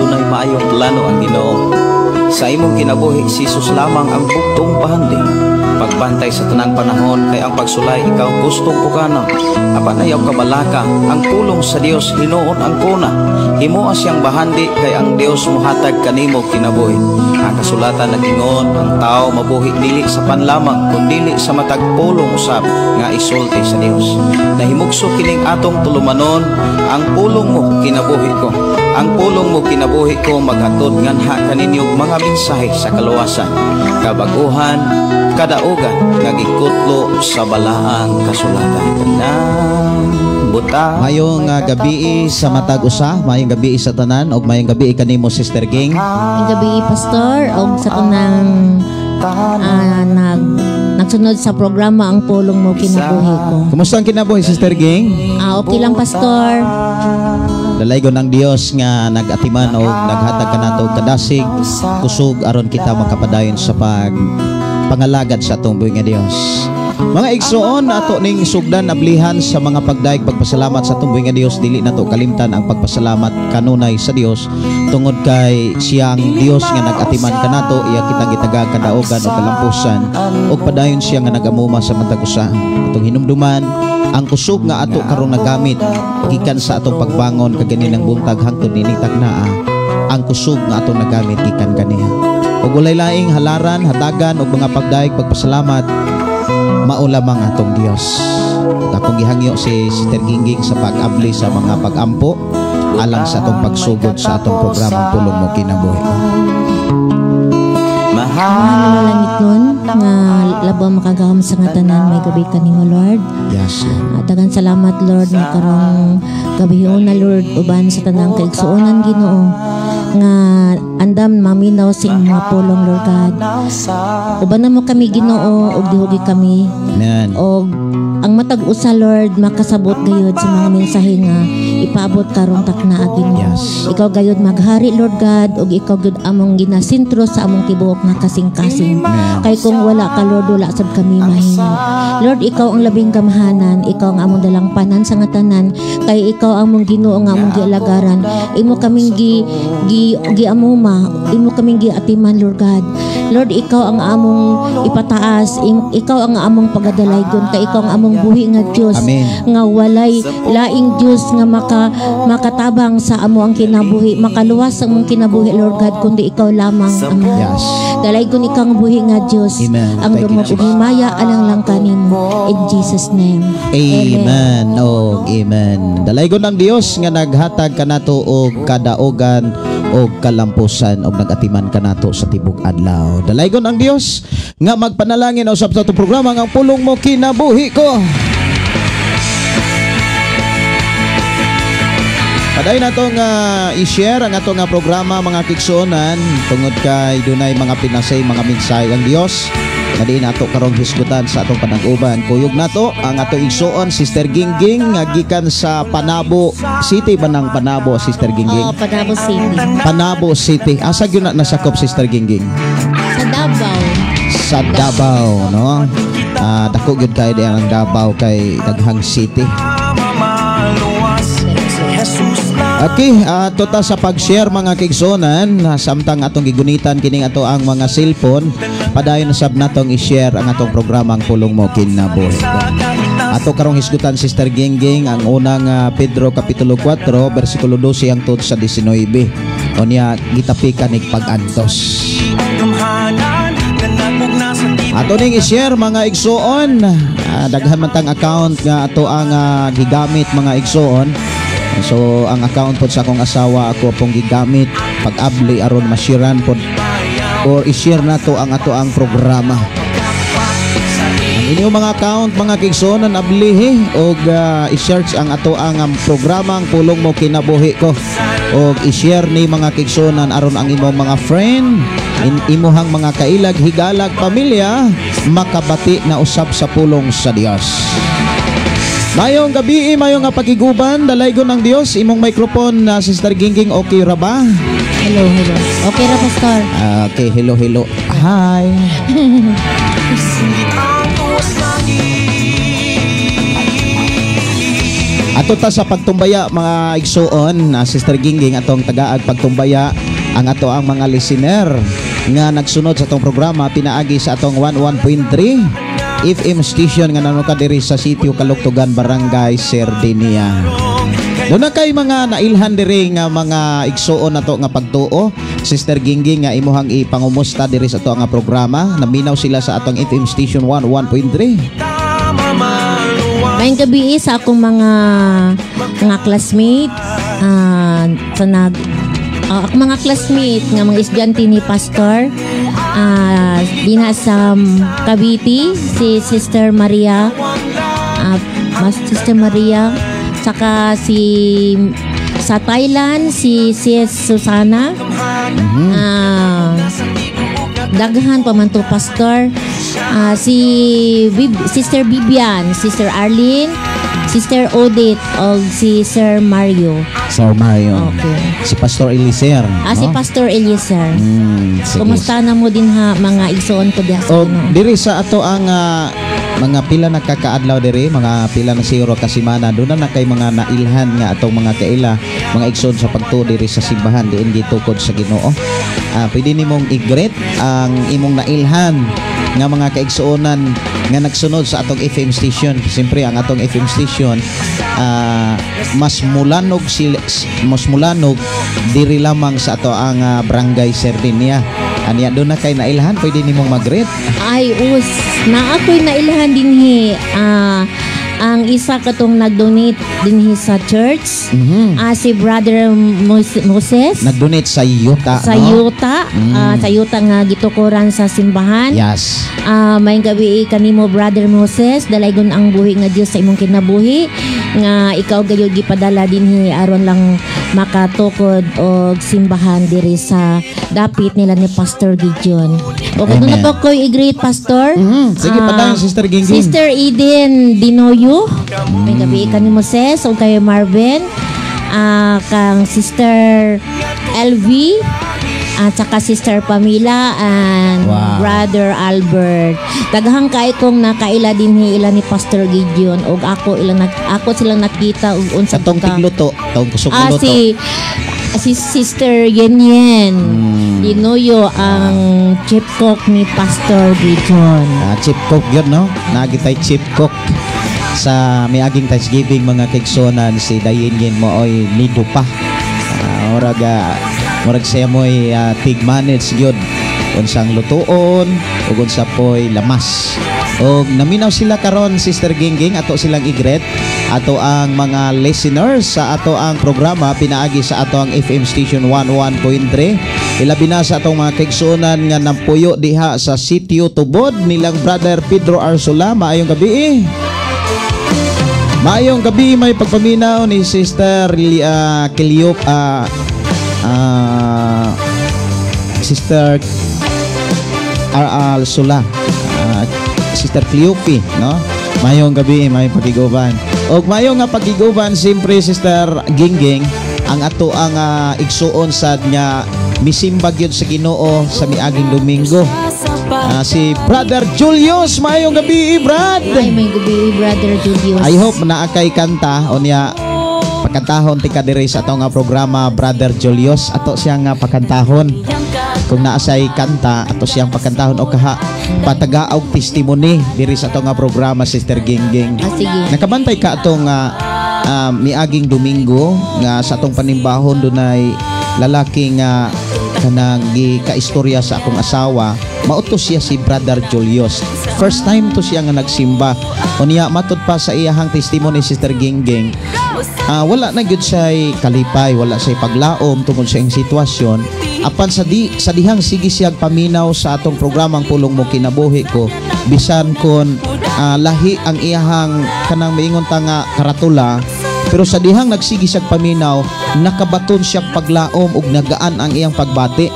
Dunay maayong plano ang Ginoo. Sa imong kinabuhi, si Jesus lamang ang bugtong bahandi. Pagbantay sa tanang panahon kay ang pagsulay ikaw gustong pukanon. Apan ayaw kabalaka, ang pulong sa Dios hinuon ang kuna. Himoa siyang bahandi kay ang Dios mohatag kanimo kinabuhi. Ang kasulatan nagingon, ang tao mabuhi dili sa pan lamang kundili sa matag pulong usab nga isulti sa Dios. Nahimugso kining atong tulumanon, ang pulong mo kinabuhi ko. Ang pulong mo kinabuhi ko maghatod nganha kaninyo mga mensahe sa kaluwasan, kabaguhan, kadaugan nga gikutlo sa balaang kasulatan. Tanang buta. Mayong gabi sa matag usa, mayong gabi sa tanan ug mayong gabi kanimo, Sister Ging. Ang gabi, Pastor, og sa tanang nagsunod sa programa Ang Pulong Mo Kinabuhi Ko. Kumusta ang kinabuhi, Sister Ging? Ah, okay lang, Pastor. Dalaygon ang Dios nga nag-atiman og naghatag kanato og kadasig, kusog aron kita makapadayon sa pag pangalagad sa atong buhi nga Dios. Mga igsoon, ato ning sugdan ablihan sa mga pagdayeg pagpasalamat sa atong buhi nga Dios. Dili nato kalimtan ang pagpasalamat kanunay sa Dios tungod kay siyang Dios nga nag-atiman kanato, iya kitang gitagag kadaugan o kalampusan ug padayon siya nga nagamuma sa matag usa. Atong hinumduman ang kusog nga ato karong nagamit gikan sa atong pagbangon kaganinang buntag hangtod nining taknaa, ang kusog nga atong nagamit gikan kaniya. Ug walay laing halaran, hatagan og mga pagdayeg pagpasalamat, mao lamang atong Dios. Ug akong gihangyo si Sister Gingging sa pag-abli sa mga pag-ampo alang sa atong pagsugod sa atong programang Pulong Mo Kinabuhi Ko. Mahal nga langit nun, nga labaw makagahom sa nga tanan, may gabi kanimo, Lord. Yes, Lord. At daghang salamat, Lord, nga karong gabi na, Lord, uban sa tanang kaigsuonan, Ginoo, nga andam maminaw sa imong mga pulong, Lord God. Uban mo kami, Ginoo, ug dihugi kami Amen. Og ang matag usa, Lord, makasabot gayud sa mga mensahe nga ipaabot karong takna, Ginoo. Ikaw gayud maghari, Lord God, ug ikaw gyud among ginasentro sa among tibuok nga kasing-kasing. Amen. Kay kung wala ka, Lord, wala sad kami mahimo. Lord, ikaw ang labing gamhanan, ikaw ang among dalangpanan sa nga tanan, kay ikaw among Ginoo nga among gialagaran. Imo kaming gi, gi giamuma, imo kaming giatiman, Lord God. Lord, ikaw ang among ipataas, ikaw ang among pagadalaygon, kay ikaw ang among buhi nga Dios Amen. Nga walay laing Dios nga makatabang sa amo ang kinabuhi, makaluwas sa among kinabuhi, Lord God, kundi ikaw lamang, Ama. Dalaygon ikaw ang buhi nga Dios. Amen. Ang Thank you, dungog ug Jesus. himaya alang lang kanimo. In Jesus' name. Amen. Og amen. Dalaygon ang Dios nga naghatag kanato og kadaugan og kalampusan og nagatiman kanato sa tibok adlaw. Dalaygon ang Dios nga magpanalangin usab sa atong programa nga Ang Pulong Mo Kinabuhi Ko. Padayon natong i-share ang atong programa, mga kigsuonan, tungod kay dunay mga pinasay mga mensahe ang Dios nga diin ato karong hisgutan sa atong panag-uban. Kuyog nato ang ato igsuon, Sister Gingging, nga gikan sa Panabo City ba nang Panabo, Sister Gingging? Oo, Panabo City. Panabo City. Asa gyud na nasakop, Sister Gingging? Sa Davao. Sa Davao, no? Dako gyud kay diyan ang Davao kay daghang city. Okay, tota sa pag-share, mga kigsuonan, samtang atong gigunitan kining ato ang mga cellphone, padayon sab natong i-share ang atong programang Pulong Mo Kinabuhi. Ato karong hisgutan, Sister Gingging, ang unang Pedro kapitulo 4 bersikulo 12 hangtod sa 19. Unya gitapikan ig pag-antos. Ato ning i-share, mga igsuon, daghan man tang account nga ato ang gigamit, mga igsuon. So ang account pod sa akong asawa ako pong gigamit pag-abli aron ma-sharean pod or i-share nato ang ato ang programa. Ang inyong mga account, mga kigsuonan, ablihi og i-search ang ato ang programang Pulong Mo Kinabuhi Ko og i-share ni, mga kigsuonan, aron ang imong mga friend, imuhang mga kailag, higalag, pamilya makabati na usab sa pulong sa Dios. Mayong gabi, mayong nga pagiguban, dalaygon ng Dios, imong microphone na, Sister Gingging, okay ra ba? Hello, hello. Okay ra, Pastor. Ah, okay, hello, hello. Hi. Ato ta sa pagtumbaya, mga igsuon, Sister Gingging, atong tagaag pagtumbaya ang ato ang mga listener nga nagsunod sa atong programa pinaagi sa atong 11.3 FM station nga nanuka diri sa Sitio Kaluktugan, Barangay Serdinia. Doon na kay mga nailhan diri nga mga igsuon nato nga pagtuo, Sister Gingging, nga imuhang ipangumusta diri sa ato nga programa. Naminaw sila sa atong FM station 11.3. Maayong gabi sa akong mga classmate sa nag akong mga classmate nga mga estudyante ni Pastor dinha sa Cavite, si Sister Maria, mas Sister Maria, saka si sa Thailand si Sis Susana. Daghan pa man to, Pastor. Si Sister Bibian, Sister Arlene, Sister Odette o si Sir Mario. Sir Mario. Okay. Si Pastor Eliezer. Si no? Pastor Eliezer. Sige. Kumusta na mo din ha, mga igsoon ko diha sa O Ginoo? Diri sa ato ang mga pila na kakaadlaw diri, mga pila na siguro ka semana, doon na kay mga nailhan nga atong mga kaila, mga igsoon sa pagtuo diri sa simbahan diin gitukod sa Ginoo. Pwede nimong i-greet ang imong nailhan nga mga kaigsuonan nga nagsunod sa atong FM station. Siyempre ang atong FM station mas mulanog diri lamang sa ato ang Barangay Serdinia. Anya doon na kay nailhan, pwede nimong mag-greet. Ay, us, na ako'y nailhan dinhi. Ang isa katong nag-donate dinhi sa church, si Brother Moses. Nag-donate sa yuta, sa no? yuta, sa yuta nga gitukuran sa simbahan. Maayong gabi kanimo, Brother Moses, dalaygon ang buhi nga Dios sa imong kinabuhi nga ikaw gayud gipadala dinhi aron lang makatukod og simbahan diri sa dapit nila ni Pastor Gideon. O kung Amen. Na po ko'y i-greet, Pastor. Sige, padayon, Sister Gingging. Sister Eden Dinoyo. Maayong gabi kanimo, Sis, o kay Marvin. Kang Sister LV at saka Sister Pamela and Brother Albert. Daghang kay kong nakaila dinhi ila ni Pastor Gideon og ako ilang ako silang nakita og unsa Sa tong tigluto, tong kusog luto. Si si Sister Yen Yen Dinoyo, ang chief cook ni Pastor Gideon. Chief cook yun, no? Nagitay chief cook sa miaging Thanksgiving, mga kaigsuonan, si Dayin Yen mo oy nido pa. Murag siya mo'y tig manage gyud unsang lutuon ug unsa po'y lamas. Og naminaw sila karon, Sister Gingging, ato silang i-greet ato ang mga listeners sa ato ang programa pinaagi sa ato ang FM station 11.3, ilabi na sa atong mga kaigsuonan nga nampuyo diha sa Sitio Tubod nilang Brother Pedro Arsula. Maayong gabi eh. Maayong gabi, may pagpaminaw ni Sister Cleop, Sister R. Sula, Sister Cleope, no? Mayong gabi, may pagiguban. Og mayo nga pagiguban, siyempre, Sister Gingging, ang ato ang igsuon sad nga misimbag yun sa Ginoo sa miaging Domingo. Si Brother Julius, mayong gabi, Brad. Ay, maayong gabi, Brother Julius. I hope naa kay kanta unya pakantahon tika diri sa atong nga programa, Brother Julius. Ato siya nga pakantahon kung naa say kanta, ato siyang pakantahon o kaha patagaog testimony diri sa atong nga programa, Sister Gingging. Sige. Nakabantay ka atong miaging Domingo nga sa atong panimbahon dunay lalaki nga kanang gi kaistorya sa akong asawa? Mauto siya si Brother Julius. First time to siya nga nagsimba. Unya matud pa sa iyahang testimony, Sister Gingging, wala na gyud siya'y kalipay, wala siya'y paglaom tungod sa iyang sitwasyon, apan sa dihang sige siyang paminaw sa atong programang Pulong Mo Kinabuhi Ko, bisan kon lahi ang iyahang kanang maingon ta nga karatula, pero sa dihang nagsige siyang paminaw, nakabaton siya paglaom ug nagaan ang iyang pagbati.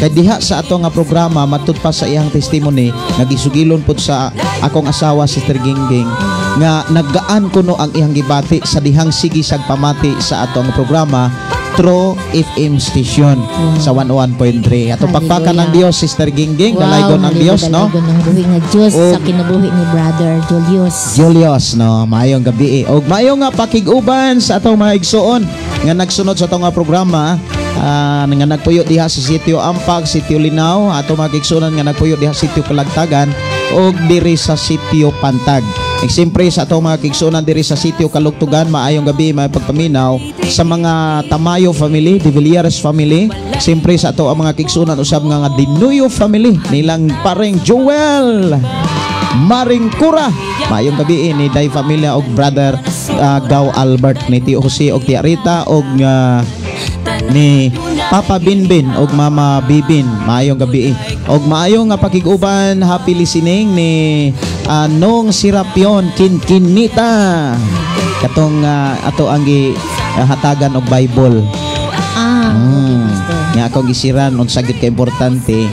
Kay diha sa ato nga programa, matud pa sa iyang testimony, nagisugilon pud sa akong asawa, Sister Gingging, nga naggaan kuno ang iyang gibati sa dihang sige siyang pamati sa ato nga programa. True FM station sa 101.3. Ato pakpakan ng Dios, Sister Gingging, dalaygon ang Dios, no? Dalaygon ang buhi nga Dios sa kinabuhi ni Brother Julius. Julius, no? Maayong gabi. Og maayong nga pakig-uban sa atong mga igsuon nga nagsunod sa atong nga programa, nga nagpuyo diha sa Sitio Ampag, Sitio Linaw, atong mga igsuonan nga nagpuyo diha sa Sitio Kalagtagan og diri sa Sitio Pantag. Ug siyempre sa atong mga kaigsuonan diri sa Sitio Kalugtugan, maayong gabi, may pagpaminaw sa mga Tamayo family, De Villares family. Siyempre sa ato ang mga kaigsuonan usab nga Dinuyo family nilang pareng Joel Maringkura. Maayong gabi ni Day familia og brother Gaw Albert, ni Tio Jose og Tia Rita og ni Papa Binbin og Mama Bibin. Maayong gabi. Og maayong nga pakig-uban, happy listening ni Nong Serapion Kinkinita. Katong ato ang gi hatagan og Bible. Ah, okay, Pastor. Nga akong gisiran unsa gid ka importante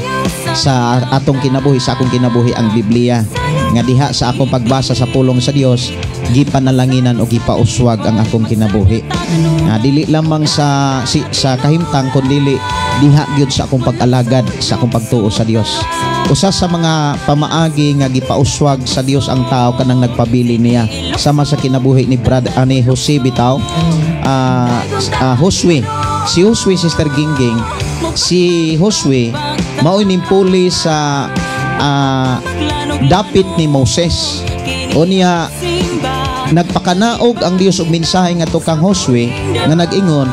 sa atong kinabuhi, sa akong kinabuhi ang Biblia. Nga diha sa akong pagbasa sa pulong sa Dios, gipanalanginan o gipauswag ang akong kinabuhi. Nga dili lamang sa kahimtang kun dili diha gyud sa akong pag-alagad, sa akong pagtuo sa Dios. Usa sa mga pamaagi nga gipauswag sa Dios ang tao kanang nagpabili niya, sama sa kinabuhi ni Brad ani Jose bitaw, Josue. Si Josue, Sister Gingging, si Josue mao'y nimpuli sa dapit ni Moses. Unya nagpakanaog ang Dios og mensahe ngadto kang Josue nga nag-ingon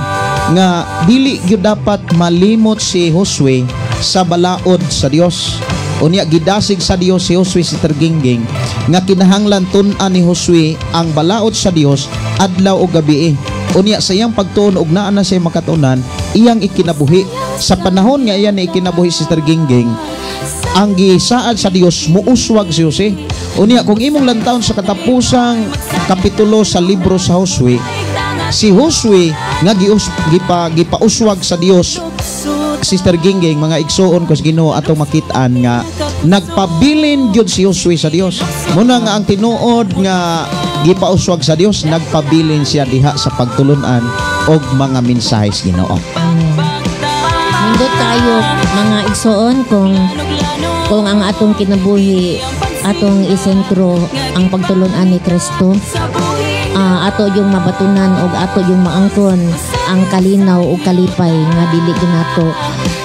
nga dili gyud dapat malimot si Josue sa balaod sa Dios. Unya gidasig sa Dios si Josue, Sister Gingging, nga kinahanglan tun-an ni Josue ang balaod sa Dios adlaw ug gabi. Unya sa iyang pagtuon og naa na siya makatunan, iyang ikinabuhi. Sa panahon nga iya ni ikinabuhi, Sister Gingging, ang gisaad sa Dios, muuswag si Jose. Unya kung imong lantawon sa katapusang kapitulo sa libro sa Josue, si Josue nga gipauswag sa Dios, Sister Gingging, mga igsuon ko sa Ginoo, atong makit-an nga nagpabilin gyud si Josue sa Dios. Muna nga ang tinuod nga gipauswag sa Dios, nagpabilin siya diha sa pagtulunan og mga mensahe sa Ginoo. Amen. Nindot kayo mga igsoon kung ang atong kinabuhi atong isentro ang pagtulunan ni Kristo, ato yung mabatunan og ato yung maangkon ang kalinaw ug kalipay nga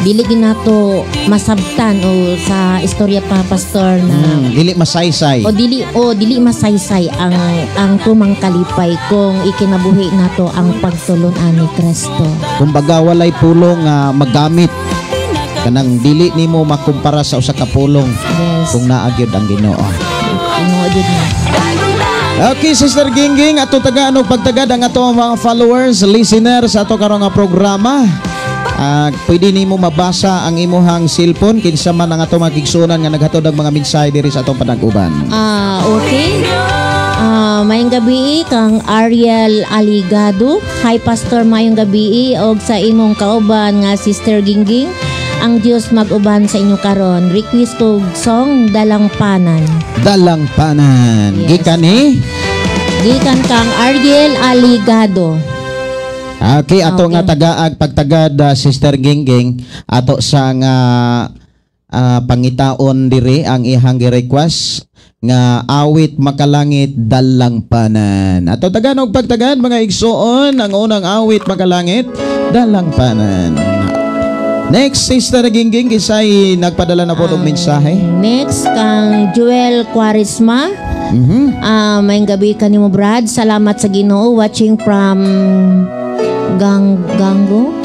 dili ginato masabtan o sa istorya pa, Pastor, na Dili masaysay. O dili masaysay ang tumang kalipay kung ikinabuhi nato ang pagtulunan ni Kristo. Kumbaga walay pulong nga magamit, kanang dili nimo makumpara sa usa ka pulong kung naa gyud ang Ginoo. Tinuod jud na. Okay, Sister Gingging, ato tagaan og pagtagad ang ato mga followers, listeners sa ato karon nga programa. Pwede nimo mabasa ang imuhang cellphone kinsa man ang ato mga gigsunan nga naghatod og mga mensahe diri sa atong panag-uban. Ah, okay. Maayong gabi kang Ariel Aligado. Hi Pastor, maayong gabi og sa imong kauban nga Sister Gingging. Ang Dios mag-uban sa inyo karon. Request og song Dalangpanan. Dalangpanan. Yes. Gikan ni Gikan kang Ariel Aligado. Okay, ato nga tagaag pagtagad, Sister Gingging, ato sa nga pangitaon diri ang ihang gi-request nga awit makalangit, Dalangpanan. Ato tagaan og pagtagad, mga igsuon, ang unang awit makalangit, Dalangpanan. Next, Sister Gingging, kisay nagpadala na po og mensahe? Next kang Joel Quaresma. Maayong gabi kanimo, Brad. Salamat sa Ginoo, watching from Gang Gango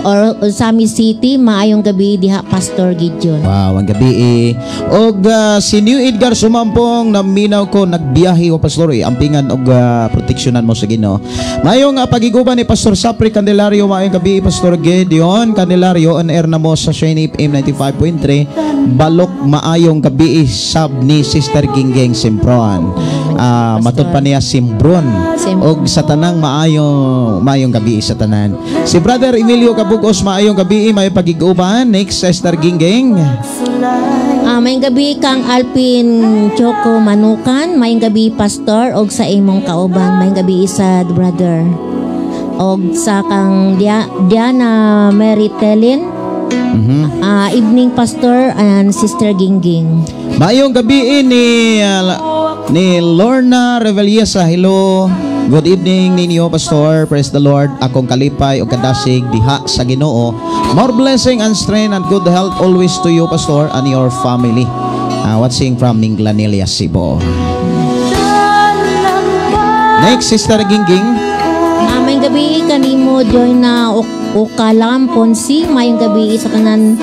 or Sami City. Maayong gabi diha, Pastor Gideon. Wow, ang gabi eh. Og si New Edgar Sumampong, naminaw ko, nagbiyahe o pastor eh. Ampingan og proteksyonan mo sa Ginoo. Maayong pagiguban ni Pastor Sapri Candelario, maayong gabi Pastor Gideon Candelario, on air na mo sa Shine FM 95.3. Balok maayong gabi sab ni Sister Gingging Simpron. Matud pa niya Simbron. Simbron. Og sa tanang maayong gabi sa tanan. Si Brother Emilio Kabugos, maayong gabi, may pagiguban. Next, Sister Gingging. Maayong gabi kang Alpin Choco Manukan, maayong gabi Pastor og sa imong kauban, maayong gabi isa brother. Og sa kang Diana Mary Telin. Evening, Pastor and Sister Gingging. Maayong gabi ni Lorna Revellesa. Hello. Good evening ninyo, Pastor. Praise the Lord. Akong kalipay o kadasig diha sa Ginoo. More blessing and strength and good health always to you, Pastor, and your family. Watching from Minglanilla, Cebu. Next, Sister Gingging. Maayong gabi kanimo, Joy na Ukalam Ponsi. Maayong gabi sa kanan,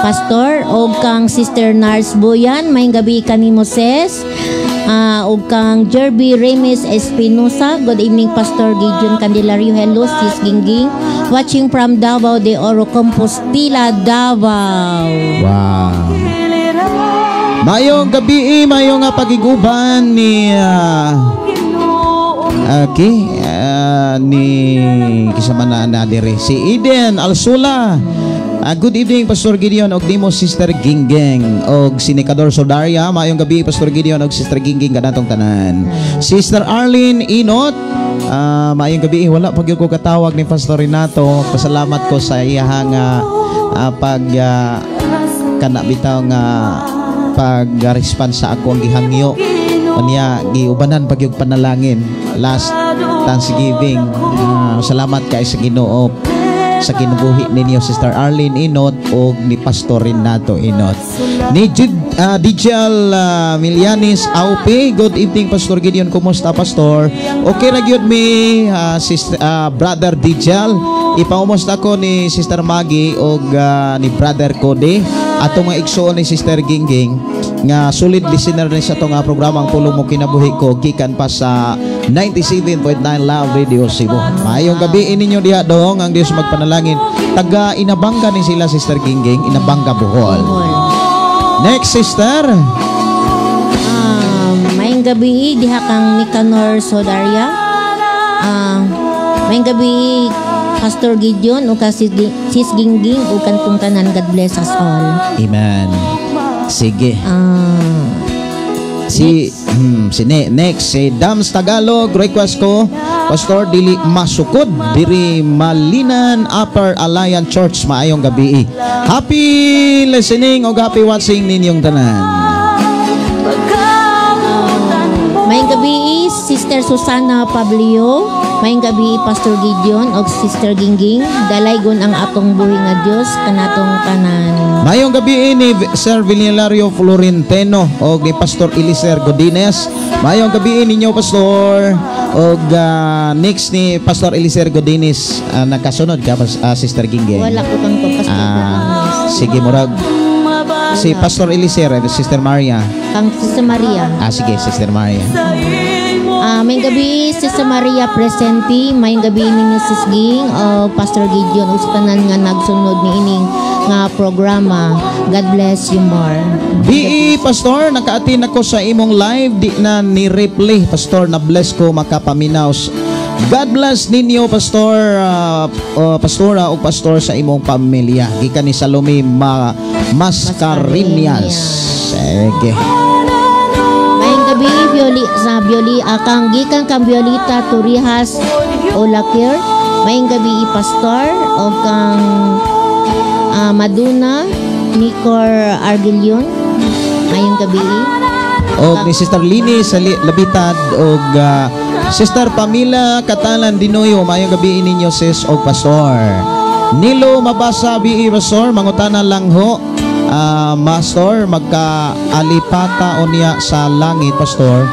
Pastor, og kang Sister Nars Boyan. Maayong gabi kanimo, sis. Og kang Jerby Remes Espinosa. Good evening, Pastor Gideon Candelario. Hello, Sis Gingging. Watching from Davao de Oro, Compostela, Davao. Wow. Maayong gabi, maayong nga pagiguban ni okay, ni kisa man na dire si Eden Alsula. Good evening, Pastor Gideon og nimo, Sister Gingging, og si Nicador Sodaria. Maayong gabi, Pastor Gideon og Sister Gingging, kanatong tanan. Sister Arlene Inot, maayong gabi. Wala pa gyud ko katawag ni Pastor Renato. Pasalamat ko sa iyahang pag kana bitaw nga pag-response sa akong gihangyo. Unya giubanan pag yung panalangin last Thanksgiving. Salamat kay sa Ginoo sa kinabuhi ninyo, Sister Arlene Inot og ni Pastor Renato Inot. Ni Jid, Dijal Milianis Aupe, good evening, Pastor Gideon, kumusta, Pastor? Okay ra gyud mi, sister, Brother Dijal. Ipaumusta ko ni Sister Maggie og ni Brother Cody atong mga igsoon ni Sister Gingging nga solid listener ni sa atong programa, Ang Pulong Mo Kinabuhi Ko, gikan pa sa 97.9 Love Radio Cebu. Maayong gabi ninyo diha dong, ang Dios magpanalangin. Taga Inabanga ni sila, Sister Gingging, Inabanga, Bohol. Bohol. Next, Sister. Maayong gabi diha kang Nicanor Sodaria. Maayong gabi, Pastor Gideon o ka Sis Gingging o kantong tanan. God bless us all. Amen. Sige. Si next si Dams Tagalog, request ko, Pastor, dili masukod diri Malinan Upper Alliance Church. Maayong gabi. Happy listening o happy watching ninyong tanan. Maayong gabi, Sister Susana Pablio. Maayong gabi, Pastor Gideon o Sister Gingging. Dalaygon ang atong buhi nga Dios kanatong tanan. Maayong gabi ni Sir Villalario Florentino o ni Pastor Eliser Godinez. Maayong gabi ninyo, Pastor. Og next ni Pastor Eliser Godinez, nakasunod ka, Sister Gingging? Wala ko kang Pastor Godinez. Sige, murag si Pastor Eliser, Sister Maria. Kang Sister Maria. Ah, sige, Sister Maria. Maayong gabi, Sister Maria Presenti. Maayong gabi ninyo, Sis Ging o Pastor Gideon o sa tanan nga nagsunod ni ining nga programa. God bless you more. BE Pastor, naka-attend ako sa imong live, di na ni replay. Pastor, na bless ko makapaminaw. God bless ninyo, Pastor, Pastora o Pastor sa imong pamilya. Gikan ni Salome Mascareñas. Sige. Maayong gabi, Violi, sa Violi, akang gikan kang Violita Turihas Olakir. Maayong gabi, Pastor o kang Maduna Nicor Argilion. Maayong gabi. Og ni Sister Lini sa Labitad og Sister Pamela Katalan Dinoyo, maayong gabi ninyo, sis og Pastor. Nilo Mabasa, BE Pastor, mangutana lang ho. Master, magka-alipata unya sa langit, Pastor?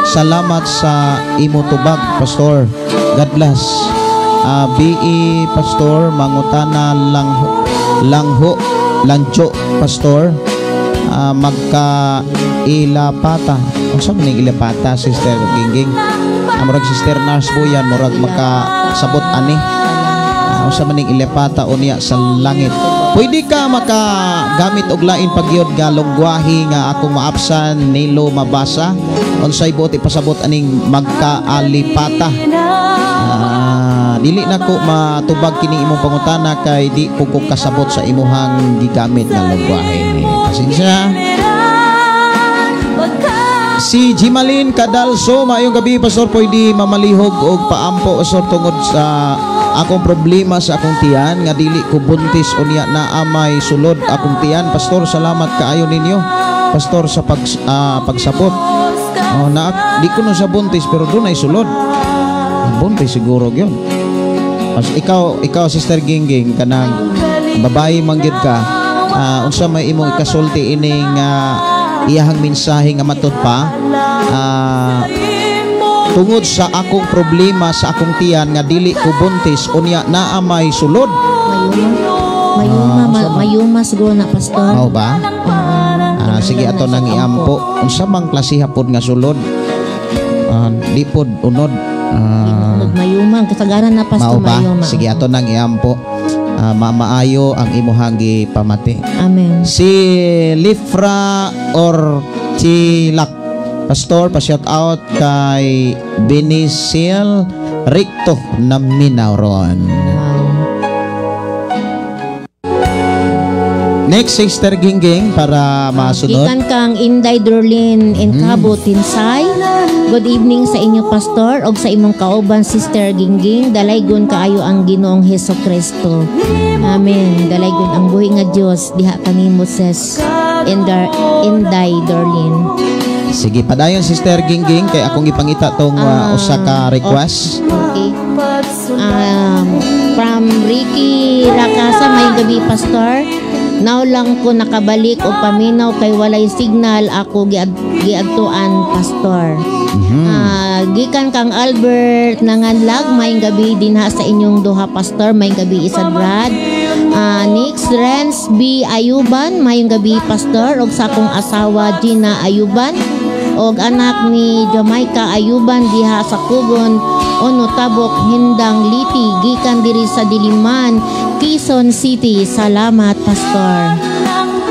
Salamat sa imo tubag, Pastor. God bless. BE Pastor, mangutana lang ho, lang ho, lancho, Pastor. Magka ilapata. Unsa man ning ilapata, Sister Gingging? Murag Sister Nurse Buyan, murag makasabot ani. Unsa man ning ilapata unya sa langit? Pwede ka makagamit og lain pagyud nga lungwahe nga akong maapsan, Nilo Mabasa? Unsay buot ipasabot aning magkaalipata? Dili na ko matubag kini imong pangutana kay di po ko kasabot sa imuhang gigamit nga lungwahe. Pasensya. Si Jimalin Kadalso, maayong gabi, Pastor, pwede mamalihog og paampo, Pastor, tungod sa Akong problema sa akong tiyan nga dili ko buntis, unya naa may sulod akong tiyan. Pastor, salamat kaayo ninyo. Pastor, sa pagsabot. Oh, na di ko no sa buntis pero dunay sulod. Buntis siguro gyud. Mas ikaw, Sister Gingging, kanang babae man gyud ka, unsa may imong ikasulti ining iyahang mensahe nga matud pa, tungod sa akong problema sa akong tiyan nga dili ko buntis, unya naa may sulod? Mayuma. Mayuma, mayuma siguro na, Pastor. Mao ba? Sige, ato nang iampo. Unsa mang klasiha pod nga sulod? Di pod unod. Mayuma, kasagaran na, Pastor, Mao ba? mayuma. Sige, ato nang iampo. Maayo ang imuhang gipamati. Amen. Si Lifra Orchilak. Pastor, pa-shout out kay Benisil Recto na Minauron. Wow. Next, Sister Gingging, para masunod. Gikan kang Inday Dorlin in Cabo Tinsay. Good evening sa inyo, Pastor, og sa imong kauban, Sister Gingging. Dalaygon kaayo ang Ginoong Hesus Kristo. Amen. Dalaygon ang buhi nga Dios diha kanimo, sis Inday Dorlin. Sige, padayon, Sister Gingging, kay akong ipangita tong usa ka request. Okay. From Ricky Rakasa, may gabi, Pastor. Now lang ko nakabalik o paminaw kay walay signal ako giadtuan, Pastor. Gikan kang Albert Nanganlag, may gabi dinha sa inyong duha, Pastor, may gabi isad Brad. Next, Renz B. Ayuban, mayong gabi, Pastor, og sa akong asawa Gina Ayuban og anak ni Jamaica Ayuban diha sa Kugon Ono Tabok Hindang Liti, gikan diri sa Diliman, Quezon City. Salamat, Pastor.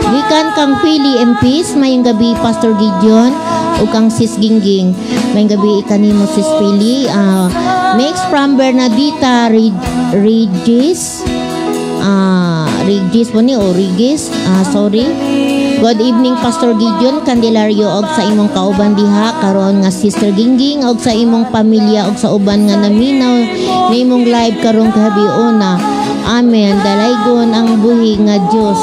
Gikan kang Philly MPs, mayong gabi, Pastor Gideon ug kang Sis Gingging. Mayong gabi kanimo, Sis Philly. Next from Bernadita Regis. Regis po ni o Regis, sorry. Good evening, Pastor Gideon Candelario, og sa imong kauban diha karon nga Sister Gingging, og sa imong pamilya, og sa uban nga naminaw na imong live karong gabiuna. Amen. Dalaygon ang buhi nga Dios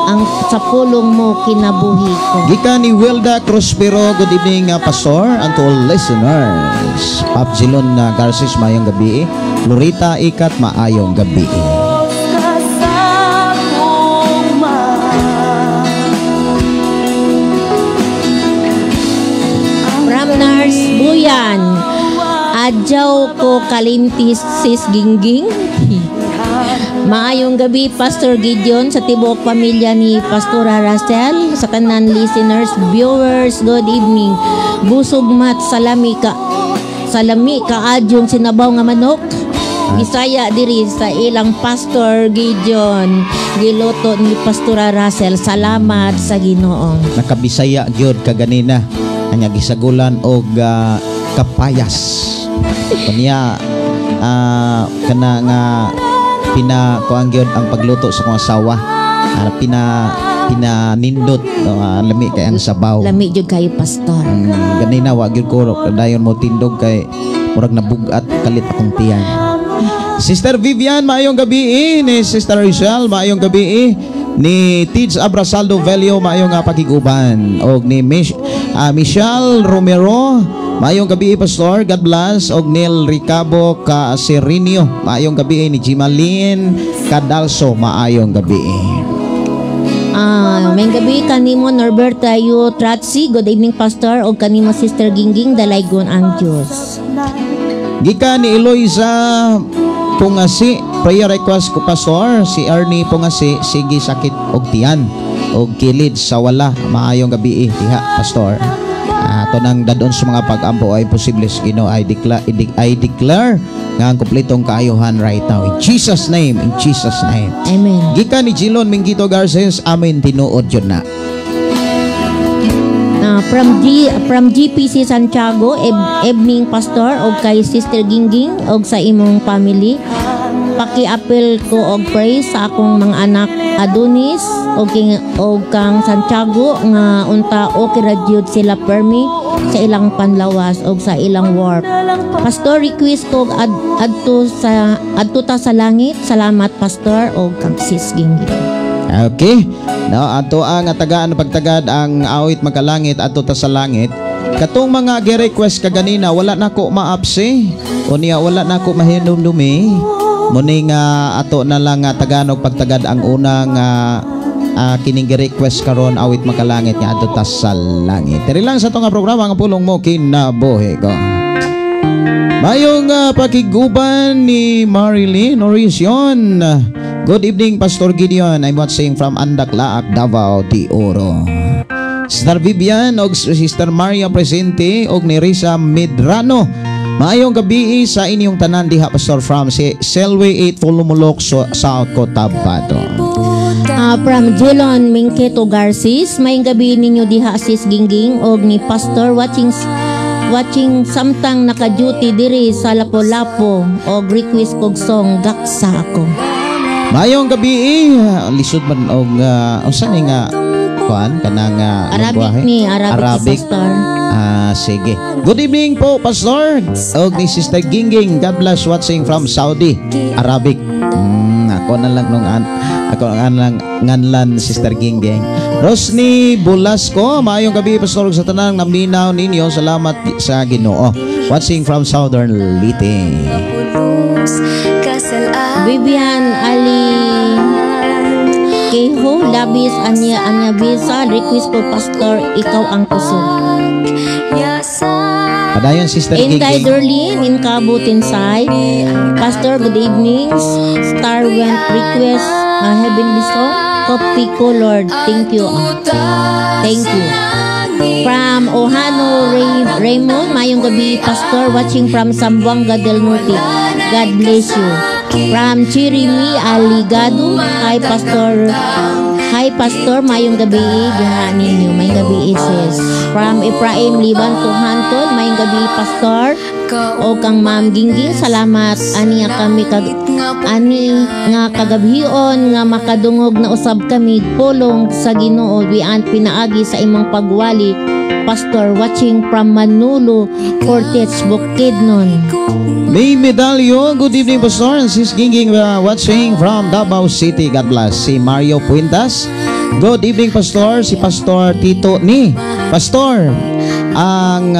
ang sa pulong mo kinabuhi ko. Gikan ni Wilda Prospero, good evening, Pastor, and to all listeners. Pap Zilon na Garces, maayong gabi. Lorita Ikat, maayong gabi. Sa koma. From Nurse Buyan, adyaw ko kalimtis, Sis Gingging. Maayong gabi, Pastor Gideon, sa tibuok pamilya ni Pastora Russell, sa tanan listeners, viewers, good evening. Busog mat salami ka salami kaadyong sinabaw nga manok. Bisaya diri sa ilang Pastor Gideon, giluto ni Pastora Russell. Salamat sa Ginoo. Nakabisaya gyud kaganina. Anya gisagulan og kapayas. Kanya kana nga pina kuang gyud ang pagluto sa akong asawa. Pina pinanindot no, lami kay ang sabaw. Lami jud kayo, Pastor. Ganina wa gyud ko dayon mo tindog kay murag nabugat kalit akong tiyan. Sister Vivian, maayong gabi eh. Ni Sister Rachel, maayong gabi eh. Ni Tidz Abrasaldo Velio, maayong nga pakiguban. Og ni Michelle Romero, maayong gabi eh, Pastor. God bless. Og Neil Ricabo Caserinio, maayong gabi eh. Ni Jimalin Cadalso, maayong gabi eh. May gabi kanimo Norberta Yu Tratsi. Good evening, Pastor, og kanimo, Sister Gingging. Dalaygon ang Dios. Gikan ni Eloisa Pungasi, prayer request ko, Pastor, si Ernie Pungasi, sige sakit og tiyan og kilid sa wala. Maayong gabi eh, diha, Pastor. Ato nang dadon sa mga pag-ampo ay posible sa Ginoo. I declare nga ang kompletong kaayuhan right now. In Jesus' name, in Jesus' name. Amen. Gikan ni Gilon Mingito Garces, amen, tinuod yun na. From GPC Santiago, evening, Pastor, og kay Sister Gingging og sa imong family. Paki-apil ko og praise sa akong mga anak Adonis og kang Santiago nga unta okay ra gyud sila permi sa ilang panlawas og sa ilang work. Pastor, request ko adto ta sa langit. Salamat, Pastor, og kang Sis Gingging. Okay. No, ato ang tagaan pagtagad ang Awit Makalangit, Adto Ta sa Langit. Katong mga gi-request kaganina, wala nako maapsi. Unya wala nako mahinumdumi. Muni nga ato na lang nga taganog pagtagad ang unang kining gi-request karon, Awit Makalangit nga Adto Ta sa Langit. Diri lang sa atong nga programa, Ang Pulong Mo Kinabuhi Ko. Mayong pakiguban ni Marilyn Orision. Good evening, Pastor Gideon. I'm watching from Andaklaak, Davao de Oro. Sister Vivian og Sister Maria Presente og ni Risa Medrano. Maayong gabi sa inyong tanan diha, Pastor, from si Selway 8 Polumulok, South Cotabato. From Jelon Mingketo Garcis, may gabi ninyo diha, Sis Gingging og ni Pastor, watching watching samtang naka-duty diri sa Lapu-Lapu og request kog song Gaksa Ako. Maayong gabi, lisod man og unsa ni nga kuan kanang Arabic lengguwahe? Ni Arabic, Arabic. Si Pastor. Ah, sige. Good evening po, Pastor. Og ni Sister Gingging. God bless, watching from Saudi, Arabic. Ako na lang nung ako ang lang nganlan, Sister Gingging. Rosny Bulasco, maayong gabi, Pastor, ug sa tanang naminaw ninyo. Salamat sa Ginoo. Watching from Southern Leyte. Vivian Ali Keho Labis Anya Anya Bisa, request po, Pastor, Ikaw Ang Kusog. Padayon, Sister Inday Gingging. Derlin in Cabo Tinsay. Pastor, good evening. Star went request a heavenly song. Copy ko, Lord. Thank you. Thank you. From Ohano Ray, Raymond, mayong gabi, Pastor, watching from Zamboanga del Norte. God bless you. From Chirimi Aligado, hi, Pastor. Hi, Pastor, mayong gabi diha ninyo. Mayong gabi, sis. From Ephraim Liban to Hanton, mayong gabi, Pastor. O kang Ma'am Gingging, salamat ani nga kami kag ani nga kagabhion nga makadungog na usab kami pulong sa Ginoo wian pinaagi sa imong pagwali. Pastor, watching from Manulo, Cortez, Bukidnon. May Medalyo, good evening, Pastor and Sis Gingging, watching from Davao City. God bless. Si Mario Puentas. Good evening, Pastor. Si Pastor Tito ni. Pastor, ang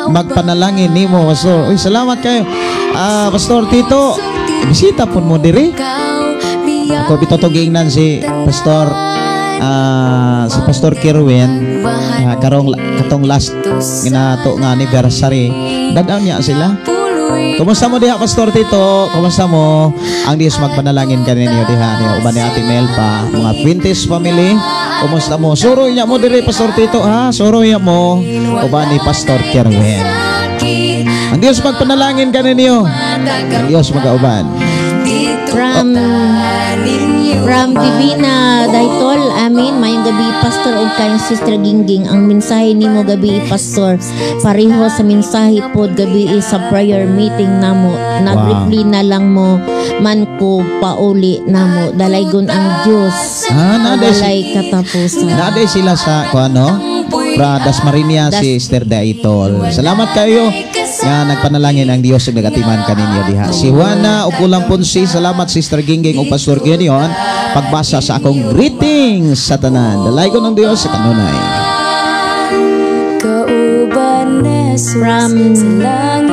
magpanalangin nimo, Pastor. Uy, salamat kayo. Pastor Tito, bisita pun mo diri. Ako bitaw to giingnan si Pastor Kirwin karong katong last ginato nga anniversary. Dadaw niya sila. Kumusta mo diha, Pastor Tito? Kumusta mo? Ang Diyos magpanalangin kaninyo diha niyo uban ni Ate Melpa, mga Fuentes family. Kumusta mo? Suroy niya mo diri, Pastor Tito, ha? Suroy niya mo uban ni Pastor Kerwin. Ang Diyos magpanalangin kaninyo. Ang Diyos magauban. From Divina Daitol, amin, mayong gabi, Pastor, ug kayong Sister Gingging. Ang mensahe nimo gabi, Pastor, pareho sa mensahe pod gabi sa prayer meeting namo. Nag-reply na lang mo man ko pauli namo. Dalaygon ang Dios. Ah, Walay katapusan. Naaday sila sa kuano? Fra Dasmariñas si Sister Daitol. Salamat kayo nga nagpanalangin ang Dios ug nagatiman kaninyo diha. Si Juana Ukulang Ponsi, salamat, Sister Gingging ug Pastor Gideon pagbasa sa akong greetings sa tanan. Dalaygon ang Dios sa kanunay.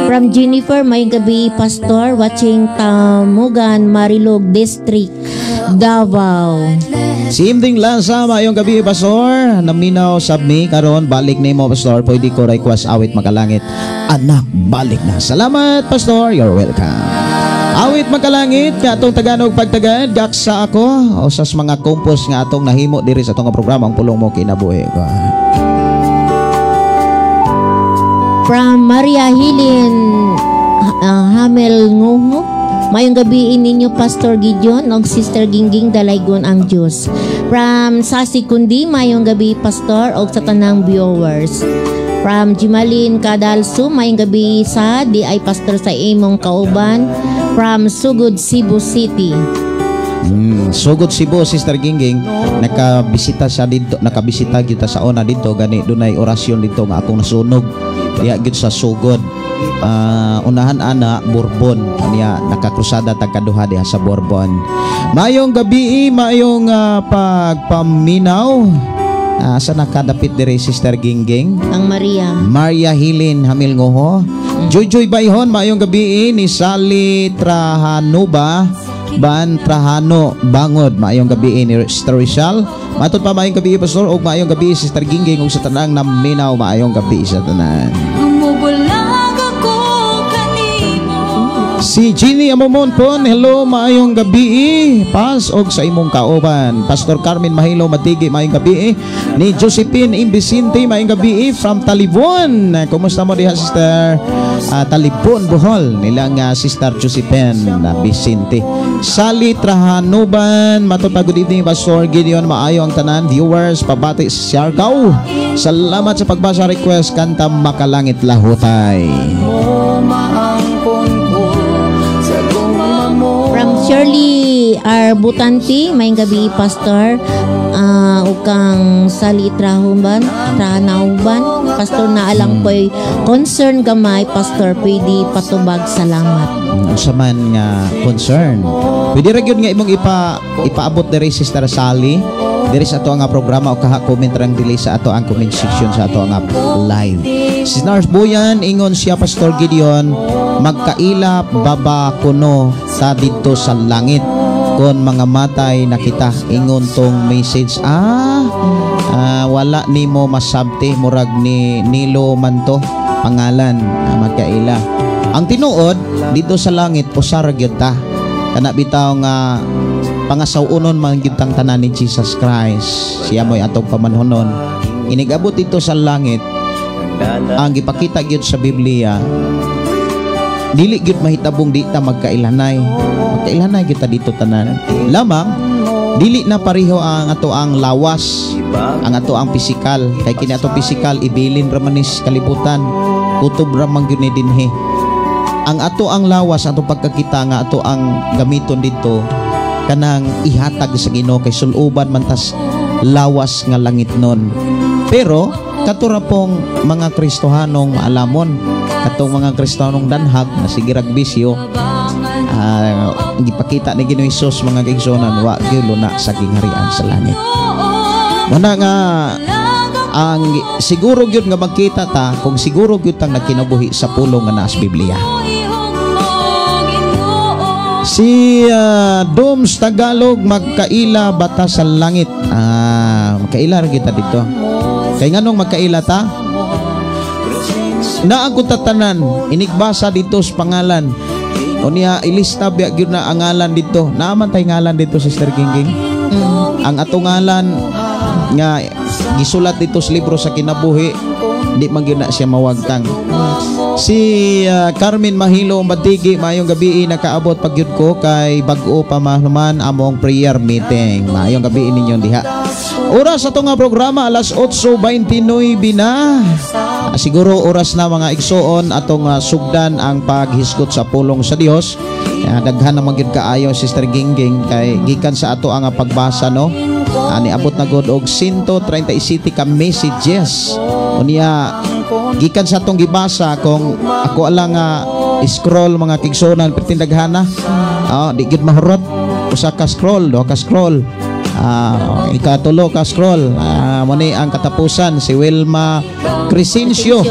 From Jennifer, may gabi, Pastor, watching Tamugan, Marilog District, Davao. Si Imding Lanza, maayong gabi, Pastor. Naminaw sab mi karon, balik nimo, Pastor. Pwede ko request Awit Makalangit, Anak Balik Na. Salamat, Pastor. You're welcome. Awit Makalangit nga atong taganog pagtagad, Gaksa Ako, o sa mga compose nga atong nahimo diri sa atong programa, Ang Pulong Mo Kinabuhi Ko. From Maria Hilin Hamel Nguho, mayong gabi ninyo, Pastor Gideon og Sister Gingging, dalaygon ang Dios. From Sasi Kundi, mayong gabi, Pastor, og sa tanang viewers. From Jimalin Kadalso, maayong gabi sa di ay pastor sa imong kauban from Sugod, Cebu City. Sugod Cebu, Sister Gingging, nakabisita siya dito, nakabisita gyud ta sa una dito gani dunay orasyon dito nga akong nasunog. Diha gyud sa Sugod. Unahan ana Bourbon niya, nakakrusada tag kaduha diha sa Bourbon. Maayong gabi, maayong pagpaminaw. Sa nakadapit dire, Sister Gingging? Ang Maria. Maria Hilin Hamilngoho. Joy Joy Bayhon, maayong gabi ni Sally Trahanuba Ban Trahano Bangod, maayong gabi ni Sister Rizal. Matod pa, maayong gabi, Pastor, ug maayong gabi, Sister Gingging, ug sa tanang naminaw, maayong gabi sa tanan. Mubulag ako kanimo. Si Ginny Amomon pon, hello, maayong gabi, pas og sa imong kauban. Pastor Carmen Mahilo Matigi, maayong gabi. Ni Josephine Imbisinte, maayong gabi from Talibon. Kumusta mo diha, Sister? Talibon, Bohol, nilang Sister Josephine Vicente. Sally Trahanuban, matod pa, good evening, Pastor Gideon, maayo ang tanan viewers, pabati sa Siargao. Salamat sa pagbasa, request kanta Makalangit Lahutay. Mo maangkon ko sa gugma mo. From Shirley R. Butanti, maayong gabi, Pastor. Ukang Sally Trahuban, Trahanauban. Pastor, na alang ko'y concern gamay, Pastor, pwede patubag, salamat. Unsa man nga concern? Pwede ra gyud nga imong ipaabot diri, Sister Sally, diri sa ato nga programa o kaha comment rang dili sa ato ang comment section sa ato nga live. Si Nars Boyan, ingon siya, "Pastor Gideon, magkaila baba kuno ta didto sa langit kon mga matay na kita?" Ingon tong message. Wala nimo masabti, murag ni Nilo man to pangalan. Magkaila ang tinuod dito sa langit, usa ra gyud ta. Kana bitaw nga pangasaw-unon man gyud tang tanan ni Jesus Christ, siya mo'y atong pamanhonon inigabot dito sa langit. Ang gipakita gyud sa Biblia, dili gyud mahitabong di ta magkailanay. Magkailanay gyud ta dito tanan, lamang dili na pareho ang ato ang lawas, ang ato ang pisikal, kay kini ato pisikal ibilin ra man ni kalibutan, kutob ra man gyud ni dinhi. Ang ato ang lawas, ato pagkakita nga ato ang gamiton dito, kanang ihatag sa Ginoo kay suluban man tas lawas nga langit nun. Pero kato ra pong mga Kristohanong maalamon, katong mga Kristohanong danhag na sige rag bisyo, gipakita ni Ginoo Hesus, mga kaigsuonan, wa gyud na sa gingharian sa langit. Muna nga ang siguro gyud nga magkita ta kung siguro gyud tang nagkinabuhi sa pulong nga naa sa Biblia. Si Doms Tagalog, magkaila bata sa langit? Magkaila ra kita dito. Kay nganong magkaila ta? Naa gud tanan inigbasa dito sa pangalan. Unya ilista biya gyud na ang ngalan dito. Naa man tay ngalan dito, Sister Gingging. Ang atong ngalan nga gisulat dito sa libro sa kinabuhi, di man gyud na siya mawagtang. Si Carmen Mahilo Batigi, maayong gabi, nakaabot pag gyud ko kay bag-o pa man among prayer meeting. Maayong gabi ninyong diha. Oras sa nga programa alas 8:29 na. Siguro oras na, mga igsoon, atong sugdan ang paghisgot sa pulong sa Dios. Daghan naman gyud kaayo, Sister Gingging, kay gikan sa ato ang pagbasa, no. Ani abot na gud og 137 ka messages. Unya gikan sa atong gibasa, kung ako lang nga scroll, mga kaigsuonan, perting daghana. Oh, di gyud mahurot. Usa ka scroll, duha ka scroll. Ikatulo ka scroll. Mo ni ang katapusan, si Wilma Crescencio.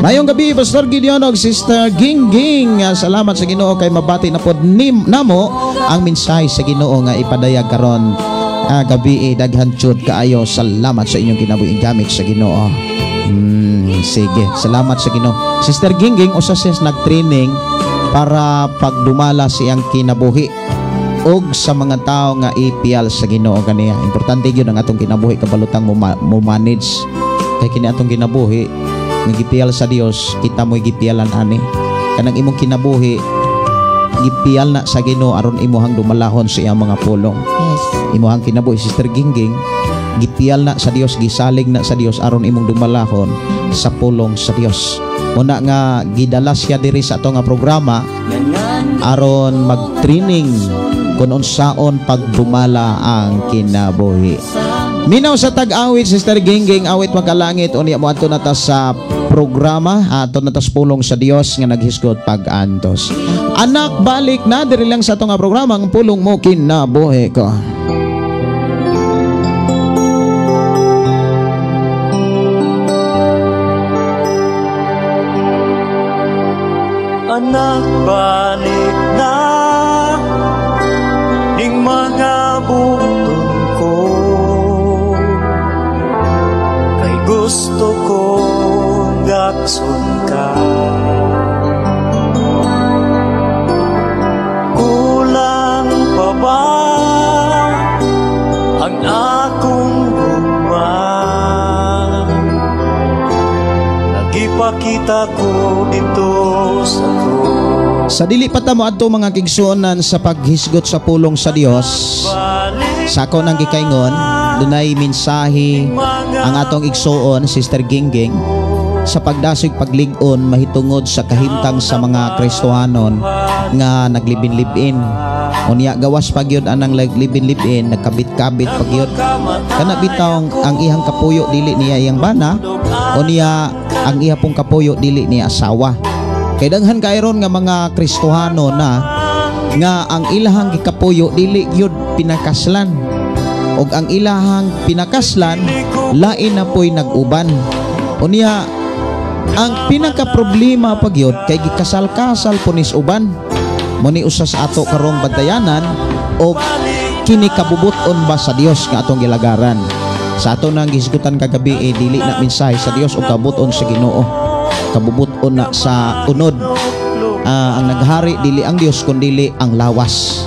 Mayong gabi, Pastor Gideon og Sister Gingging. Salamat sa Ginoo kay mabati na pod namo ang mensahe sa Ginoo nga ipadayag karon gabi. Daghan jud kaayo, salamat sa inyong kinabuhi gamit sa Ginoo. Sige, salamat sa Ginoo. Sister Gingging, usa siya nag-training para pagdumala siyang kinabuhi og sa mga tao nga ipiyal sa Ginoo kaniya. Importante gyud ang atong kinabuhi kabalutang mo manage kay kini atong kinabuhi nga gipiyal sa Dios, kita mo'y gipiyalan ani. Kanang imong kinabuhi gipiyal na sa Ginoo aron imuhang dumalahon sa iyang mga pulong. Imuhang kinabuhi, Sister Gingging. Gipiyal na sa Dios, gisalig na sa Dios aron imong dumalahon sa pulong sa Dios. Muna nga gidala siya diri sa ato nga programa aron mag-training kung unsaon pagdumala ang kinabuhi. Minaw sa tag-awit, Sister Gingging, awit makalangit, unya mo adto na ta sa programa, ato na ta sa pulong sa Dios nga naghisgot pag-antos. Anak, balik na diri lang sa ato nga programa ang pulong mo kinabuhi ko. Anak, balik na ning mga buton ko, kay gusto kong gakson ka. Kulang pa ba ang akong gugma? Nagipakita ko dito sa krus. Sa dili pa ta mo adto mga kigsuonan sa paghisgot sa pulong sa Dios, sa ako nang gikaingon, dunay mensahe ang atong igsuon, Sister Gingging, sa pagdasig paglig-on mahitungod sa kahimtang sa mga Kristohanon nga naglibin-libin. Unya gawas pa gyud anang naglibin-libin, nagkabit-kabit pa gyud. Kana bitaw ang iyang kapuyo dili niya iyang bana, unya ang iya pong kapuyo dili niya asawa. Kay daghan kayron nga mga Kristohano na nga ang ilahang gikapuyo dili gyud pinakaslan, og ang ilahang pinakaslan lain na poy nag-uban. Unya ang pinaka problema pa gyud kay gikasal-kasal po nis uban. Muni usa sa ato karong bantayanan og kini kabubut-on ba sa Dios nga atong gilagaran. Sa ato nang gisgutan kagabi, dili na mensahe sa Dios og kabubut-on sa Ginoo. Kabubut-on na sa unod. Ang naghari dili ang Dios kundili ang lawas.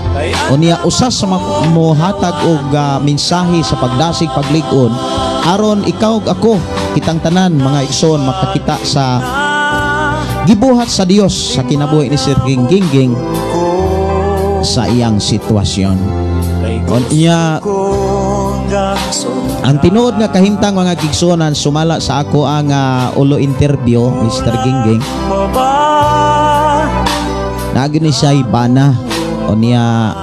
Unya usa sa mohatag og mensahe sa pagdasig paglig-on aron ikaw ug ako kitang tanan mga igsoon makakita sa gibuhat sa Dios sa kinabuhi ni Sir Gingging sa iyang sitwasyon. Unya ang tinuod nga kahimtang mga gigsuonan sumala sa ako ang ulo interview Mr. Gingging. Naagi ni siya bana. Unya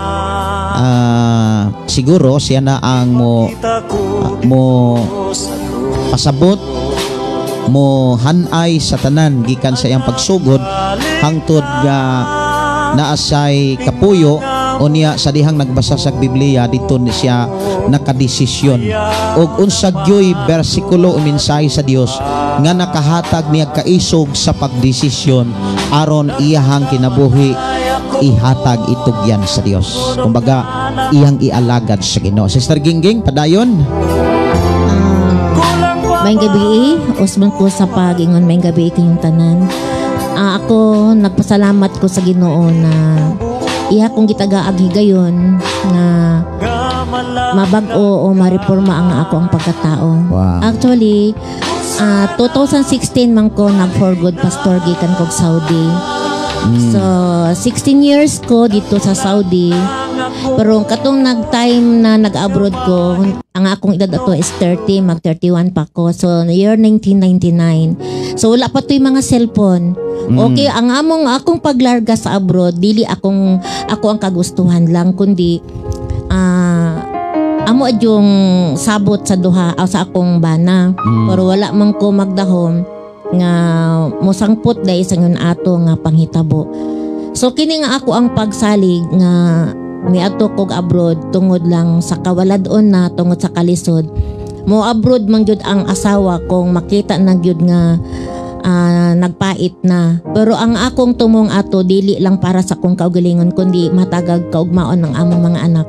siguro siya na ang mo pasabot, mo hanay sa tanan gikan sa iyang pagsugod hangtod nga naasay kapuyo. Unya sa dihang nagbasa sa Biblia dito ni siya nakadesisyon og unsa gyoy bersikulo o mensahe sa Dios nga nakahatag niya kaisog sa pagdesisyon aron iyahang kinabuhi ihatag itugyan sa Dios. Kumbaga iyang ialagad sa Ginoo. Sister Gingging, padayon. Maayong gabi, usbon ko sa pag-ingon, maayong gabi kayong tanan. Ako nagpasalamat ko sa Ginoo na iya kong gitagaag higayon nga mabag-o o mareporma ang ako ang pagkatao. Wow. Actually, 2016 man ko nag for good pastor gikan kog Saudi. So 16 years ko dito sa Saudi. Pero katong nag-time na nag-abroad ko, ang akong edad ato is 30, mag 31 pa ko. So year 1999. So wala pa to'y mga cellphone. Okay, ang among akong paglarga sa abroad, dili ako ang kagustuhan lang kundi amo adyong sabot sa duha o sa akong bana. Pero wala man ko magdahom nga mosangpot dahil sa ngon ato nga panghitabo. So kini nga ako ang pagsalig nga miadto kog abroad tungod lang sa kawalad-on na tungod sa kalisod. Mo abroad man gyud ang asawa kong makita na gyud nga nagpait na. Pero ang akong tumong ato dili lang para sa akong kaugalingon kundi matagag kaugmaon ng among mga anak.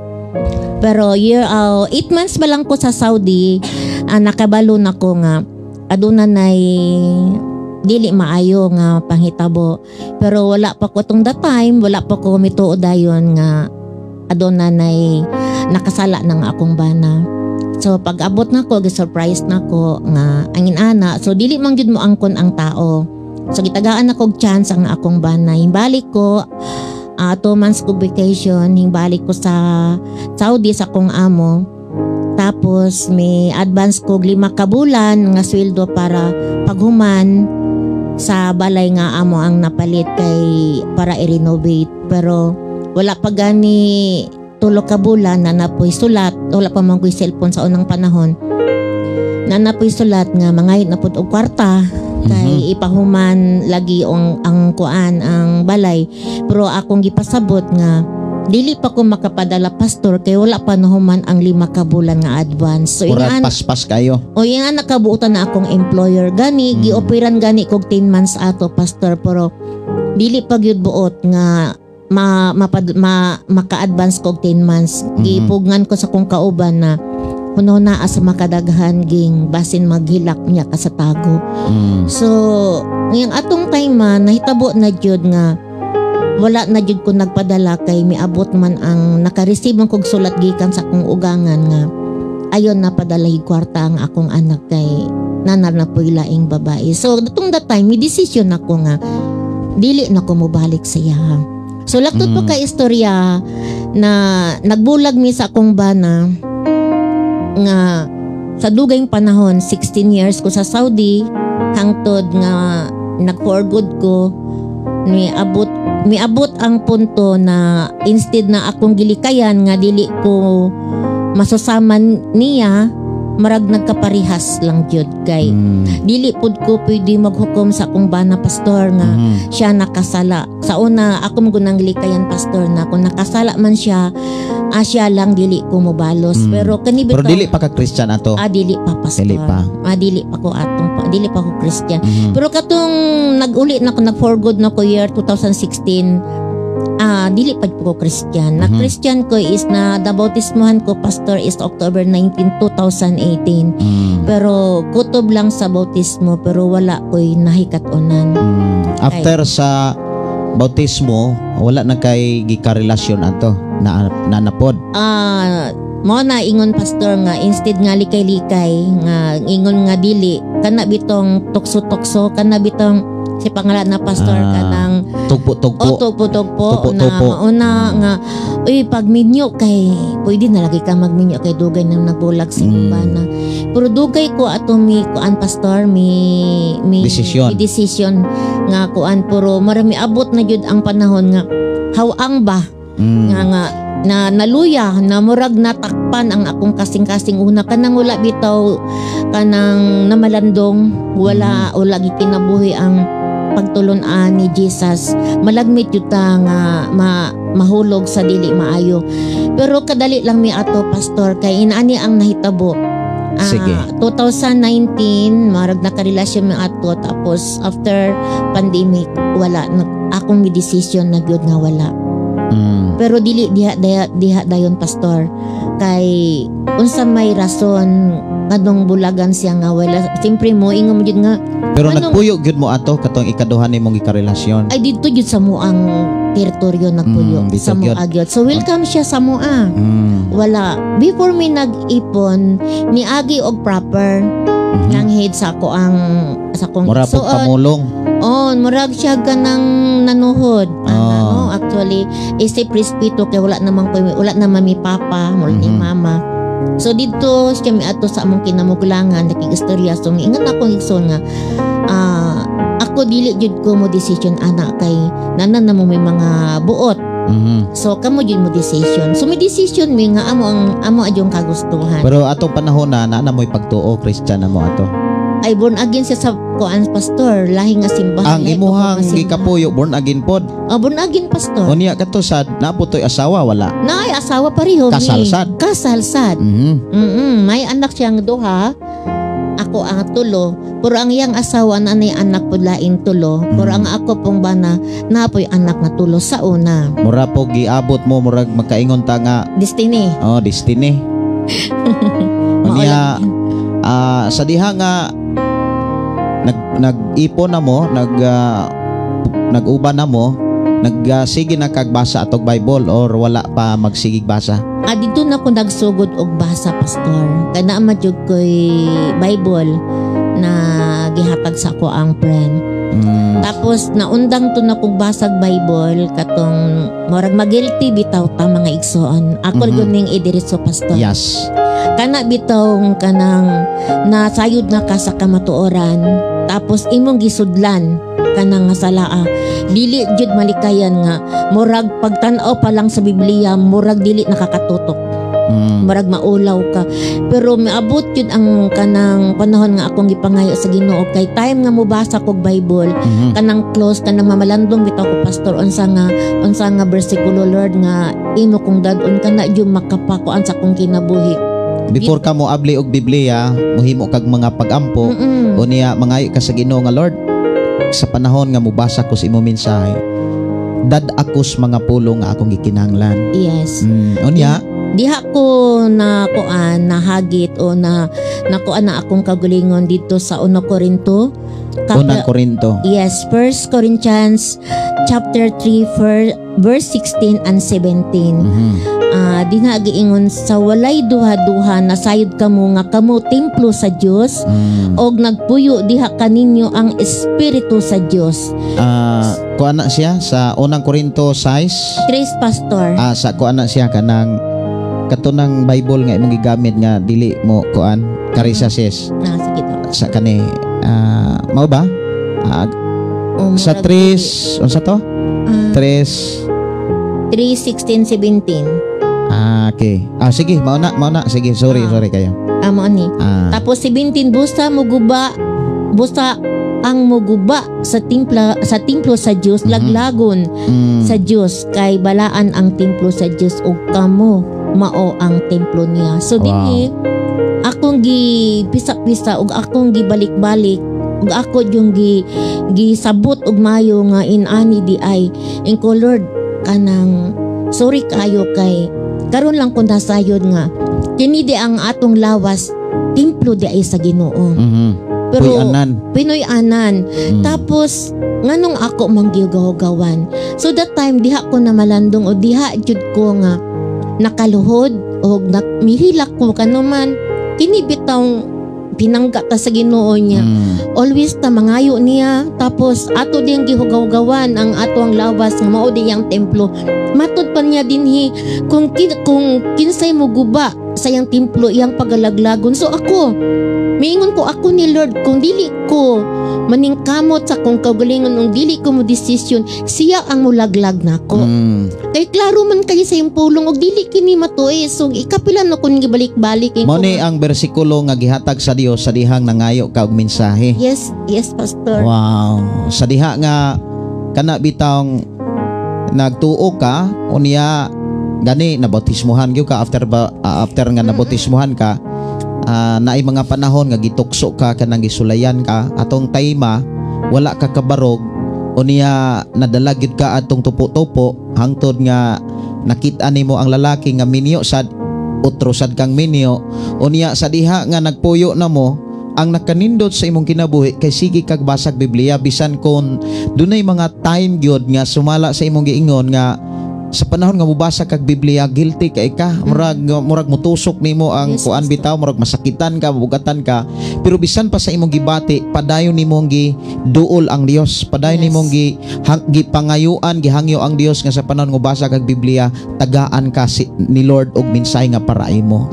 Pero year 8 months pa lang ko sa Saudi, nakabalo na ko nga aduna nay dili maayo nga panghitabo. Pero wala pa ko tong that time, wala pa ko mituo dayon nga aduna nay nakasala na nga akong bana. So pag abot na ko, gi-surprise na ko nga angin ana. So dili man gyud mo angkon ang tao. So gitagaan ako og chance ang akong bana. Himbalik ko 2 months ko vacation, himbalik ko sa Saudi sa akong amo. Tapos may advance ko 5 ka bulan nga sweldo para paghuman sa balay nga amo ang napalit kay para i-renovate. Pero wala pa gani 3 ka bulan na napoy sulat, wala pa man ko'y cellphone sa unang panahon. Na napoy sulat nga mangayo na pud og kwarta kay ipahuman lagi ang kuan, ang balay. Pero akong gipasabot nga dili pa ko makapadala, pastor, kay wala pa nahuman ang 5 ka bulan nga advance. So Murag ingan paspas kayo. O yung nakabuotan na akong employer gani, gioperan gani kog 10 months ato, pastor, pero dili pa gyud buot nga ma, mapad, ma maka-advance kog 10 months. Gipugngan ko sa kong kauban na kuno naa sa makadaghan ging basin maghilak niya ka sa tago. So, ngayong atong time man, nahitabo na jud nga wala na jud ko nagpadala kay miabot man ang naka-receive man kog sulat gikan sa akong ugangan nga ayon na padala kwarta ang akong anak kay nanar na po'y laing babae. So, datong that time, may decision ako nga dili na ko mobalik sa iya. So, laktod pa ka istorya na nagbulag mi sa akong bana nga sa dugayng panahon, 16 years ko sa Saudi, hangtod nga nag for good ko, miabot ang punto na instead na akong gilikayan nga dili ko masusaman niya, marag nagkaparihas lang jud kay dili pud ko pwede maghukom sa akong bana, pastor, nga siya nakasala. Sa una, ako mo gunang likayan, pastor, na kung nakasala man siya, siya lang, dili ko mobalos. Pero kani Pero bitaw- dili pa ka Christian ato. Ah, dili pa, pastor. Dili pa. Ah, dili pa ko atong pa, dili pa ko Christian. Pero katong nag-uli na ko, nag for good na ko year 2016, dili pa ko Christian. Na Christian ko is na nabautismohan ko, pastor, is October 19, 2018. Pero kutob lang sa bautismo pero wala ko'y nahikat-unan. After sa bautismo, wala na kay gikarelasyon ato na na napod. Mo na ingon, pastor, nga instead nga likay-likay nga ingon nga dili kana bitong tukso-tukso, kana bitong si pangalan na, pastor, kanang Tugpo-tugpo. O tugpo-tugpo na Tugpo-tugpo. Mauna nga, uy, pag minyo kay pwede na lagi ka magminyo kay dugay nang nagbulag sa bana. Pero dugay ko ato mi kuan, pastor, mi Desisyon. Mi desisyon nga kuan, pero marami abot na jud ang panahon nga hawang ba nga nga na naluya na murag natakpan ang akong kasing-kasing una, kanang wala bitaw, kanang namalandong, wala wala gikinabuhi ang pagtulun-an ni Jesus. Malagmit jud ta nga mahulog sa dili maayo, pero kadali lang mi ato, pastor, kay inaani ang nahitabo. Sige. 2019 marag nakarelasyon mi ato, tapos after pandemic wala nag akong mi decision na gyud nga wala. Pero dili diha diha, diha dayon, pastor, kay unsa may rason ngadong bulagan siya nga wala, siyempre mo ingon mo jud nga Pero Anong- nagpuyo gyud mo ato katong ikaduha nimong gikarelasyon? Ay, didto jud sa muang teritoryo nagpuyo. Dito Sa gyud. mua gyud. So welcome siya sa mua. Wala before mi nag-ipon, niagi og proper nang head sa ako ang sa akong Mura po igsuon. pamulong. Oh, murag siya ganang nanuhod. Ah. Ano, actually, isip respeto kay wala naman ko, wala naman mi papa, wala ni mama. So didto siya miadto sa among kinamuglangan, nakigistorya. So ingon akong igsoon nga ako dili jud ko mo decision ana kay nanan na mo may mga buot. So kamo jud mo decision. So may decision mi nga amo ang amo adyong kagustuhan. Pero atong panahon na naa na mo'y pagtuo, Christian na mo ato? Ay, born again siya sa kuan, pastor, lahi nga simbahan. Ang Lahi pa ko imuhang nga simbahan. gikapuyo born again pod? Oh, born again, pastor. Unya kato sad naputoy asawa, wala? Naay asawa pareho mi. Kasal sad? Kasal sad. May anak siyang duha. Ako ang tulo. Pero ang iyang asawa na nay anak po laing tulo. Pero ang ako pong bana napoy anak na tulo sa una. Mura po giabot mo, murag magkaingon ta nga Destiny. Oh, destiny. Unya sa diha nga nag-ipon na mo, nag-uban na mo, nagsige na kagbasa atog Bible or wala pa magsigig basa? Ah, didto na ko nagsugod og basa, pastor. Kay naa man jud ko'y Bible na gihatag sa ako ang friend. Tapos naundang to na kog basag Bible katong murag magilty bitaw ta, mga igsoon. Ako mm ning idiretso, pastor. Yes. Kana bitong kanang nasayod na ka sa kamatuoran, tapos imong gisudlan kanang nga salaa, dili jud malikayan nga murag pagtan-aw pa lang sa Biblia, murag dili nakakatutok, murag maulaw ka. Pero miabot jud ang kanang panahon nga akong gipangayo sa Ginoo, kay time nga mobasa kog Bible, kanang close, kanang mamalandong bitaw ko, Pastor, unsa nga bersikulo, Lord, nga imo kong dad-on, kana jud makapakuan sa akong kinabuhi. Before ka mo abli og Biblia, mohimo kag mga pagampo, unya mangayo ka sa Ginoo nga, "Lord, sa panahon nga mobasa ko sa imong mensahe, dad ako sa mga pulong nga akong gikinahanglan." Unya, Diha ko na kuan, nahagit o na nakuan na akong kagulingon dito sa 1 Corinto. Unang Korinto. Yes, 1 Corinthians chapter 3 verse 16 and 17. Ah, dinha giingon, "Sa walay duha-duha nasayod kamo nga kamo templo sa Dios og nagpuyo diha kaninyo ang espiritu sa Dios." Ah, kuan na siya sa Unang Korinto 6. Tres, Pastor. Ah, sa kuan na siya, kanang katunang Bible nga imong gigamit nga dili mo kuan karisa, sis. Ah, sige to. Sa kani, ah, mao ba? Ah, O, sa murag 3, unsa to? Ah, 3. 3, 16, 17. Ah, okay. Ah, sige, mao na, mao na. Sige, sorry, sorry kayo. Ah, mao ni. Ah. Tapos 17, busa muguba, busa ang muguba sa templo sa Dios, laglagon sa Dios, kay balaan ang templo sa Dios ug kamo mao ang templo niya. So dinhi akong gi pisa-pisa ug akong gibalik-balik ug ako yung gi gisabot og mayo nga inani di ay inko, "Lord, kanang sorry kayo kay karon lang ko nasayod nga kini di ang atong lawas, templo di ay sa Ginoo." Pero Puy-anan. Pinoy anan. Tapos nganong ako manggigaw-gawan? So that time diha ko na malandong o diha jud ko nga nakaluhod o mihilak ko kanuman kini bitaw pinangga ta sa Ginoo niya. Always ta mangayo niya, tapos ato din gihugaw-gawan ang ato ang lawas nga mao din yang templo. Matud pa niya dinhi, kung kinsay mo guba sa iyang templo, iyang pagalaglagon. So ako miingon ko, ako ni Lord, kung dili ko maningkamot sa kong kaugalingon ug dili ko mo desisyon, siya ang mulaglag nako. Kay klaro man kayo sa iyong pulong ug dili kini matuis. So ikapila no kun gibalik-balik. Mao ni ang bersikulo nga gihatag sa Dios sa dihang nangayo ka og mensahe. Yes, Pastor. Wow. Sa diha nga kana bitawng nagtuo ka, unya gani nabautismuhan gyud ka, after ba, after nga nabautismuhan ka, naay mga panahon nga gitukso ka, kanang gisulayan ka atong tayma wala ka kabarog, unya nadala gyud ka atong tupo-tupo hangtod nga nakita nimo ang lalaki nga minyo sad, utro sad kang minyo. Unya sa diha nga nagpuyo na mo, ang nakanindot sa imong kinabuhi kay sige kag basag Biblia, bisan kon dunay mga time gyud nga sumala sa imong giingon nga sa panahon nga mobasa kag Biblia, guilty kay ka, murag mutusok nimo ang kuan bitaw, murag masakitan ka, mabugatan ka. Pero bisan pa sa imong gibati, padayon nimong gi duol ang Dios, padayon nimong gi gipangayuan, gihangyo ang Dios nga sa panahon nga basa kag Biblia, tagaan ka ni Lord og mensahe nga para imo.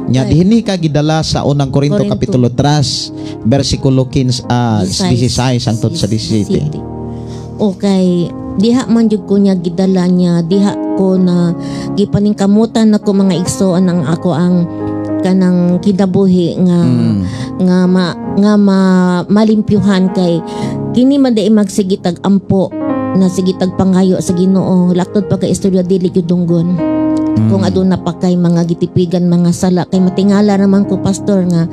Nya dinhi ka gidala sa Unang Korinto, Korinto. kapitulo 3 bersikulo 15, 16 hangtod sa 17. Okay, diha man jud ko niya gidala niya, diha ko na gipaningkamutan nako, mga igsoon, ang ako ang kanang kinabuhi nga nga ma malimpyuhan, kay kini man di magsigitag ampo na sigitag pangayo sa Ginoo, laktod pa kay istorya, dili gyud dunggon kung aduna pa kay mga gitipigan, mga sala, kay matingala naman ko, Pastor, nga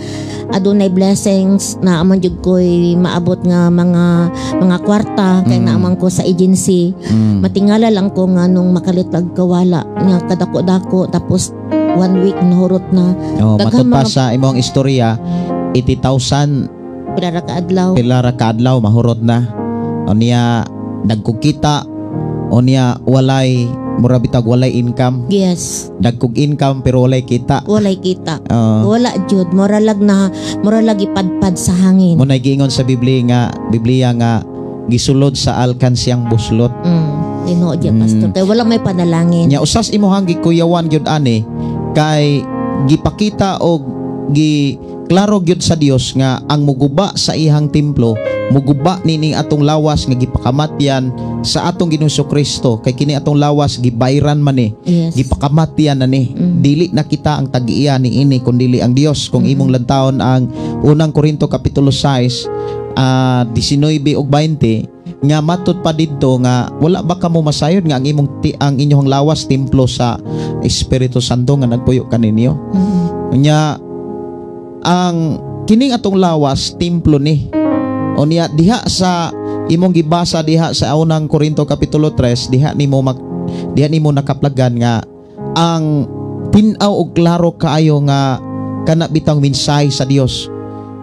adunay blessings na aman jud ko'y maabot nga mga kwarta kay naaman ko sa agency. Matingala lang ko nga nung makalitag kawala nga kadako-dako, tapos one week nahurot na. Oh, Daghang matud pa mga sa imong istorya, 80,000 pila ra ka adlaw. Pila ra ka adlaw mahurot na. Unya nagkukita, unya walay, mura bitag walay income. Dagkog income pero walay kita. Walay kita. Wala jud, mura na mura lagi padpad sa hangin. Mo giingon sa Biblia nga gisulod sa alkansyang buslot. Tinuod ya, Pastor. Kay wala may panalangin. Nya usas imuhang gikuyawan gyud ani kay gipakita og gi klaro gyud sa Dios nga ang muguba sa iyang templo, muguba nining atong lawas nga gipakamatyan sa atong Ginoong Kristo, kay kini atong lawas gibayran man ni, gipakamatyan na ni. Dili na kita ang tag-iya niini kundili ang Dios. Kung imong lantawon ang Unang Korinto kapitulo 6, 19 ug 20, nga matud pa didto nga wala ba kamo masayod nga ang inyong lawas templo sa Espiritu Santo nga nagpuyo kaninyo? Nya ang kining atong lawas templo ni. Unya diha sa imong gibasa diha sa Unang Korinto kapitulo 3, diha nimo nakaplagan nga ang tin-aw og klaro kaayo nga kana bitang mensahe sa Dios,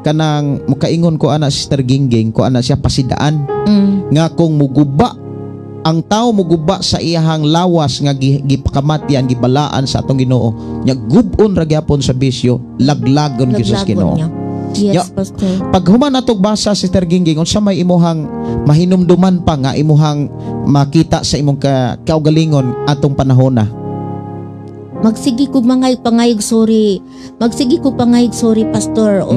kanang mukaingon ko ana, Sister Gingging, ko ana siya pasidaan nga kung muguba ang tao, muguba sa iyahang lawas nga gipakamatyan, gibalaan sa atong Ginoo, nya gub-on ra gyapon sa bisyo, laglagon gyud sa Laglagon Ginoo. Niya. Yes, Pastor. Pag human natog basa, Sister Gingging, unsa may imuhang mahinumduman pa nga imuhang makita sa imong kaugalingon atong panahona? Magsige ko mga pangayog sorry. Magsige ko pangayog sorry, Pastor. O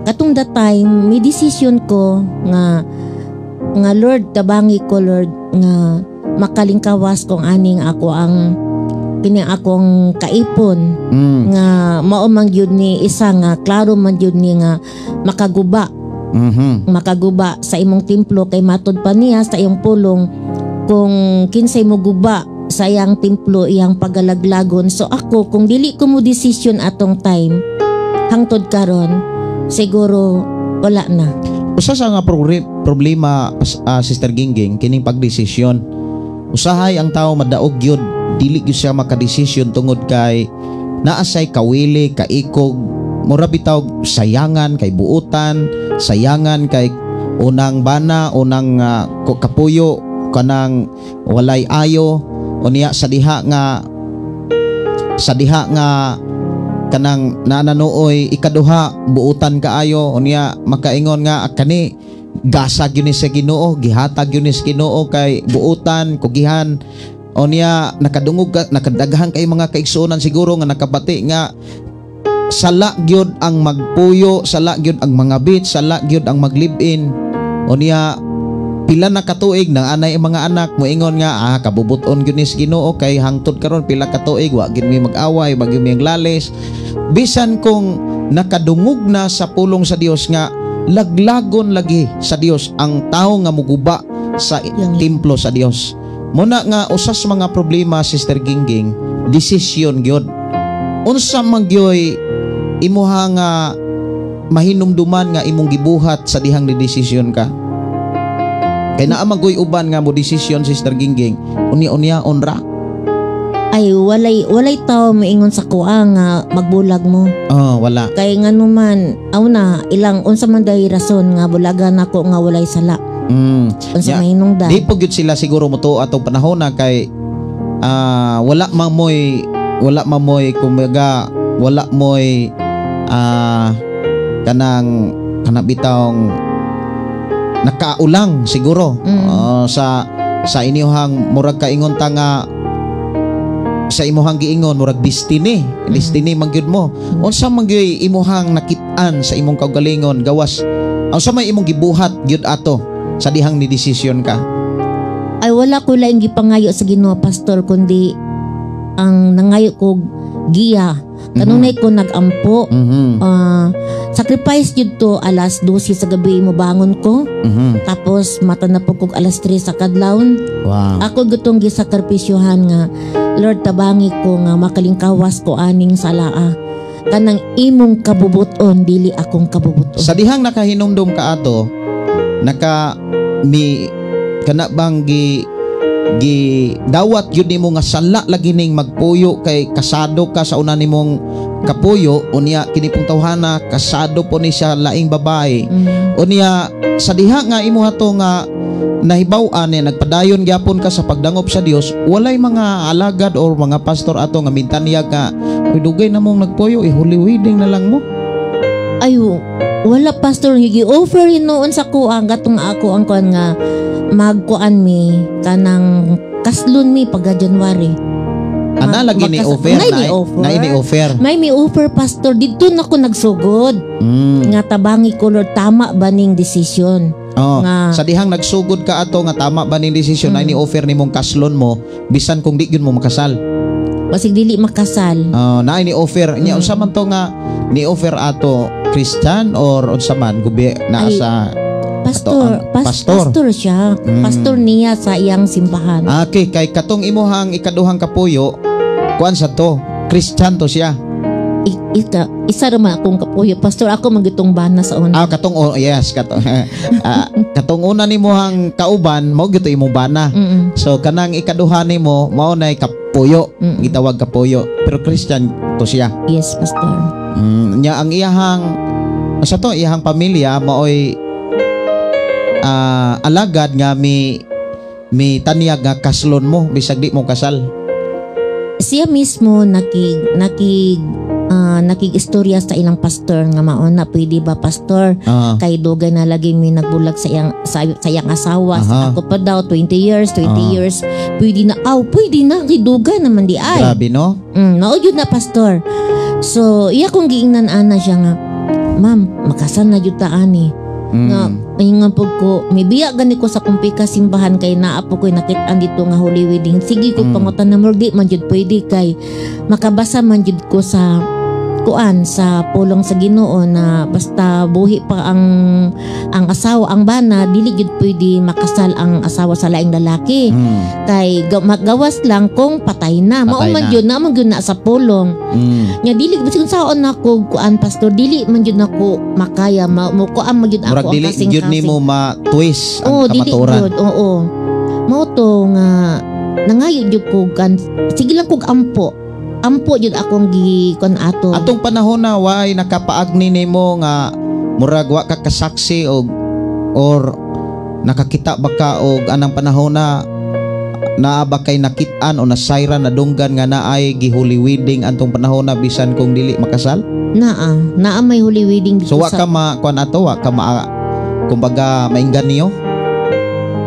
katong that time may decision ko nga nga Lord, tabangi ko, Lord, nga makalingkawas kong aning ako ang kini akong kaipon nga mao man gyud ni isa nga klaro man gyud ni nga makaguba makaguba sa imong templo, kay matod pa niya sa iyong pulong, kung kinsay mo guba sa iyang templo, iyang pagalaglagon. So ako, kung dili ko mo desisyon atong time, hangtod karon siguro wala na. Usa sa nga problema, Sister Gingging, kining pagdesisyon. Usahay ang tao madaog gyud, dili gyud siya makadesisyon tungod kay naa say kawili, kaikog, mura bitaw sayangan kay buutan, sayangan kay unang bana, unang kapuyo kanang walay ayo. Unya sa diha nga kanang nananuoy ikaduha, buutan kaayo. Unya makaingon nga, "Ah, kani gasa gyud ni sa Ginoo, gihatag gyud ni sa Ginoo kay buutan kugihan." Unya nakadungog ka, nakadaghan kay mga kaigsuonan siguro nga nakabati nga sala gyud ang magpuyo, sala gyud ang mga bit, sala gyud ang maglib-in. Unya pila na katuig nang anay ang mga anak, moingon nga, "Ah, kabubuton gyud ni sa Ginoo kay hangtod karon pila ka tuig wa gyud mi mag-away, wa gyud mi lalis," bisan kung nakadungog na sa pulong sa Dios nga laglagon lagi sa Dios ang tao nga muguba sa templo sa Dios. Muna nga usa sa mga problema, Sister Gingging, desisyon gyud. Unsa man gyoy imuha nga mahinumduman nga imong gibuhat sa dihang ni desisyon ka? Kay naa man goy uban nga mo desisyon, Sister Gingging, unya-unya onra. Ay, walay tao moingon sa kuha nga magbulag mo. Oh, wala. Kay ngano man, aw na ilang unsa man day rason nga bulagan ako nga walay sala? Unsa mahinungdan? Di po gyud sila siguro mo atong panahon na kay wala man moy kumbaga wala moy kanang kana bitawng nakaulang siguro. Sa inyuhang murag kaingon ta nga sa imuhang giingon murag destiny, destiny man gyud mo. Unsa man gyud imuhang nakit-an sa imong kaugalingon, gawas unsa may imong gibuhat gyud ato sa dihang ni desisyon ka? Ay, wala ko laing gipangayo sa Ginoo, Pastor, kundi ang nangayo ko giya. Kanunay ko nagampo. Sacrifice jud to, alas 12 sa gabi mo bangon ko. Tapos mata na po kog alas 3 sa kadlawon. Ako gutong gisakripisyohan nga, Lord, tabangi ko nga makalingkawas ko aning salaa. Kanang imong kabubuton, dili akong kabubuton. Sa dihang nakahinumdum ka ato, naka mi kana bang gi gi dawat gyud nimo nga sala lagi ning magpuyo kay kasado ka sa una nimong kapuyo, unya kini pong tawhana kasado po ni siya laing babae? Unya sa diha nga imo ato nga nahibaw-an ni nagpadayon gyapon ka sa pagdangop sa Dios, walay mga alagad or mga pastor ato nga mintanyag nga, "Uy, dugay na mong nagpuyo, i-holy wedding na lang mo"? Ay, wala, Pastor. Gi-offer noon sa kuha gatong ako ang kuan nga magkuan mi kanang kaslon mi pagka January. Ana lagi ni offer Nay na ni offer. Na ni offer. May mi offer, pastor, didto na ko nagsugod. Nga tabangi ko, Lord, tama ba ning desisyon? Oh, Nga- sa dihang nagsugod ka ato nga tama ba ning desisyon, na ni offer nimong kaslon mo bisan kung di gyud mo makasal. Basig dili makasal. Oh, na ni offer nya, unsa man to nga ni offer ato, Christian or unsa man gubi naa Ay, sa Pastor, ato ang pastor. pastor siya. Pastor niya sa iyang simbahan. Okay, kay katong imuhang ikaduhang kapuyo, kuan sa to, Christian to siya. Isa ra man akong kapuyo. Pastor, ako magitong bana sa una. Ah, katong, oh, yes, katong katong una nimuhang kauban mao gyud to imong bana. So kanang ikaduha nimo mao nay kapuyo, gitawag kapuyo, pero Christian to siya. Yes, pastor. Nya ang iyahang sa to iyahang pamilya maoy alagad nga mi tanyag nga kaslon mo bisag di mo kasal. Siya mismo nakig istorya sa ilang pastor nga mauna, "Pwede ba, pastor?" Kay dugay na lagi mi nagbulag sa iyang asawa. Ako pa daw 20 years, 20 years. Pwede na aw, pwede na kay dugay naman di ay. Grabe, no? Mao jud na, pastor. So, iya kong giingnan ana siya nga, "Ma'am, makasal na jud ta ani." Nga ingon pud ko, mibiya gani ko sa kumpika simbahan kay naa po ko'y nakit-an dito nga holy wedding. Sige ko pangutan na murag di man jud pwede kay makabasa man jud ko sa kuan, sa pulong sa Ginoo na basta buhi pa ang asawa, ang bana, dili jud pwede makasal ang asawa sa laing lalaki kay magawas lang kung patay na. Mao Patay man na. jud na man jud na sa pulong. Nya dili bisag saon nako kuan, pastor, dili man jud nako makaya mo kuan man jud ako Murag ang dili kasing gyud nimo ma-twist ang Oo, dili kamatuoran. jud, oo. Mao to nga nangayo jud ko kan sige lang kog ampo. Ampo jud akong gi kuan ato. Atong panahon na way nakapaagni nimo nga murag wa ka kasaksi og or nakakita ba ka og anang panahon na naa ba kay nakit-an o nasayran, nadunggan nga naay gi-holy wedding antong panahon na bisan kung dili makasal? Naa, naa may holy wedding dito So wa sa ka ma kuan ato, wa ka ma kumbaga mainggan niyo?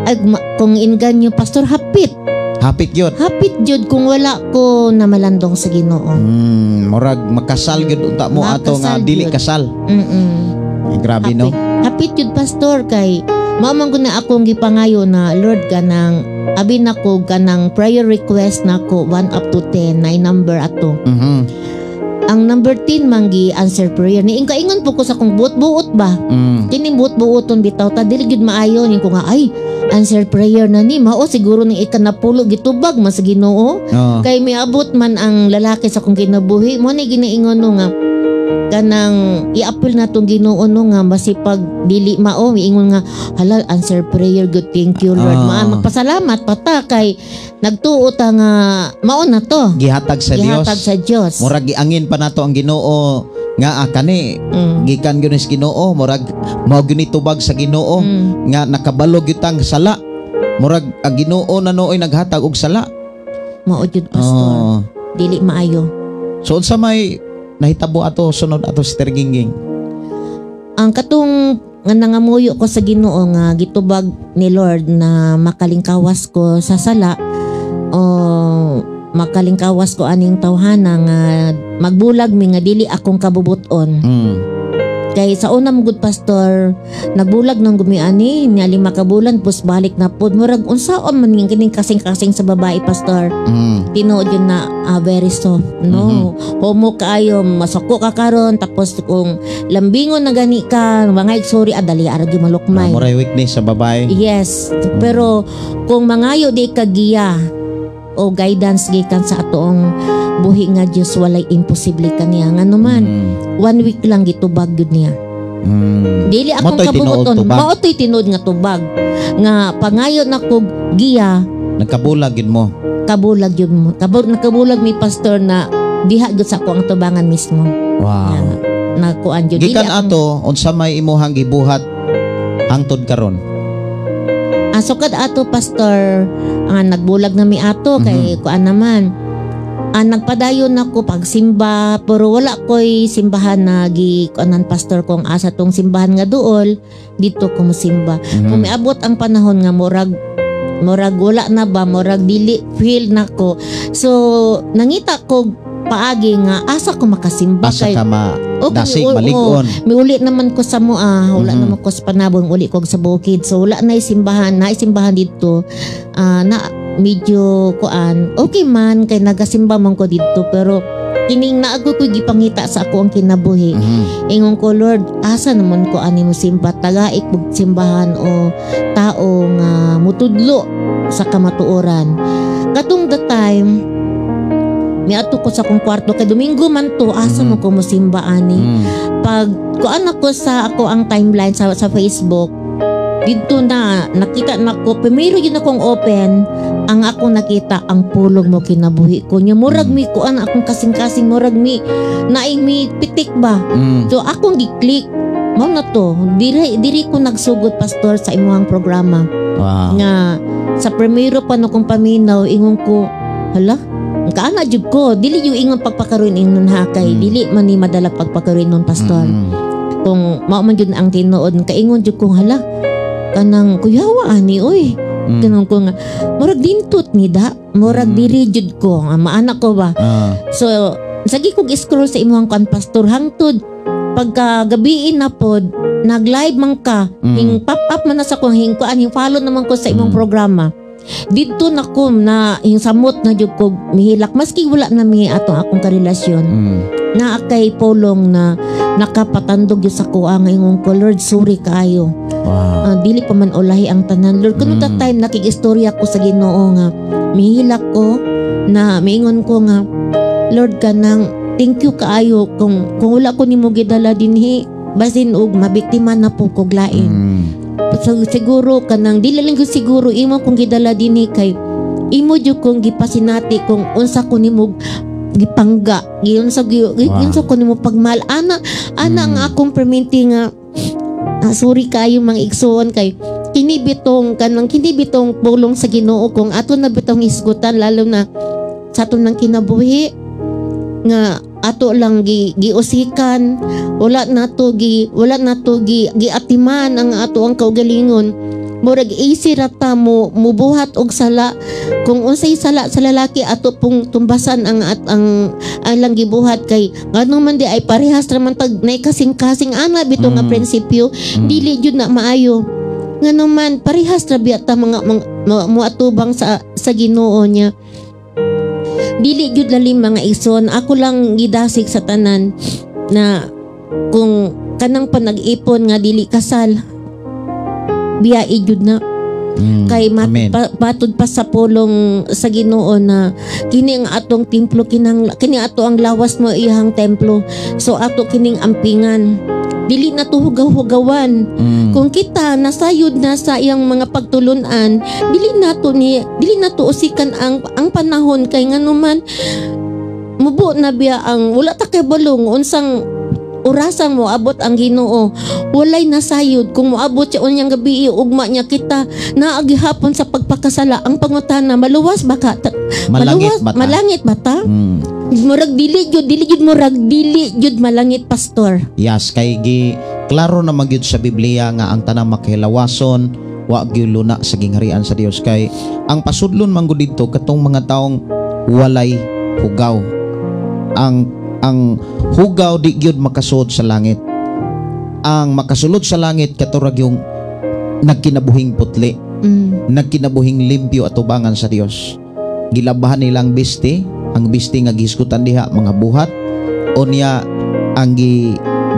Ay, kung inganyo, pastor, hapit. Hapit gyud. Hapit jud kung wala ko na malandong sa Ginoo. Murag makasal gyud unta mo ato nga Makasal dili gyud. kasal. Eh, grabe, no? Hapit jud, pastor, kay mao man gud na akong gipangayo na Lord, kanang abi nako kanang prayer request nako 1 up to 10 na number ato. Ang number 10 man gi answer prayer ni ingon po ko sa akong buot-buot ba. Kining buot-buoton bitaw ta dili gyud maayo ni ko nga ay answer prayer na ni mao siguro ning ikanapulo gitubag man sa Ginoo. Kay miabot man ang lalaki sa akong kinabuhi mo ni ginaingon no nga kanang i-appeal na tong Ginoo no nga masipag dili mao miingon nga halal answer prayer, good, thank you, Lord. Magpasalamat pa ta kay nagtuo ta nga mao na to. Gihatag sa Dios. Gihatag sa Dios. Murag giangin pa nato ang Ginoo nga kani gikan gyud ni sa Ginoo, murag mao gyud ni tubag sa Ginoo nga nakabalo gyud tang sala. Murag ang Ginoo na nooy naghatag og sala. Mao jud, pastor. Dili maayo. So unsa may nahitabo ato sunod ato, Sister Gingging? Ang katong nga nangamuyo ko sa Ginoo nga gitubag ni Lord na makalingkawas ko sa sala o makalingkawas ko aning tawhana nga magbulag mi nga dili akong kabubuton. Kay sa una mo gud, pastor, nagbulag nang gumiani niya 5 ka bulan pus balik na pod, murag unsaon man ning kining kasing-kasing sa babae, pastor. Tinuod yun na very soft, no? Homo kaayo, masako ka karon, tapos kung lambingon na gani ka mga sorry adali ara gyud malukmay. Muray weakness sa babae. Yes, pero kung mangayo di ka giya o guidance gikan sa atoong buhi nga Dios, walay imposible kaniya ngano man. One week lang gitubag gyud niya. Dili akong Mao to'y tinuod kabuoton. tubag. Mao to'y tinuod nga tubag nga pangayo na kog giya. Nagkabulag gyud mo. Kabulag yun mo. Nakabulag mi, pastor, na diha gyud sa ako ang tubangan mismo. Na kuan jud. Dili Gikan akong- ato, unsa may imuhang gibuhat hangtod karon? Ah, sukad ato, pastor, ang nagbulag na mi ato kay kuan naman. Ah, nagpadayon ako pagsimba pero wala ko'y simbahan na gi kuanan, pastor, kung asa tong simbahan nga duol dito ko mosimba. Kung miabot ang panahon nga murag Murag wala na ba, murag dili feel nako. So nangita ko paagi nga asa ko makasimba Asa kay ka ma okay, dasig oo. malig-on. Miuli naman ko sa mua, wala naman ko sa Panabong, uli ko sa bukid. So wala na simbahan, na simbahan dito. Na medyo kuan, okay man kay nagasimba man ko dito, pero kining naago ko gipangita sa ako ang kinabuhi. Ingon ko, "Lord, asa naman ko ani mo simba? Tagaik og simbahan o tao nga mutudlo sa kamatuoran." Katong the time miadto ko sa akong kwarto kay Domingo man to, asa mo ko mosimba ani? Pag kuan ako sa ako ang timeline sa Facebook didto na nakita nako, primero yun akong open ang akong nakita ang pulong mo kinabuhi ko nya murag mi kuan akong kasing-kasing, murag mi naay mi pitik ba. So akong gi-click mao na to, diri diri ko nagsugod, Pastor, sa imuhang programa nga sa primero pa no kong paminaw, ingon ko, "Hala, kaana jud ko." Dili yung ingon pagpakaroon ingon ha, kay dili man ni madalag pagpakaroon nun, Pastor. Kung mao man jud ang tinuod, kaingon jud ko, "Hala, kanang kuyawa ani oy." Kanang ko nga murag dintot ni da, murag diri jud ko nga maana ko ba. So sagi kog scroll sa imong kan, Pastor, hangtod pagka gabiin na pod nag-live man ka, hing pop up man na sa kong hing kuan, hing follow naman ko sa imong programa. Didto na ko na hing samot na jud ko mihilak maski wala na mi atong akong karelasyon, na kay pulong na nakapatandog gyud sa kuha nga ingon ko, "Lord, sorry kaayo." Dili pa man ulahi ang tanan, Lord. Kuno ta time nakig-istorya ko sa Ginoo nga mihilak ko na miingon ko nga, "Lord, kanang thank you kaayo. Kung wala ko nimo gidala dinhi, basin og mabiktima na po kog lain." So, siguro kanang dili lang gyud siguro, imo kong gidala dinhi kay imo jud kong gipasinati kung unsa ko nimo gipangga, giunsa giunsa ko nimo pagmahal ana ana. Ang akong perminti nga sorry kayo mga igsoon kay kini bitong kanang kini bitong pulong sa Ginoo kung ato na bitong hisgutan, lalo na sa ato ng kinabuhi nga ato lang gi giusikan, wala nato gi giatiman ang ato ang kaugalingon. Murag easy ra ta mo mubuhat og sala. Kung unsay sala sa lalaki, ato pong tumbasan ang at ang lang gibuhat kay ngano man di ay parehas ra man tag nay kasing-kasing ana bitaw nga prinsipyo. Dili jud na maayo ngano man parehas ra biya ta mga moatubang sa Ginoo niya. Dili jud lalim, mga igsoon. Ako lang gidasig sa tanan na kung kanang panag-ipon nga dili kasal, biyai jud na kay Amen. Patud pa sa pulong sa Ginoo na kini ang atong templo, kinang kini ato ang lawas mo iyang templo, so ato kining ampingan, dili na to hugaw-hugawan. Kung kita nasayod na sa iyang mga pagtulunan, dili nato usikan ang panahon kay nganuman mubo na biya ang wala ta kay balong unsang orasan mo abot ang Ginoo. Walay nasayod kung moabot siya unyang gabi, ugma niya kita naagihapon sa pagpakasala. Ang pangutana, maluwas ba ka? Malangit Maluwas, ba ta? Malangit ba ta? Murag dili jud, murag dili jud malangit, Pastor. Yes, kay gi klaro na magyud sa Biblia nga ang tanang makilawason wa gyud luna sa gingharian sa Dios, kay ang pasudlon man gud didto katong mga taong walay hugaw. Ang hugaw di gyud makasuod sa langit. Ang makasulod sa langit kato ra yung nagkinabuhing putli, nagkinabuhing limpyo atubangan sa Dios. Gilabahan nilang biste, ang biste nga gihisgutan diha mga buhat, unya ang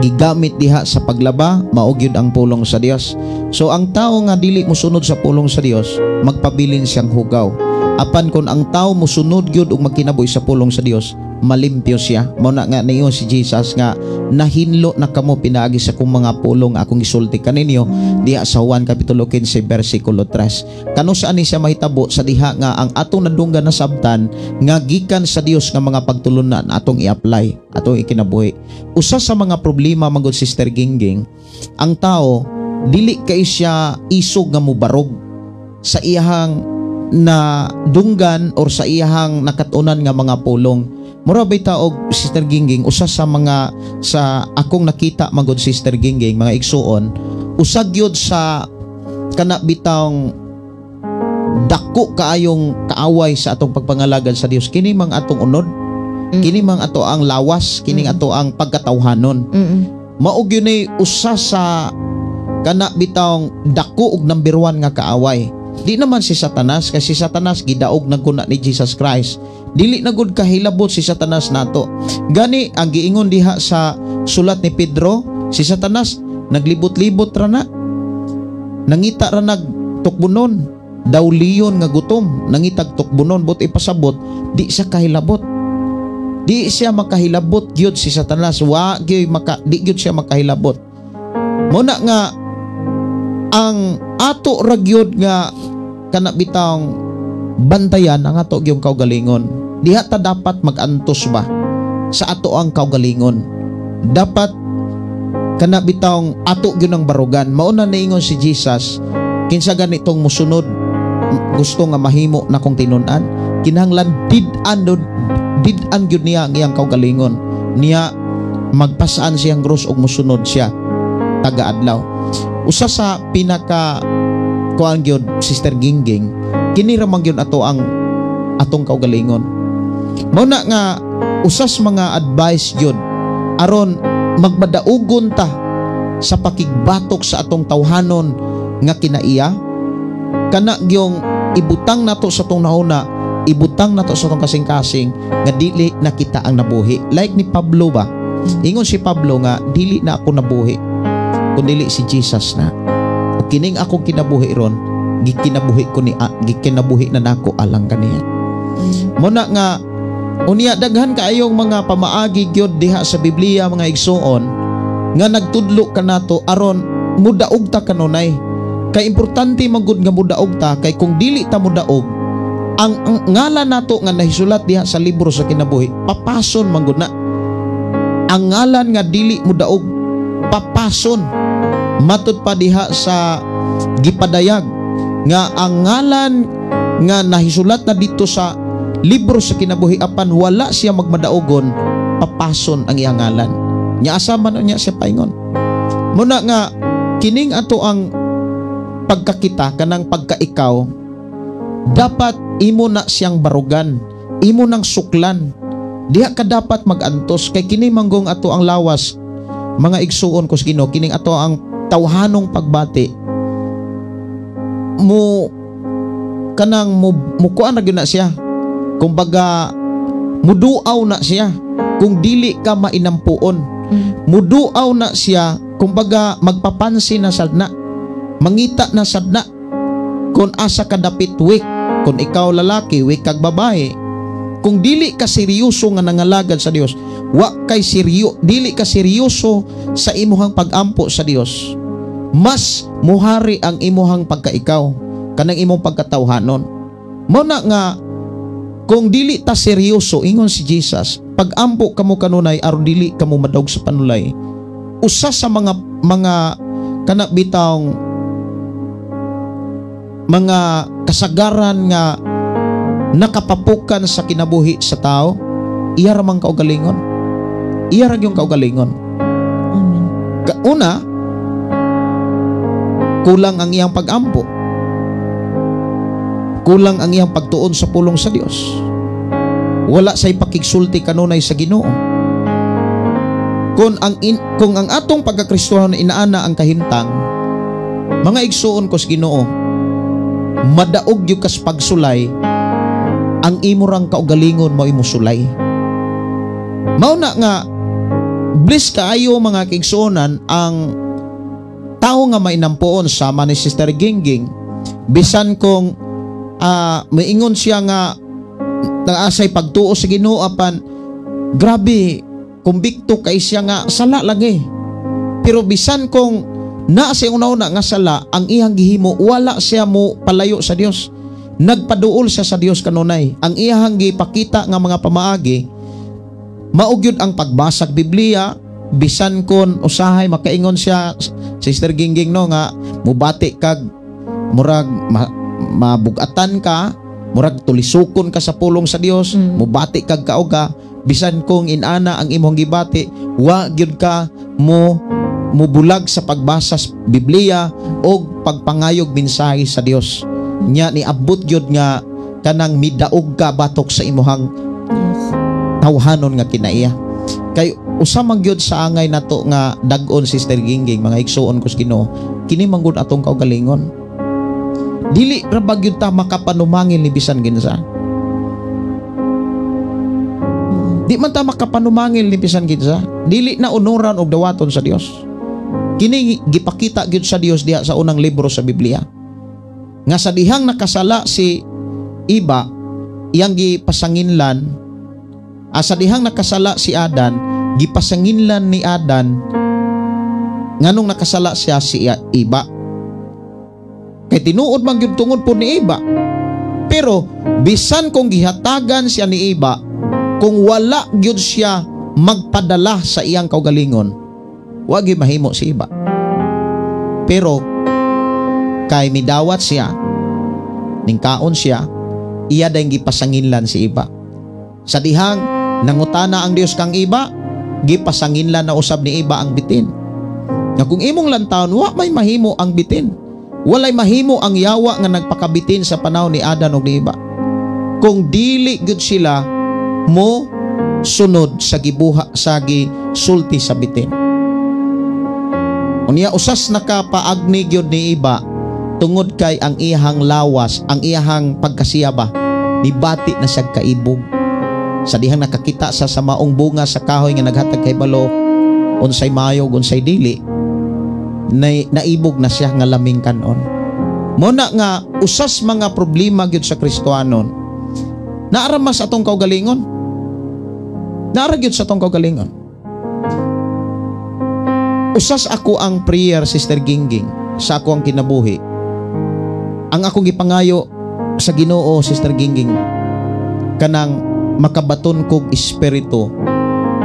gigamit diha sa paglaba mao gyud ang pulong sa Dios. So ang tao nga dili mosunod sa pulong sa Dios, magpabilin siyang hugaw. Apan kung ang tao mosunod gyud ug magkinabuhi sa pulong sa Dios, malimpyo siya. Mao na nga niingon si Jesus nga nahinlo na kamo pinaagi sa akong mga pulong akong gisulti kaninyo diha sa Juan kapitulo 15 bersikulo 3. Kano saan ni siya mahitabo sa diha nga ang atong nadunggan na sabtan nga gikan sa Dios nga mga pagtulunan atong i-apply, atong ikinabuhi. Usa sa mga problema magod, Sister Gingging, ang tao dili kay siya isog nga mubarog sa iyahang na dunggan or sa iyahang nakatunan nga mga pulong. Mura bay taog, Sister Gingging, usa sa mga sa akong nakita magod, Sister Gingging, mga igsuon, usa gyud sa kana bitawng Dako kaayong kaaway sa atong pagpangalagad sa Dios kini mang atong unod, kini mang ato ang lawas, kini ato ang pagkatawhanon. Mao gyud ni usa sa kana bitawng dako og number 1 nga kaaway. Di naman si Satanas, kay si Satanas gidaog na guna ni Jesus Christ. Dili na gud kahilabot si Satanas nato. Gani ang giingon diha sa sulat ni Pedro, si Satanas naglibot-libot ra na. Nangita ra nag tukbunon, daw leon nga gutom, nangitag tukbunon, but ipasabot di siya kahilabot. Di siya makahilabot gyud si Satanas, wa gyud maka di gyud siya makahilabot. Muna nga ang ato ra gyud nga kana bitawng bantayan ang ato gyung kaugalingon. Diha ta dapat magantos ba sa ato ang kaugalingon. Dapat kana bitawng ato gyud ang barugan. Mao na niingon si Jesus, kinsa ganitong musunod gusto nga mahimo na kong tinun-an, kinahanglan did-an gyud niya ang iyang kaugalingon. Niya magpasaan siyang krus og musunod siya taga-adlaw. Usa sa pinaka kuan gyud, Sister Gingging, kini ra man gyud ato ang atong kaugalingon. Mao na nga usas mga advice gyud aron magmadaugon ta sa pakigbatok sa atong tawhanon nga kinaiya, kana gyung ibutang nato sa atong nauna, ibutang nato sa atong kasing-kasing nga dili na kita ang nabuhi. Like ni Pablo ba? Ingon si Pablo nga dili na ako nabuhi kun dili si Jesus na. O kining akong kinabuhi ron, gikinabuhi ko ni gikinabuhi na nako alang kaniya. Muna nga unya daghan kaayong mga pamaagi gyud diha sa Biblia, mga igsuon, nga nagtudlo kanato aron mudaog ta kanunay. Kay importante man gud nga mudaog ta, kay kung dili ta mudaog, ang ngalan nato nga nahisulat diha sa libro sa kinabuhi, papason man gud na. Ang ngalan nga dili mudaog, papason. Matud pa diha sa gipadayag nga ang ngalan nga nahisulat na dito sa libro sa kinabuhi apan wala siya magmadaogon, papason ang iyang ngalan. Nya asa man unya siya paingon? Muna nga kining ato ang pagkakita kanang pagkaikaw, dapat imo na siyang barugan, imo nang suklan. Diha ka dapat magantos kay kini manggong ato ang lawas, mga igsuon ko sa Ginoo, kining ato ang tawhanong pagbati mo kanang mo mukuan na gyud na siya, kumbaga muduaw na siya kung dili ka mainampuon. Muduaw na siya, kumbaga magpapansin na sad na, mangita na sad na kung asa ka dapit weak, kung ikaw lalaki, weak kag babae. Kung dili ka seryoso nga nangalagad sa Dios, wa kay seryo, dili ka seryoso sa imuhang pagampo sa Dios, mas muhari ang imuhang pagkaikaw kanang imong pagkatawhanon. Mao na nga kung dili ta seryoso, ingon si Jesus, pagampo kamo kanunay aron dili kamo madaog sa panulay. Usa sa mga kana bitawng mga kasagaran nga nakapapukan sa kinabuhi sa tao, iya ra mang kaugalingon. Iya ra yung kaugalingon. Amen. Una, kulang ang iyang pagampo. Kulang ang iyang pagtuon sa pulong sa Dios. Wala say pakigsulti kanunay sa Ginoo. Kung ang atong pagkakristohan inaana ang kahimtang, mga igsuon ko sa Ginoo, madaog gyud kas pagsulay, ang imo rang kaugalingon mao imo sulay. Mao na nga bless kaayo, mga kaigsuonan, ang tao nga mainampuon sama ni Sister Gingging, bisan kung maingon siya nga naasay pagtuo sa Ginoo, apan grabe kumbikto kay siya nga sala lagi. Pero bisan kung naa siya una-una nga sala, ang iyang gihimo, wala siya mo palayo sa Dios. Nagpaduol siya sa Dios kanunay. Ang iyang gipakita nga mga pamaagi mao gyud ang pagbasag Biblia, bisan kon usahay makaingon siya, Sister Gingging, no, nga mubati kag murag mabugatan ka, murag tulisukon ka sa pulong sa Dios, mubati kag kauga, bisan kung inana ang imong gibati, wa gyud ka mo mubulag sa pagbasa sa Biblia o pagpangayog mensahe sa Dios. Nya niabot gyud nga kanang midaog ka batok sa imuhang tawhanon nga kinaiya. Kay usa man gyud sa angay nato nga dag-on, Sister Gingging, mga igsuon ko sa Ginoo, kini man gud atong kaugalingon. Dili ra ba gyud ta makapanumangil ni bisan kinsa? Di man ta makapanumangil ni bisan kinsa. Dili na unuran og dawaton sa Dios. Kini gipakita gyud sa Dios diha sa unang libro sa Biblia. Nga sa dihang nakasala si Iba, iyang gipasanginlan, sa dihang nakasala si Adan, gipasanginlan ni Adan nganong nakasala siya si Iba. Kay tinuod man gyud tungod po ni Iba. Pero bisan kung gihatagan siya ni Iba, kung wala gyud siya magpadala sa iyang kaugalingon, wa gyud mahimo si Iba. Pero kay midawat siya, ningkaon siya, iya dayong gipasanginlan si Iba. Sa dihang nangutana ang Dios kang Iba, gipasanginlan na usab ni Iba ang bitin. Nga kung imong lantawon, wa may mahimo ang bitin. Walay mahimo ang yawa nga nagpakabitin sa panahon ni Adan ug ni Iba. Kung dili gyud sila mo sunod sa gibuha sa gisulti sa bitin. Unya usas nakapaagni gyud ni Iba tungod kay ang iyahang lawas, ang iyahang pagkasiyaba, nibati na siya kaibog. Sa dihang nakakita sa samaong bunga sa kahoy nga naghatag kay balo, unsay maayo unsay dili, naibog na siya nga laming kanon. Muna nga usas mga problema gyud sa Kristohanon, naara mas atong kaugalingon. Naara gyud sa atong kaugalingon. Usas ako ang prayer, Sister Gingging, sa ako ang kinabuhi. Ang akong gipangayo sa Ginoo, Sister Gingging, kanang makabaton kog espiritu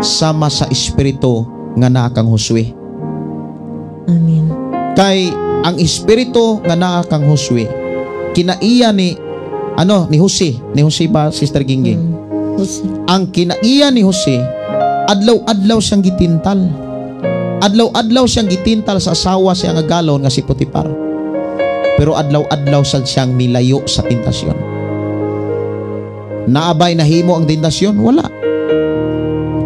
sama sa espiritu nga naa kang Josue. Amen. Kay ang espiritu nga naa kang Josue, kinaiya ni ni Jose, ni Jose ba, Sister Gingging? Jose. Ang kinaiya ni Jose, adlaw-adlaw siyang gitintal. Adlaw-adlaw siyang gitintal sa asawa siya nga galon nga si Potifar. Pero adlaw-adlaw sad siyang milayo sa tentasyon. Naabay nahimo ang tentasyon? Wala.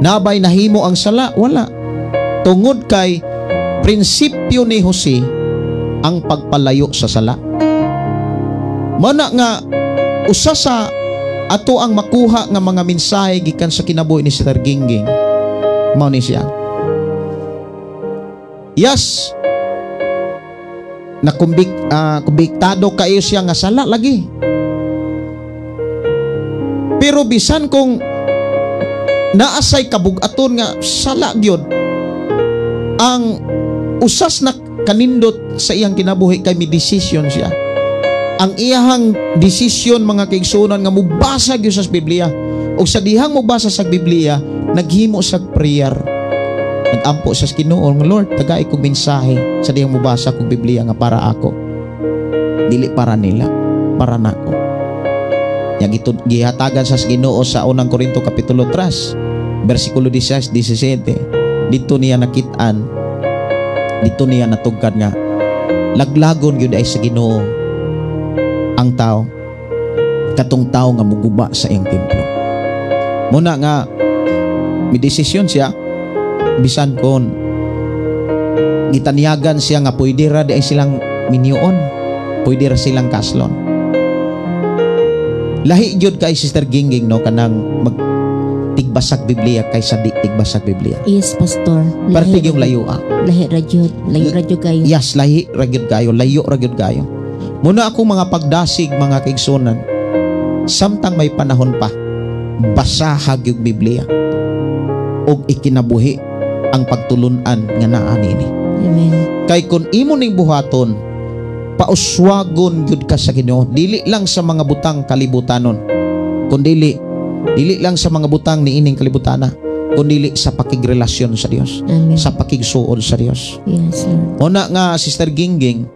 Naabay nahimo ang sala? Wala. Tungod kay prinsipyo ni Jose ang pagpalayo sa sala. Mana nga usa sa ato ang makuha nga mga mensahe gikan sa kinabuhi ni Sister Gingging, mao ni siya. Yes, nakumbiktado kayo siya nga sala lagi. Pero bisan kung naasay kabug-aton nga sala gyud, ang usas na kanindot sa iyang kinabuhi kay may desisyon siya. Ang iyahang desisyon, mga kaigsuonan, nga mubasa gyud sa Biblia. Og sa dihang mubasa sa Biblia, naghimo sa prayer. Nagampo sa Ginoo, Lord, tagay kog mensahe sa dihang mubasa kog Biblia nga para ako. Dili para nila, para nako. Yang gihatagan sa Ginoo sa unang Korinto kapitulo 3, bersikulo 16, 17. Dito niya nakit-an, dito niya natugkad nga laglagon gyud ay sa Ginoo ang tao, katong tao nga muguba sa iyang templo. Muna nga may desisyon siya, bisan kon gitanyagan siya nga pwede ra di ay silang minyoon, pwede ra silang kaslon. Lahi gyud kay Sister Gingging, no, kanang mag tigbasag Biblia kaysa di tigbasag Biblia. Yes, Pastor. Parte yung layo ah. Lahi ra gyud, layo ra gyud kayo. Yes, lahi ra gyud kayo, layo ra gyud kayo. Muna ako mga pagdasig, mga kaigsunan, samtang may panahon pa, basahag yung Biblia og ikinabuhi ang pagtulunan nga naa niini. Amen. Kay kun imo ning buhaton, pauswagon gyud ka sa Ginoo, dili lang sa mga butang kalibutanon, kundili dili lang sa mga butang niining kalibutana, kundili sa pakigrelasyon sa Dios. Amen. Sa pakigsuod sa Dios. Yes, Lord. Una nga, Sister Gingging,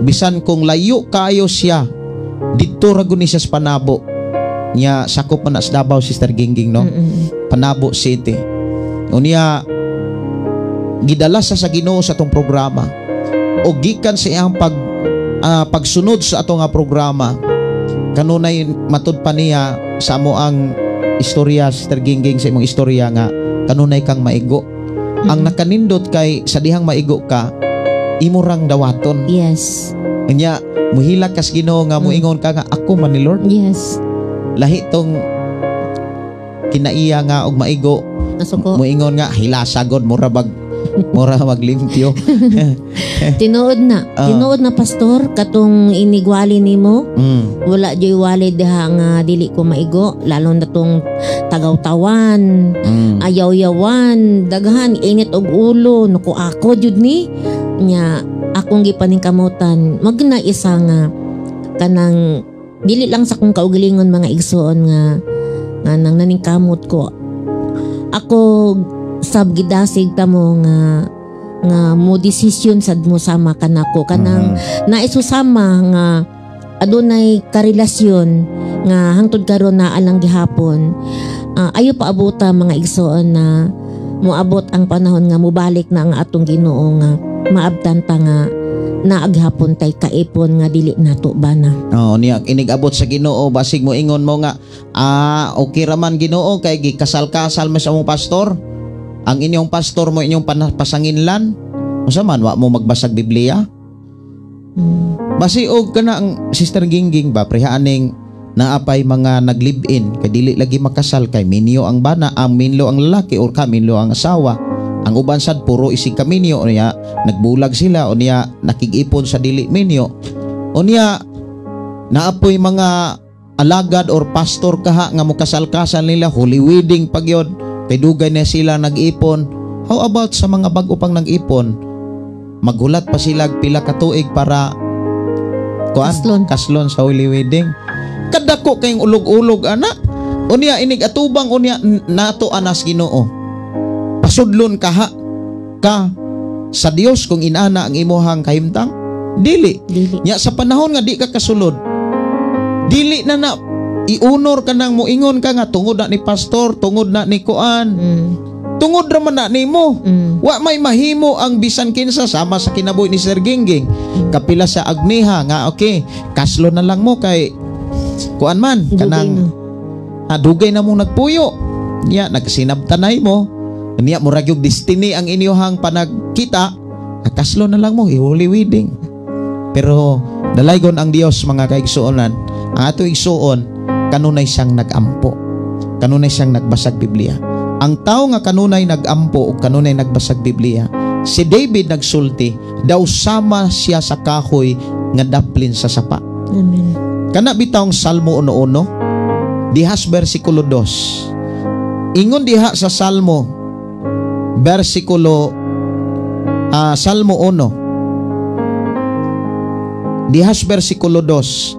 bisan kung layo kayo siya didto ra gud ni siya sa Panabo. Nya sakop man na sa Davao, Sister Gingging, no? Mm-mm. Panabo City. Unya gidala sa Ginoo sa tong programa o gikan sa iyang pag pagsunod sa ato nga programa, kanunay matud pa niya sa amo ang istorya, Sister Gingging, sa imong istorya nga kanunay kang maigo. Ang nakanindot kay sa dihang maigo ka, imo rang dawaton. Nya muhilak kas Ginoo nga muingon ka nga, "Ako man ni Lord." Lahi tong kinaiya nga og maigo, Nasuko. muingon nga hilasagod, mura bag mura maglimpyo. Tinuod na. Tinuod na, Pastor, katong inigwali nimo. Wala joy wali diha nga dili ko maigo, lalo na tong tagawtawan, ayaw-yawan, daghan init og ulo, nuko ako jud ni. Nya akong gipaningkamutan magna isa nga kanang dili lang sa akong kaugalingon, mga igsoon, nga nga nang naningkamot ko. Ako sab gidasig kamo nga nga mo desisyon sad mo sama kanako kanang naisusama nga adunay karelasyon nga hangtod karon na alang gihapon. Ayo pa abuta, mga igsoon, na moabot ang panahon nga mobalik na ang atong Ginoo nga maabtan ta nga naaghapon tay kaipon nga dili nato bana. Oh, niya inig-abot sa Ginoo, basig mo ingon mo nga, "Ah, okay ra man Ginoo kay gikasal-kasal man sa among pastor." Ang inyong pastor mo inyong pasanginlan. Unsa man wa mo magbasag Biblia? Basi og kana ang Sister Gingging ba, prehaaning naapay mga nag-live-in kay dili lagi makasal kay minyo ang bana, ang minlo ang lalaki or ka minlo ang asawa. Ang uban sad puro isig kaminyo, unya nagbulag sila, unya nakig-ipon sa dili minyo. Unya naapoy mga alagad or pastor kaha nga mokasal-kasal nila, holy wedding pagyod kay dugay na sila nag-ipon. How about sa mga bag-o pang nag-ipon? Maghulat pa sila pila ka tuig para kuan? Kaslon. Kaslon sa holy wedding. Kadako kayong ulog-ulog ana. Unya inig atubang unya nato anas Ginoo. Pasudlon kaha ka sa Dios kung inana ang imuhang kahimtang? Dili. Dili. Nya sa panahon nga di ka kasulod, dili na na i-honor ka nang moingon ka nga tungod na ni pastor, tungod na ni kuan, tungod ra man na nimo. Wa may mahimo ang bisan kinsa, sama sa kinabuhi ni Sir Gingging. Kapila sa agniha nga okay, kaslo na lang mo kay kuan man Dugay kanang na. Ah, dugay na mong nagpuyo. Niya nagsinabtanay mo. Niya murag yung destiny ang inyohang panagkita. Kaslo na lang mo, i-holy wedding. Pero dalaygon ang Dios, mga kaigsuonan. Ang ato igsuon kanunay siyang nagampo. Kanunay siyang nagbasag Biblia. Ang tao nga kanunay nagampo o kanunay nagbasag Biblia, si David nagsulti, daw sama siya sa kahoy nga daplin sa sapa. Amen. Kana bitawng Salmo 1-1, dihas versikulo 2. Ingon diha sa Salmo versikulo Salmo 1 dihas versikulo 2.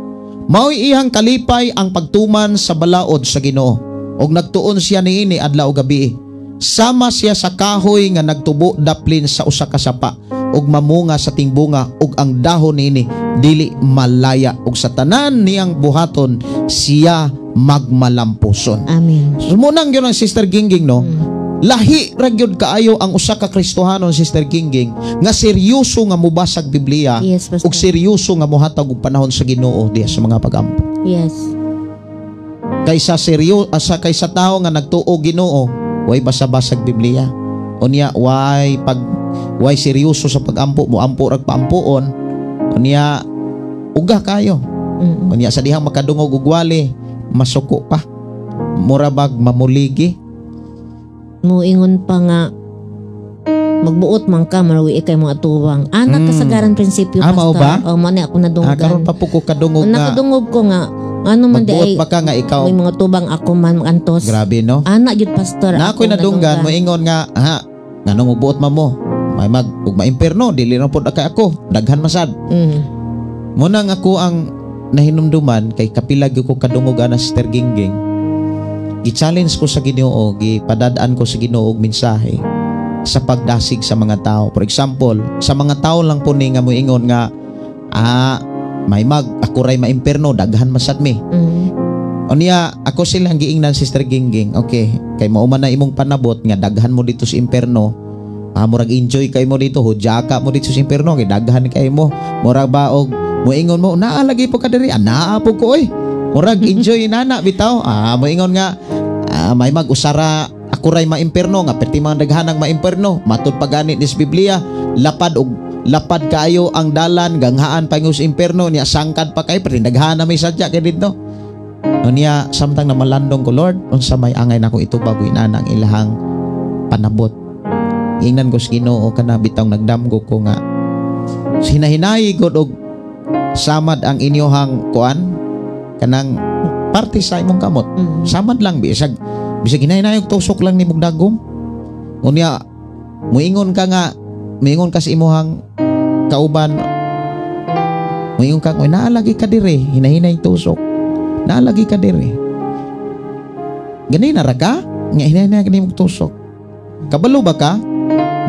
Mao'y iyang kalipay ang pagtuman sa balaod sa Ginoo ug nagtuon siya niini adlaw gabi. Sama siya sa kahoy nga nagtubo daplin sa usa ka sapa ug mamunga sa tingbunga ug ang dahon niini dili malaya ug sa tanan niyang buhaton siya magmalampuson. Amen. So, munang yun ang Sister Gingging, no? Lahi ra gyud kaayo ang usa ka Kristohanon, Sister Gingging, nga seryoso nga mobasag Biblia Yes, Pastor. ug seryoso nga mohatag og panahon sa Ginoo diha sa mga pagampo. Kaysa seryo asa kaysa tawo nga nagtuo Ginoo, way basa-basag Biblia. Unya way pag way seryoso sa pagampo, mo ampo rag paampoon. Unya uga kayo. Unya sa dihang makadungog og wali, masuko pa. Mura bag mamuligi. Muingon pa nga magbuot man ka, marawi kay mga tuwang. Anak kasagaran prinsipyo, Ah, mao Pastor. ba? Oh, mo na ako nadunggan. Ah, karon pa po ko kadungog nga Nakadungog ko nga ano man di magbuot ay pa ka nga ikaw. May mga tubang ako man antos. Grabe, no? Ana jud, Pastor. Na ako'y akong nadunggan, moingon nga ha, nganong mobuot man mo? May mag ug maimperno dili na pod kay ako, daghan masad. Munang ako ang nahinumduman kay kapila gyud ko kadungog ana, Sister Gingging. Gi-challenge ko sa Ginoo, gipadad-an ko sa Ginoo og mensahe sa pagdasig sa mga tao. For example, sa mga tao lang po ni nga moingon nga may mag ako ray maimperno, daghan masad mi. Unya ako silang giingnan, Sister Gingging. Okay, kay mao man na imong panabot nga daghan mo dito sa imperno. Ah, murag enjoy kay mo dito, hudyaka mo dito sa imperno kay daghan kay mo. Murag ba og Moingon mo, "Naa lagi po ka diri." "Ah, naa po ko oy." Murag enjoy nana bitaw. Ah, moingon nga may mag-usara ako ray maimperno nga perti mga daghanang maimperno. Matud pa gani nis Biblia, lapad og lapad kaayo ang dalan, ganghaan pa sa imperno niya, sangkad pa kay perti daghan na may sadya kay didto. Unya samtang namalandong ko, "Lord, unsa may angay nako itubag inana ang ilahang panabot?" Ingnan ko sa Ginoo kana bitawng nagdamgo ko nga hinahinay gud og samad ang inyohang kuan, kanang parte sa imong kamot. Samad lang, bisag bisag hinahinay og tusok lang nimong dagom. Unya muingon ka nga, muingon ka sa imuhang kauban, muingon ka, "Oy, naa lagi ka dire." Hinahinay tusok, "Naa lagi ka dire." Gani na ra ka nga hinahinay ka nimong tusok. Kabalo ba ka,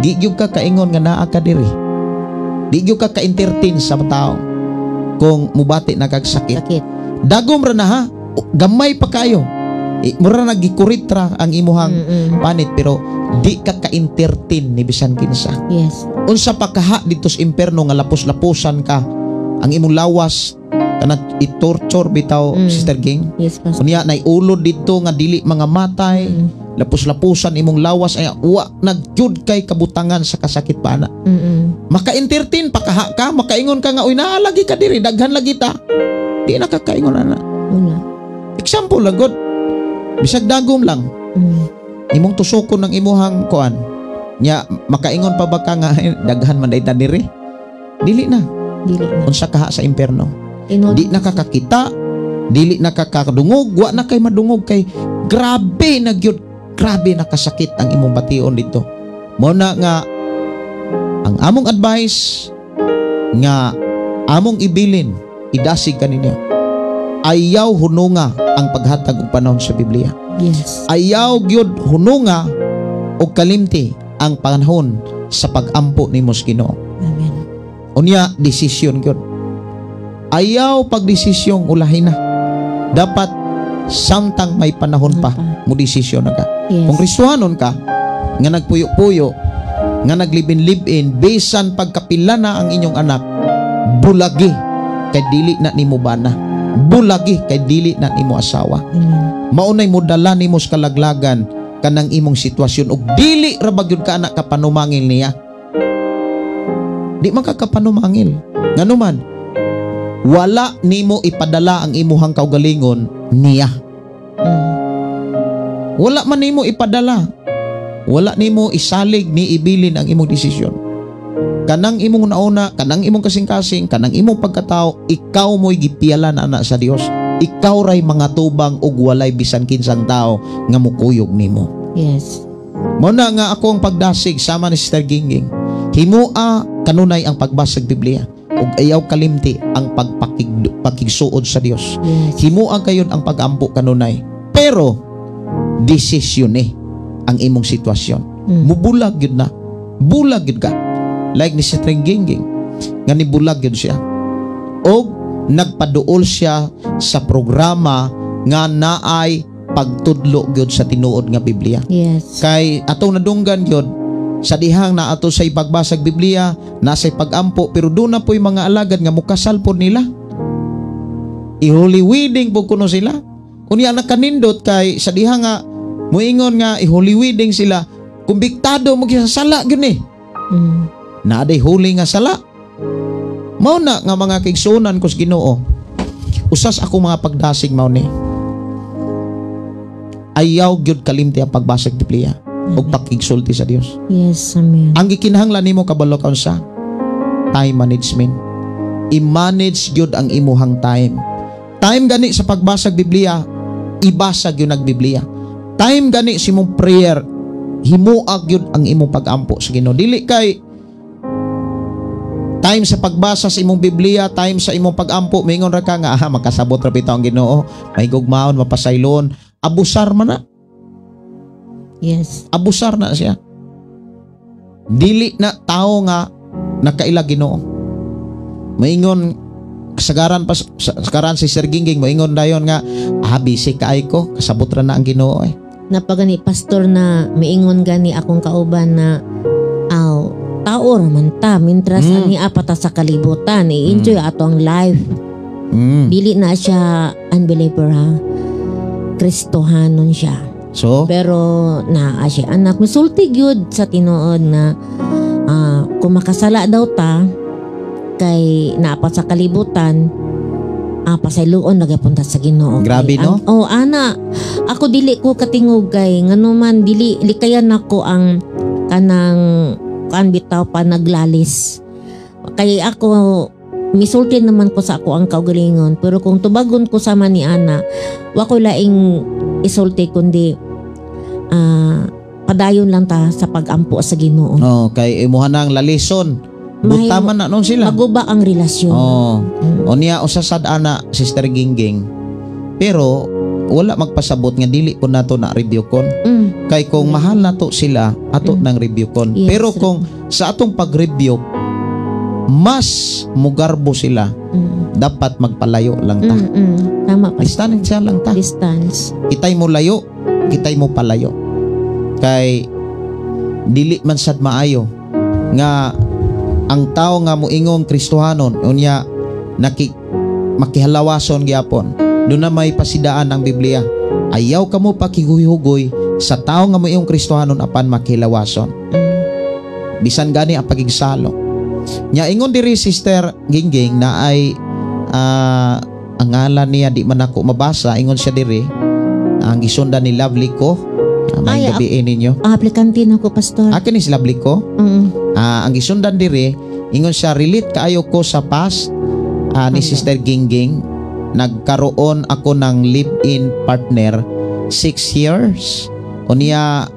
di gyud ka kaingon nga naa ka dire? Di gyud ka ka-entertain sa tao kung mubati na kag sakit. Sakit. Dagom ra na ha, gamay pa kayo. Mura nagikurit ra ang imuhang panit, pero di ka ka-entertain ni bisan kinsa. Unsa pa kaha dito sa imperno nga lapos-laposan ka, ang imong lawas kana i-torture bitaw, Sister Ging. Yes, Pastor. Unya nay ulod dito nga dili mga matay, lapos-laposan imong lawas, ay wa nagyud kay kabutangan sa kasakit pa na. Maka-entertain pa kaha ka, makaingon ka nga, "Uy, naa lagi ka diri, daghan lagi ta." Di na ka kaingon ana. Wala. Example lang gud. Bisag dagom lang imong tusokon ng imuhang kuan. Nya makaingon pa ba ka nga, "Daghan man ta diri"? Dili na. Dili na. Unsa kaha sa imperno? Tinuod. Di na ka kakita, dili na ka kakadungog, wa na kay madungog kay grabe na gyud, grabe na kasakit ang imong bation dito. Mo na nga ang among advice nga among ibilin, idasig kaninyo. Ayaw hununga ang paghatag og panahon sa Biblia. Ayaw gyud hununga og kalimti ang panahon sa pagampo nimo sa Ginoo. Amen. Unya desisyon gyud. Ayaw pagdesisyong ulahin na. Dapat samtang may panahon pa, mo desisyon na ka. Kung Kristohanon ka, nga nagpuyo-puyo, nga naglibin-libin, bisan pagkapila na ang inyong anak, bulagi kay dili na nimo bana. Bulagi kay dili na nimo asawa. Amen. Maunay mo dala nimo sa kalaglagan kanang imong sitwasyon ug dili ra ba gyud ka anak kapanumangil niya. Di man ka kapanumangil. Nganuman, wala nimo ipadala ang imuhang kaugalingon niya. Wala man nimo ipadala. Wala nimo isalig ni ibilin ang imong desisyon. Kanang imong nauna, kanang imong kasing-kasing, kanang imong pagkatao, ikaw mo'y gipiyalan ana sa Dios. Ikaw ray mga tubang ug walay bisan kinsang tao nga mukuyog nimo. Mao na nga ako ang pagdasig sama ni Sister Gingging. Himua kanunay ang pagbasa sa Biblia ug ayaw kalimti ang pagpakigsuod sa Dios. Himua kayon ang pagampo kanunay. Pero desisyon eh ang imong sitwasyon. Mubulag yun na. Bulag yun ka. Like ni Sister Gingging nga nibulag yun siya. Og nagpaduol siya sa programa nga naay pagtudlo gyud sa tinuod nga Biblia. Kay atong nadunggan gyud sa dihang na ato sa ipagbasag Biblia, nasa pagampo, pero doon na po'y mga alagad nga mukasal po nila. I-holy wedding po kuno sila. Unya nakanindot kay sa diha nga muingon nga i-holy wedding sila, kumbiktado mo sa sala gyud ni. Naaday huli nga sala. Mao na nga mga kaigsuonan ko sa Ginoo. Usas ako mga pagdasig mao ni. Ayaw gyud kalimti ang pagbasag Biblia ug pakigsulti sa Dios. Yes, amen. Ang gikinahanglan nimo, kabalo ka unsa? Time management. I-manage gyud ang imuhang time. Time gani sa pagbasag Biblia, ibasa gyud ang Biblia. Time gani sa imong prayer, himua gyud ang imong pagampo sa Ginoo. Dili kay time sa pagbasa sa imong Biblia, time sa imong pagampo, mingon ra ka nga, "Ah, makasabot ra bitaw ang Ginoo, may gugmaon, mapasaylon." Abusar man na. Abusar na siya. Dili na tao nga nakaila Ginoo. Maingon kasagaran pa kasagaran si Sir Gingging moingon dayon nga, "Ah, busy kaay ko, kasabot ra na ang Ginoo eh." Napagani, pastor, na miingon gani akong kauban na aw Tao raman ta mintras ani pa ta sa kalibutan, i-enjoy ato ang life. Dili na siya unbeliever ha. Kristohanon siya. So, Pero naa siya anak, musulti gyud sa tinuod na kung makasala daw ta kay naa pa sa kalibutan, pasayloon na gyapon ta sa Ginoo. Grabe, Kay no? Oh, ana, ako dili ko katingog kay nganuman dili likayan nako ang kanang kan bitaw pa naglalis. Kay ako misulti naman ko sa ako ang kaugalingon, pero kung tubagon ko sama ni ana, wa ko laing isulti kundi padayon lang ta sa pagampo sa Ginoo. Oh, kay imuha nang lalison. Buta man na nun sila. Maguba ang relasyon. Oh. Unya usa sad ana, Sister Gingging. Pero wala magpasabot nga dili po nato na review kon. Kay kung mahal nato sila, ato nang review kon. Pero kung sa atong pag-review mas mugarbo sila, dapat magpalayo lang ta. Tama pa. Distansya lang ta. Distance. Kitay mo layo, kitay mo palayo. Kay dili man sad maayo nga ang tao nga moingong Kristohanon unya naki makihalawason gyapon. Doon na may pasidaan ang Biblia. Ayaw kamo pakiguy-hugoy sa tao nga moingong Kristohanon apan makilawason. Bisan gani ang pagigsalo. Nya ingon diri, Sister Gingging, na ay ang ngalan niya di man ako mabasa, ingon siya diri ang gisundan ni Lovely ko. May Ay, gabi ninyo. Ah, aplikante na ko, Pastor. Akin ni si Lovely ko. Ah, ang gisundan diri, ingon siya, relate kaayo ko sa past ni Sister Gingging. Nagkaroon ako ng live-in partner 6 years. Unya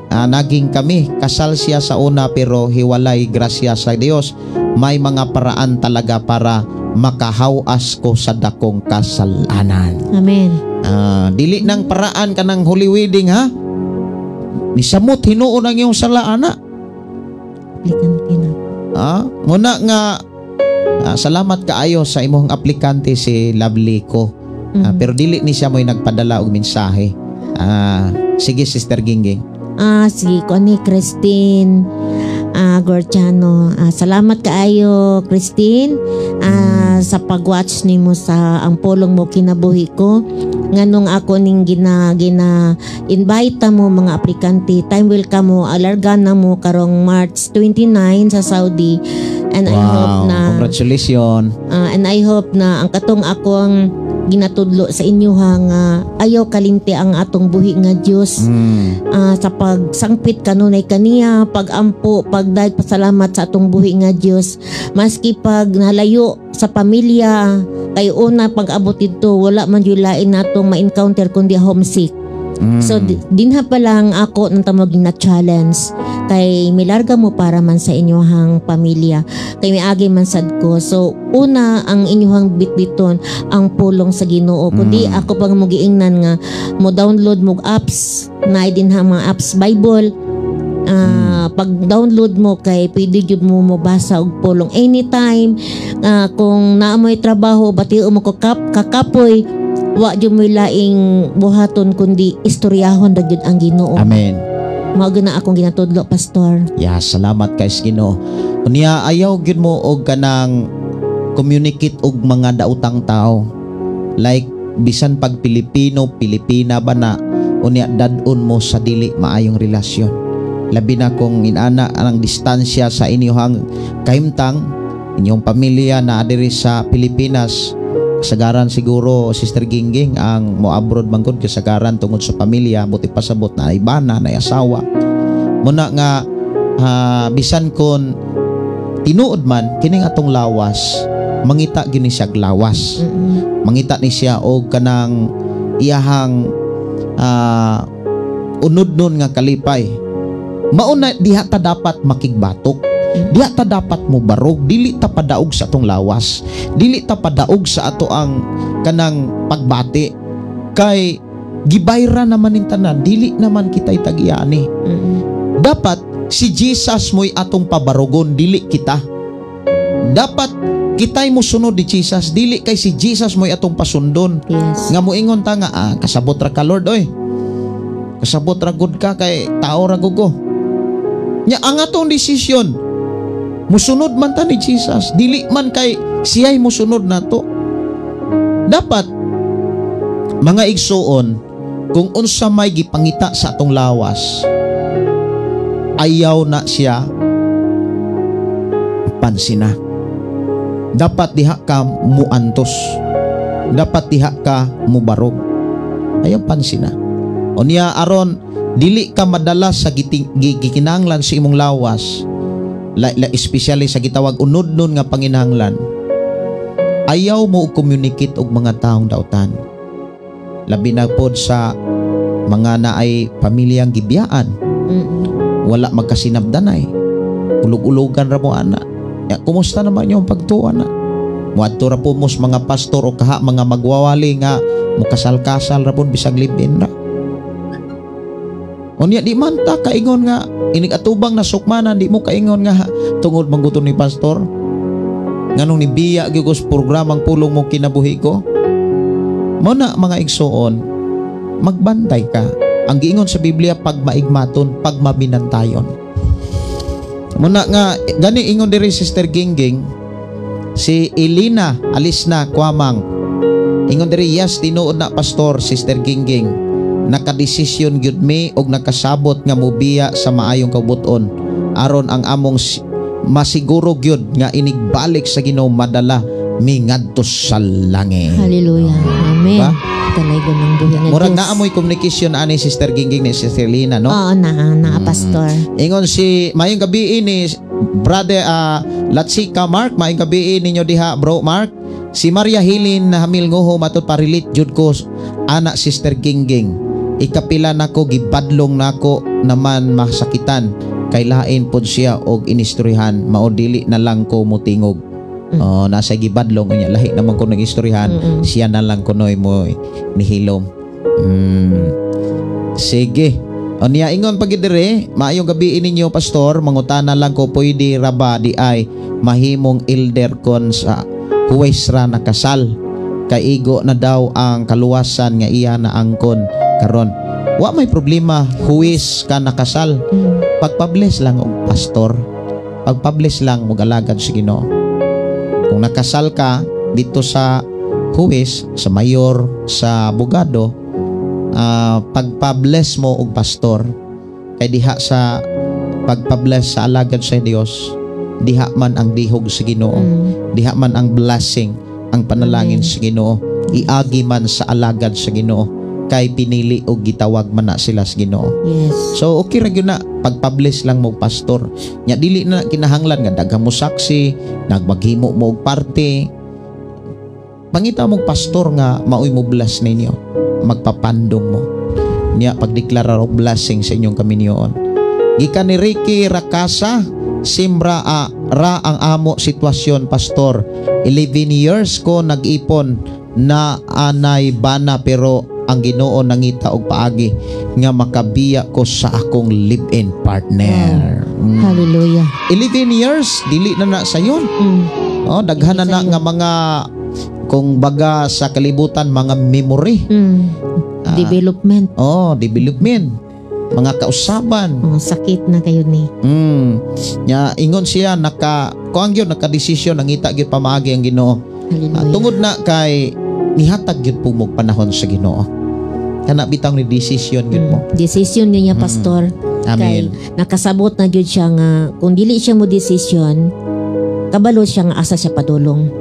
naging kami, kasal siya sa una pero hiwalay, grasya sa Dios. May mga paraan talaga para makahawas ko sa dakong kasalanan. Amen. Dili nang paraan ka ng holy wedding ha. Nisamot hinuon ang iyong sala ana. Aplikante na. Muna nga salamat kaayo sa imong aplikante si Lovely ko. Pero dili ni siya mo'y nagpadala og mensahe. Sige, Sister Gingging. Sige ko ni Christine Gorchano. Salamat kaayo, Christine, sa pag-watch nimo sa Ang Pulong Mo Kinabuhi Ko. Nganong ako ning gina gina invite mo mga aplikante. Time will come mo alarga na mo karong March 29 sa Saudi. And I hope na Congratulations. And I hope na ang katong ako ang ginatudlo sa inyo ha nga ayaw kalimti ang atong buhi nga Dios sa pagsangpit kanunay kaniya, pagampo, pagdayeg pasalamat sa atong buhi nga Dios maski pag nalayo sa pamilya, kay una pag-abot didto wala man jud lain natong ma-encounter kundi homesick. So dinha pa lang ako nang tamog na challenge kay milarga mo para man sa inyong pamilya, kay miagi man sad ko. So una ang inyong bitbiton ang pulong sa Ginoo, kundi ako pang mo giingnan nga mo download mo apps na dinha mga apps Bible. Pag download mo kay pwede jud mo mobasa og pulong anytime. Kung naa mo'y trabaho, bati mo ko kap kakapoy, wa jud mo'y laing buhaton kundi istoryahon ra jud ang Ginoo. Amen. Mao gyud na akong ginatudlo, Pastor. Ya, salamat kay sa Ginoo. Unya ayaw gyud mo og kanang communicate og mga daotang tao. Like bisan pag Pilipino, Pilipina ba na, unya dad-on mo sa dili maayong relasyon. Labi na kung inana ang distansya sa inyong kahimtang, inyong pamilya na diri sa Pilipinas. Kasagaran siguro, Sister Gingging, ang mo abroad man gud kasagaran tungod sa pamilya, buti pasabot na ibana na asawa. Muna nga bisan kon tinuod man kining atong lawas, mangita gini siya lawas. Mangita ni siya og kanang iyahang unod nun nga kalipay. Mauna diha ta dapat makigbatok, diha ta dapat mo barog, dili ta padaog sa atong lawas, dili ta padaog sa ato ang kanang pagbati, kay gibayra naman ning tanan, dili naman kita'y tag-iani. Dapat si Jesus mo'y atong pabarugon, dili kita. Dapat kita'y musunod ni Jesus, dili kay si Jesus mo'y atong pasundon. Nga moingon ta nga, kasabot ra ka, Lord, oy. Kasabot ra gud ka kay tao ra gugo. Nya ang atong desisyon, Musunod man ta ni Jesus, dili man kay siya'y musunod nato. Dapat, mga igsuon, kung unsa may gipangita sa atong lawas, ayaw na siya pansina. Dapat diha ka muantos. Dapat diha ka mubarog. Ayaw pansina. Unya aron dili ka madala sa gikinahanglan sa imong lawas, la, la, especially sa gitawag unodnon nga panginahanglan, ayaw mo og communicate og mga taong dautan. Labi na pod sa mga naay pamilyang gibiyaan, wala magkasinabdanay. Ulog-ulogan ra mo ana. Ya, kumusta naman yung pagtuo na? Muadto ra po mos mga pastor o kaha mga magwawali nga mukasal-kasal ra pud bisag live-in ra. Unya di man ta kaingon nga inig atubang na sukmanan, di mo kaingon nga tungod mangguton ni pastor. Nganong nibiya gyud ko sa programang Pulong Mo Kinabuhi Ko. Mao na, mga igsuoon, magbantay ka. Ang giingon sa Biblia, pagmaigmaton, pagmabinantayon. Muna nga gani ingon diri, Sister Gingging, si Elena Alisna Kwamang. Ingon diri, "Yes, tinuod na, pastor, Sister Gingging. Nakadesisyon gyud mi og nakasabot nga mobiya sa maayong kabut-on aron ang among masiguro gyud nga inigbalik sa Ginoo madala mi ngadto sa langit." Hallelujah. Amen. Diba? Dalaygon ng buhi nga Murag Diyos. naa mo'y communication ani Sister Gingging ni Sister Lina, no? Oo, na, na, pastor. Ingon si maayong gabi ni brother Latsika Mark, maayong gabi ninyo diha, bro Mark. Si Maria Hilin na Hamil Nguho, matud pa-relate jud ko ana, Sister Gingging. Ikapila nako gibadlong nako naman masakitan kay lain pod siya og inistoryahan, mao dili na lang ko mutingog. Oh, nasa gibadlong unya lahi naman ko nang istoryahan, siya na lang kunoy mo nihilom. Sige. O niya ingon pag dire, "Maayong gabi ninyo, pastor, mangutana lang ko, pwede ra ba di ay mahimong elder kon sa huwes ra nakasal? Kay igo na daw ang kaluwasan nga iya na angkon karon." Wa may problema huwes ka nakasal. Pagpa-bless lang og pastor. Pagpa-bless lang og alagad sa Ginoo. Kung nakasal ka dito sa huwes, sa mayor, sa abogado, pagpa-bless mo og pastor kay diha sa pagpa-bless sa alagad sa Dios, diha man ang dihog sa Ginoo, diha man ang blessing, ang panalangin Amen. Sa Ginoo, iagi man sa alagad sa Ginoo kay pinili og gitawag man na sila sa Ginoo. So okay ra gyud na pagpa-bless lang mo og pastor. Nya dili na kinahanglan nga daghan mo saksi, nagmaghimo mo og parte. Pangita mo og pastor nga maoy mo bless ninyo, magpapandong mo. Nya pagdeklara og blessing sa inyong kaminyoon. Gikan ni Ricky Rakasa, "Simbra a, ra ang amo sitwasyon, pastor. 11 years ko nag-ipon na anay bana pero ang Ginoo nangita og paagi nga makabiya ko sa akong live-in partner." Hallelujah. 11 years, dili na na sayon. Oh, daghan na Dili na sayon. Nga mga kung baga sa kalibutan mga memory. Ah. Development. Oh, development. Mga kausaban. Mga sakit na kayo ni. Nya ingon siya naka kuang gyud naka-desisyon, nangita gyud pamaagi ang Ginoo. Hallelujah. Ah, tungod na kay nihatag gyud po mo panahon sa Ginoo. Kana bitang ni desisyon gyud mo. Decision niya, pastor. Amen. Kay nakasabot na gyud siya nga kung dili siya mo desisyon, kabalo siya nga asa siya padulong.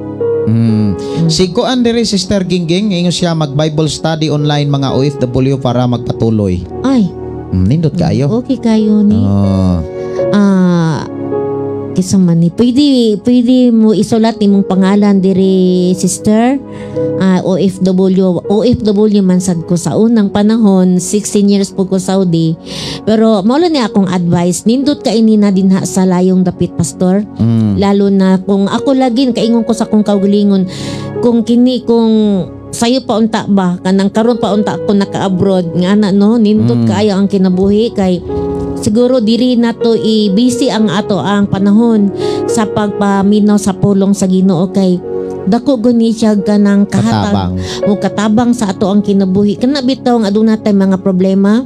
Si Kuan diri, Sister Gingging, ingon siya mag Bible study online mga OFW para magpatuloy. Ay, Nindot kayo. Okay kayo ni. Oh. Ah, kisa man ni pwede pwede mo isulat imong pangalan diri, sister. Ah, OFW, OFW man sad ko sa unang panahon, 16 years po ko Saudi, pero mao lang ni akong advice, nindot ka ini na dinha sa layong dapit, pastor, lalo na kung ako lagi kaingon ko sa akong kaugalingon, kung kini kung sayo pa unta ba, kanang karon pa unta ako naka-abroad nga ana, no, nindot kaayo ang kinabuhi kay siguro diri nato i-busy ang ato ang panahon sa pagpaminaw sa pulong sa Ginoo kay Dako guni siya kanang kahatag Katabang. O katabang sa ato ang kinabuhi. Kana bitaw nga aduna tay mga problema.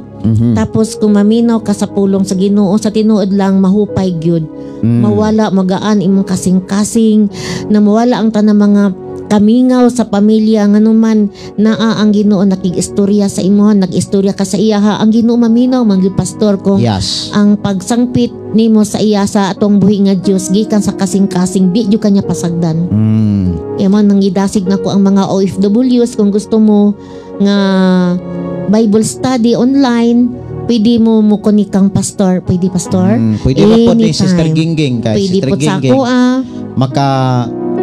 Tapos kung maminaw ka sa pulong sa Ginoo, sa tinuod lang mahupay gyud. Mawala, magaan imong kasing-kasing, na mawala ang tanang mga kamingaw sa pamilya, nganuman naa ang Ginoo nakig-istorya sa imo, nag-istorya ka sa iya ha. Ang Ginoo maminaw man gyud, pastor, kung ang pagsangpit nimo sa iya, sa atong buhi nga Dios, gikan sa kasing-kasing, di jud kanya pasagdan. Kaya man nang gidasig nako ang mga OFWs, kung gusto mo nga Bible study online, pwede mo mo kang pastor. Pwede, pastor? Pwede ba po ni Anytime. Sister Gingging kay Pwede Sister po sa Gingging ako ah. Maka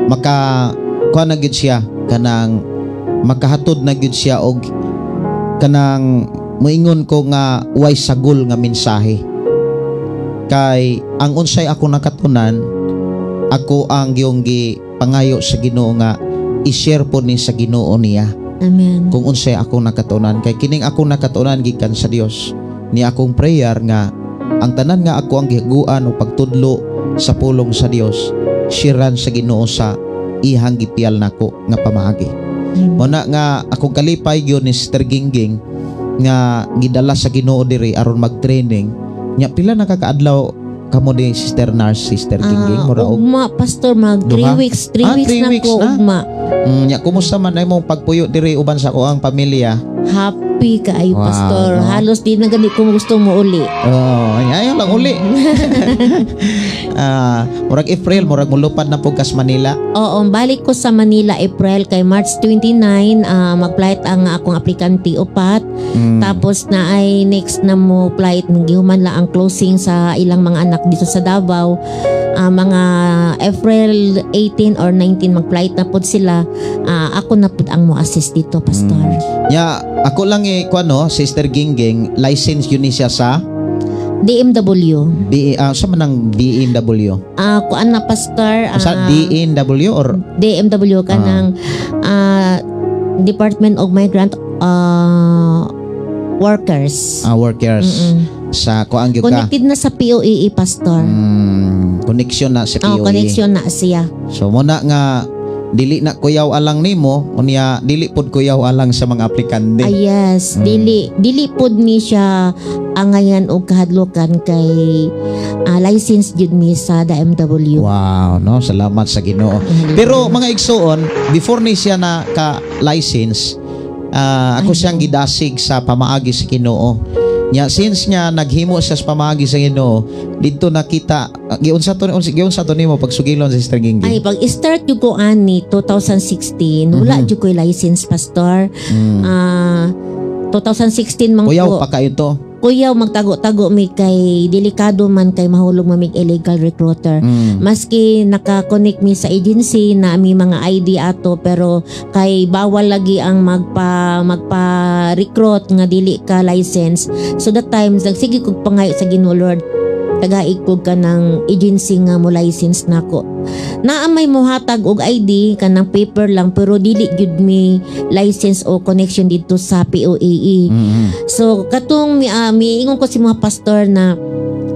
maka kuha na gyud siya, kanang makahatod na gyud siya og kanang moingon ko nga way sagol nga mensahe, kay ang unsay ako nakatunan, ako ang giyong gi pangayo sa Ginoo nga i-share po ni sa Ginoo niya Amen. kung unsay ako nakatunan, kay kining ako nakatunan gikan sa Dios. Ni akong prayer nga ang tanan nga ako ang gihaguan o pagtudlo sa pulong sa Dios, share-an sa Ginoo sa ihang gipiyal nako nga pamaagi. Amen. Mao na nga akong kalipay gyud ni Sister Gingging nga gidala sa Ginoo diri aron mag-training nya. Pila na kakaadlaw kamo ni Sister Nurse, Sister Gingging? Ah, Mura og ugma, pastor, mag 3 Duha? weeks, 3 Ah, weeks 3 na weeks ko na? ugma. Nya kumusta man ay mong pagpuyo diri uban sa ako ang pamilya? Happy kaayo, Wow, pastor. no? Halos di na gani ko gusto mo uli. Oh, ay, ayaw lang uli. Ah, murag April, murag mulupad na pud kas Manila. Oo, balik ko sa Manila April kay March 29 mag-flight ang akong aplikante upat. Tapos na ay next na mo flight, gihuman lang ang closing sa ilang mga anak dito sa Davao. Mga April 18 or 19 mag-flight na pud sila. Ako na pud ang mo assist dito, pastor. Nya, ako lang eh, kuano, Sister Gingging, license yun ni siya sa DMW. B, sa man ang BMW? Kuan na, pastor. Sa DNW or DMW, kanang Department of Migrant Workers. Ah, workers sa kuan gyud ka? Connected na sa POEA, pastor. Connection na sa Oh, POE. connection na siya. So muna nga dili na kuyaw alang nimo, unya dili pod kuyaw alang sa mga aplikante. Ah, yes, dili dili pod ni siya angayan og kahadlokan kay license jud mi sa DMW. Wow, no? Salamat sa Ginoo. Pero mga igsuon, before ni siya na ka license, ako Ay, siyang gidasig sa pamaagi sa Ginoo. Nya since niya naghimo siya sa pamaagi sa Ginoo, didto nakita giunsa to nimo pagsugilon sa Sister Gingging? Ay, pag start jud ko ani 2016, wala jud ko'y license, pastor. 2016 man Kuyaw ko. pa kayo to. Kuyaw, magtago-tago mi kay delikado man kay mahulog mamig illegal recruiter. Maski naka-connect mi sa agency na mi mga ID ato, pero kay bawal lagi ang magpa magpa-recruit nga dili ka license. So that time nagsige kog pangayo sa Ginoo, "Lord, tagai ko ka ng agency nga mo license nako." Naa may mohatag og ID, kanang paper lang, pero dili gyud mi license o connection dito sa POEA. So katong miingon ko si mga pastor na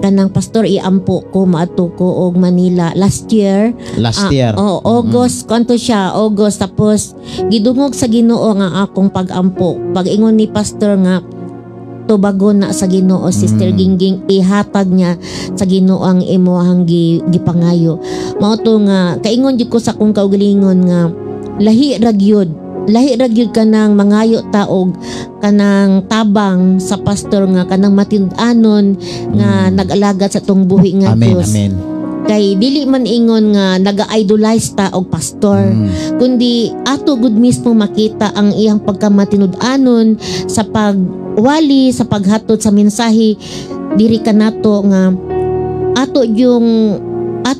kanang, "Pastor, iampo ko maadto ko og Manila," last year. Last Ah, year. Oh, August, kanto siya, August, tapos gidungog sa Ginoo nga akong pag-ampo. Pag-ingon ni pastor nga tubagon na sa Ginoo, Sister Gingging, ihatag niya sa Ginoo ang imuhang gipangayo. Mao to nga kaingon jud ko sa akong kaugalingon nga lahi ra gyud. Lahi ra gyud kanang mangayo ta og kanang tabang sa pastor nga kanang matin-anon nga nag-alagad sa tong buhi nga Amen, Dios. amen. Kay dili man ingon nga naga-idolize ta og pastor, kundi ato gud mismo makita ang iyang pagkamatinud-anon sa pagwali, sa paghatod sa mensahe diri kanato, nga ato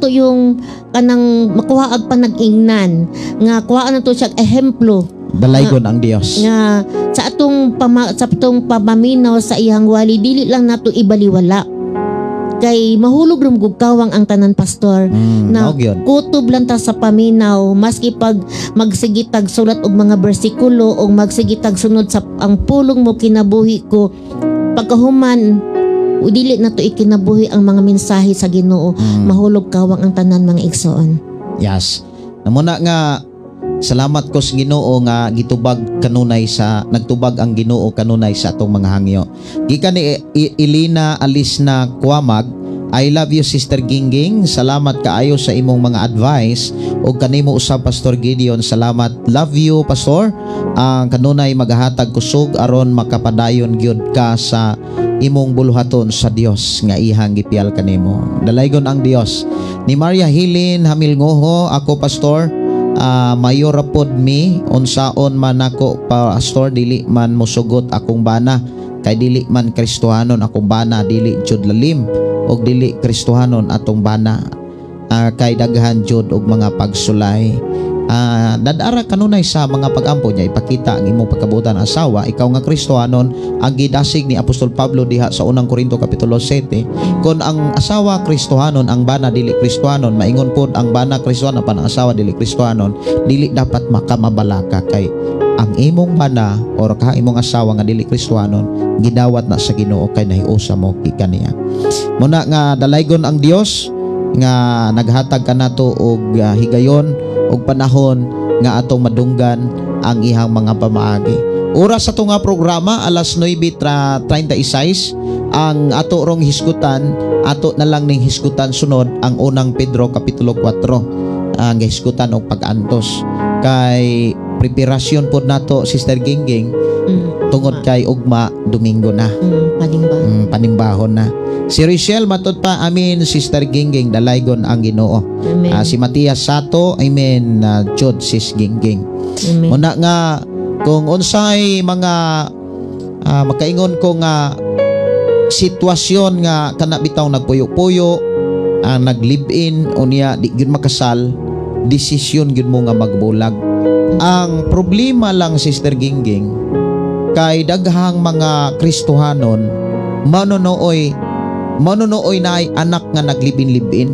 yung kanang makuha ag panag-ingnan nga kuhaan nato siya og ehemplo. Dalaygon ang Dios. Nga sa atong pamaminaw sa iyang wali, dili lang nato ibaliwala kay mahulog rum gug kawang ang tanan, pastor, na Mao gyud. Kutob lang ta sa paminaw, maski pag magsigitag sulat og mga bersikulo o magsigitag sunod sa ang pulong mo kinabuhi ko, pagkahuman dili na to ikinabuhi ang mga mensahe sa Ginoo, mahulog kawang ang tanan, mga igsoon. Yes. Namuna nga Salamat ko sa Ginoo nga gitubag kanunay sa nagtubag ang Ginoo kanunay sa atong mga hangyo. Gikan ni Elena Alisna Kuamag, "I love you, Sister Gingging. Salamat kaayo sa imong mga advice ug kanimo usab, Pastor Gideon. Salamat. Love you, Pastor. Ang kanunay magahatag kusog aron makapadayon gyud ka sa imong buluhaton sa Dios nga ihang gipiyal kanimo. Dalaygon ang Dios." Ni Maria Hilin Hamilngoho, "Ako, Pastor, mayor ra pod mi. Unsaon man ako, Pastor, dili man mosugot akong bana kay dili man Kristohanon akong bana, dili jud lalim og dili Kristohanon atong bana. Kay daghan jud og mga pagsulay." Dadara kanunay sa mga pagampo niya, ipakita ang imong pagkabutan asawa, ikaw nga Kristohanon. Ang gidasig ni Apostol Pablo diha sa Unang Korinto kapitulo 7, kung ang asawa Kristohanon, ang bana dili Kristohanon, maingon pod ang bana Kristohanon pa ang asawa dili Kristohanon, dili dapat makamabalaka kay ang imong bana or ka imong asawa nga dili Kristohanon, gidawat na sa Ginoo kay nahiusa mo kaniya. Muna nga dalaygon ang Dios nga naghatag kanato og higayon og panahon nga atong madunggan ang ihang mga pamaagi. Oras sa ato nga programa, alas 9:36. Ang ato rong hisgutan, ato na lang ning hisgutan sunod ang Unang Pedro kapitulo 4, ang hisgutan og pag-antos kay preparasyon pod nato, Sister Gingging, tungod kay ugma Domingo na. Panimba. Panimbahon na. Si Richelle matod pa, "Amen, Sister Gingging, dalaygon ang Ginoo." Amen. Si Matias Sato, "Amen, jud, Sis Gingging." Amen. Muna nga kung unsay mga makaingon ko nga sitwasyon nga kana bitaw nagpuyo-puyo, nag-live-in unya di gyud makasal, desisyon gyud mo nga magbulag. Ang problema lang, Sister Gingging, kay daghang mga Kristohanon manunuoy na ay anak nga naglibin-libin.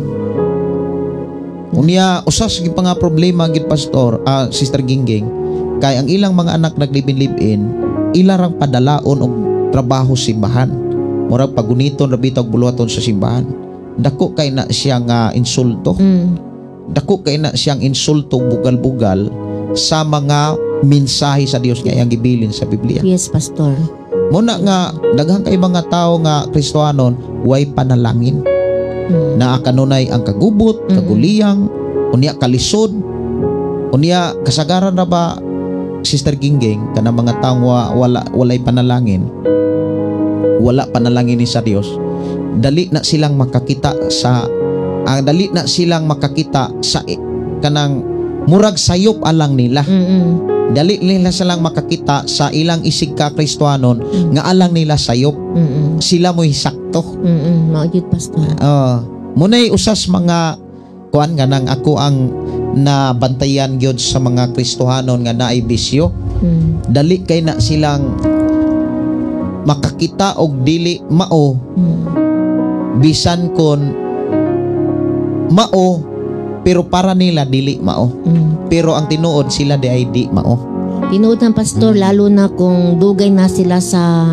Unya usas gyud pa nga problema gyud, Pastor, Sister Gingging, kay ang ilang mga anak naglibin-libin, ila rang padalaon og trabaho simbahan. Murag paguniton ra bitaw og buluhaton sa simbahan. Dako kay na siya nga insulto. Dako kay na siyang insulto, bugal-bugal sa mga mensahe sa Dios nga iyang gibilin sa Biblia. Yes, Pastor. Muna nga daghan kay mga tao nga Kristohanon way panalangin. Naa kanunay ang kagubot, kaguliyang, unya kalisod, unya kasagaran ra ba, Sister Gingging, kanang mga taong wala walay panalangin, wala panalangin ni sa Dios, dali na silang makakita sa ang dali na silang makakita sa kanang murag sayop alang nila. Dali nila silang makakita sa ilang isig ka Kristohanon nga alang nila sayop. Sila mo'y sakto. Mao gyud, Pastor. Muna'y usas mga kuan nga nang ako ang nabantayan gyud sa mga Kristohanon nga naay bisyo. Dali kay na silang makakita og dili mao bisan kon mao, pero para nila dili mao. Pero ang tinuod, sila di ay di mao. Tinuod ng Pastor, lalo na kung dugay na sila sa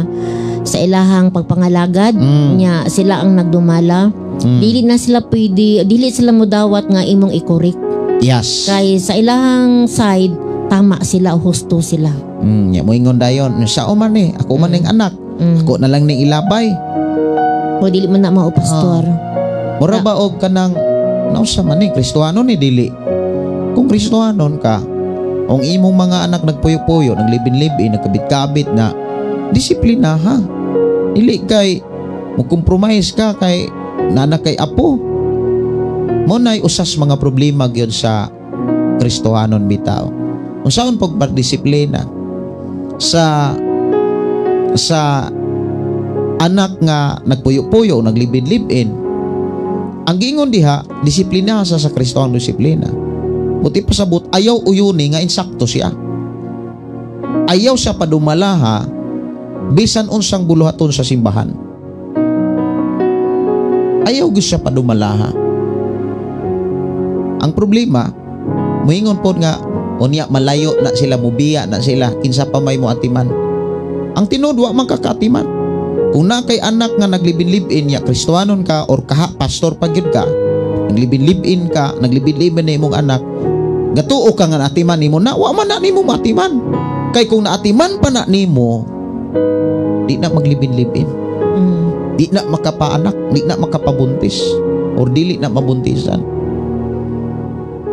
ilahang pagpangalagad nya sila ang nagdumala. Dili na sila pwede, dili sila mudawat nga imong i-correct. Kay sa ilahang side, tama sila o husto sila. Ya moingon dayon, "Sa man ni, ako man ning anak, ako na lang ning ilabay." O dili man na mao, Pastor. Mura ba og kanang nausa man ni, Kristohanon ni dili? Kung Kristohanon ka, ang imong mga anak nagpuyo-puyo, naglibin-libin, nagkabit-kabit na, disiplina ha. Dili kay mo compromise ka kay nana kay apo. Mo nay usas mga problema gyud sa Kristohanon bitaw. Unsaon pagdisiplina sa anak nga nagpuyo-puyo, naglibin-libin? Ang giingon diha, disiplina sa Kristohanong disiplina. Buti pasabot, ayaw uyuni nga insakto siya. Ayaw sa padumalaha bisan unsang buluhaton sa simbahan. Ayaw gyud siya padumalaha. Ang problema, muingon pod nga unya malayo na sila, mubiya na sila, kinsa pa may mo atiman. Ang tinuod, wa man kakaatiman. Kung na kay anak nga naglibin-libin ya Kristohanon ka or kaha pastor pa gyud ka, naglibin-libin ka, naglibin-libin na imong anak, Gatuo ka nga naatiman nimo na, wa man na nimo maatiman. Kay kung naatiman pa na nimo, di na maglibin-libin. Di na makapaanak, di na makapabuntis, or dili na mabuntisan.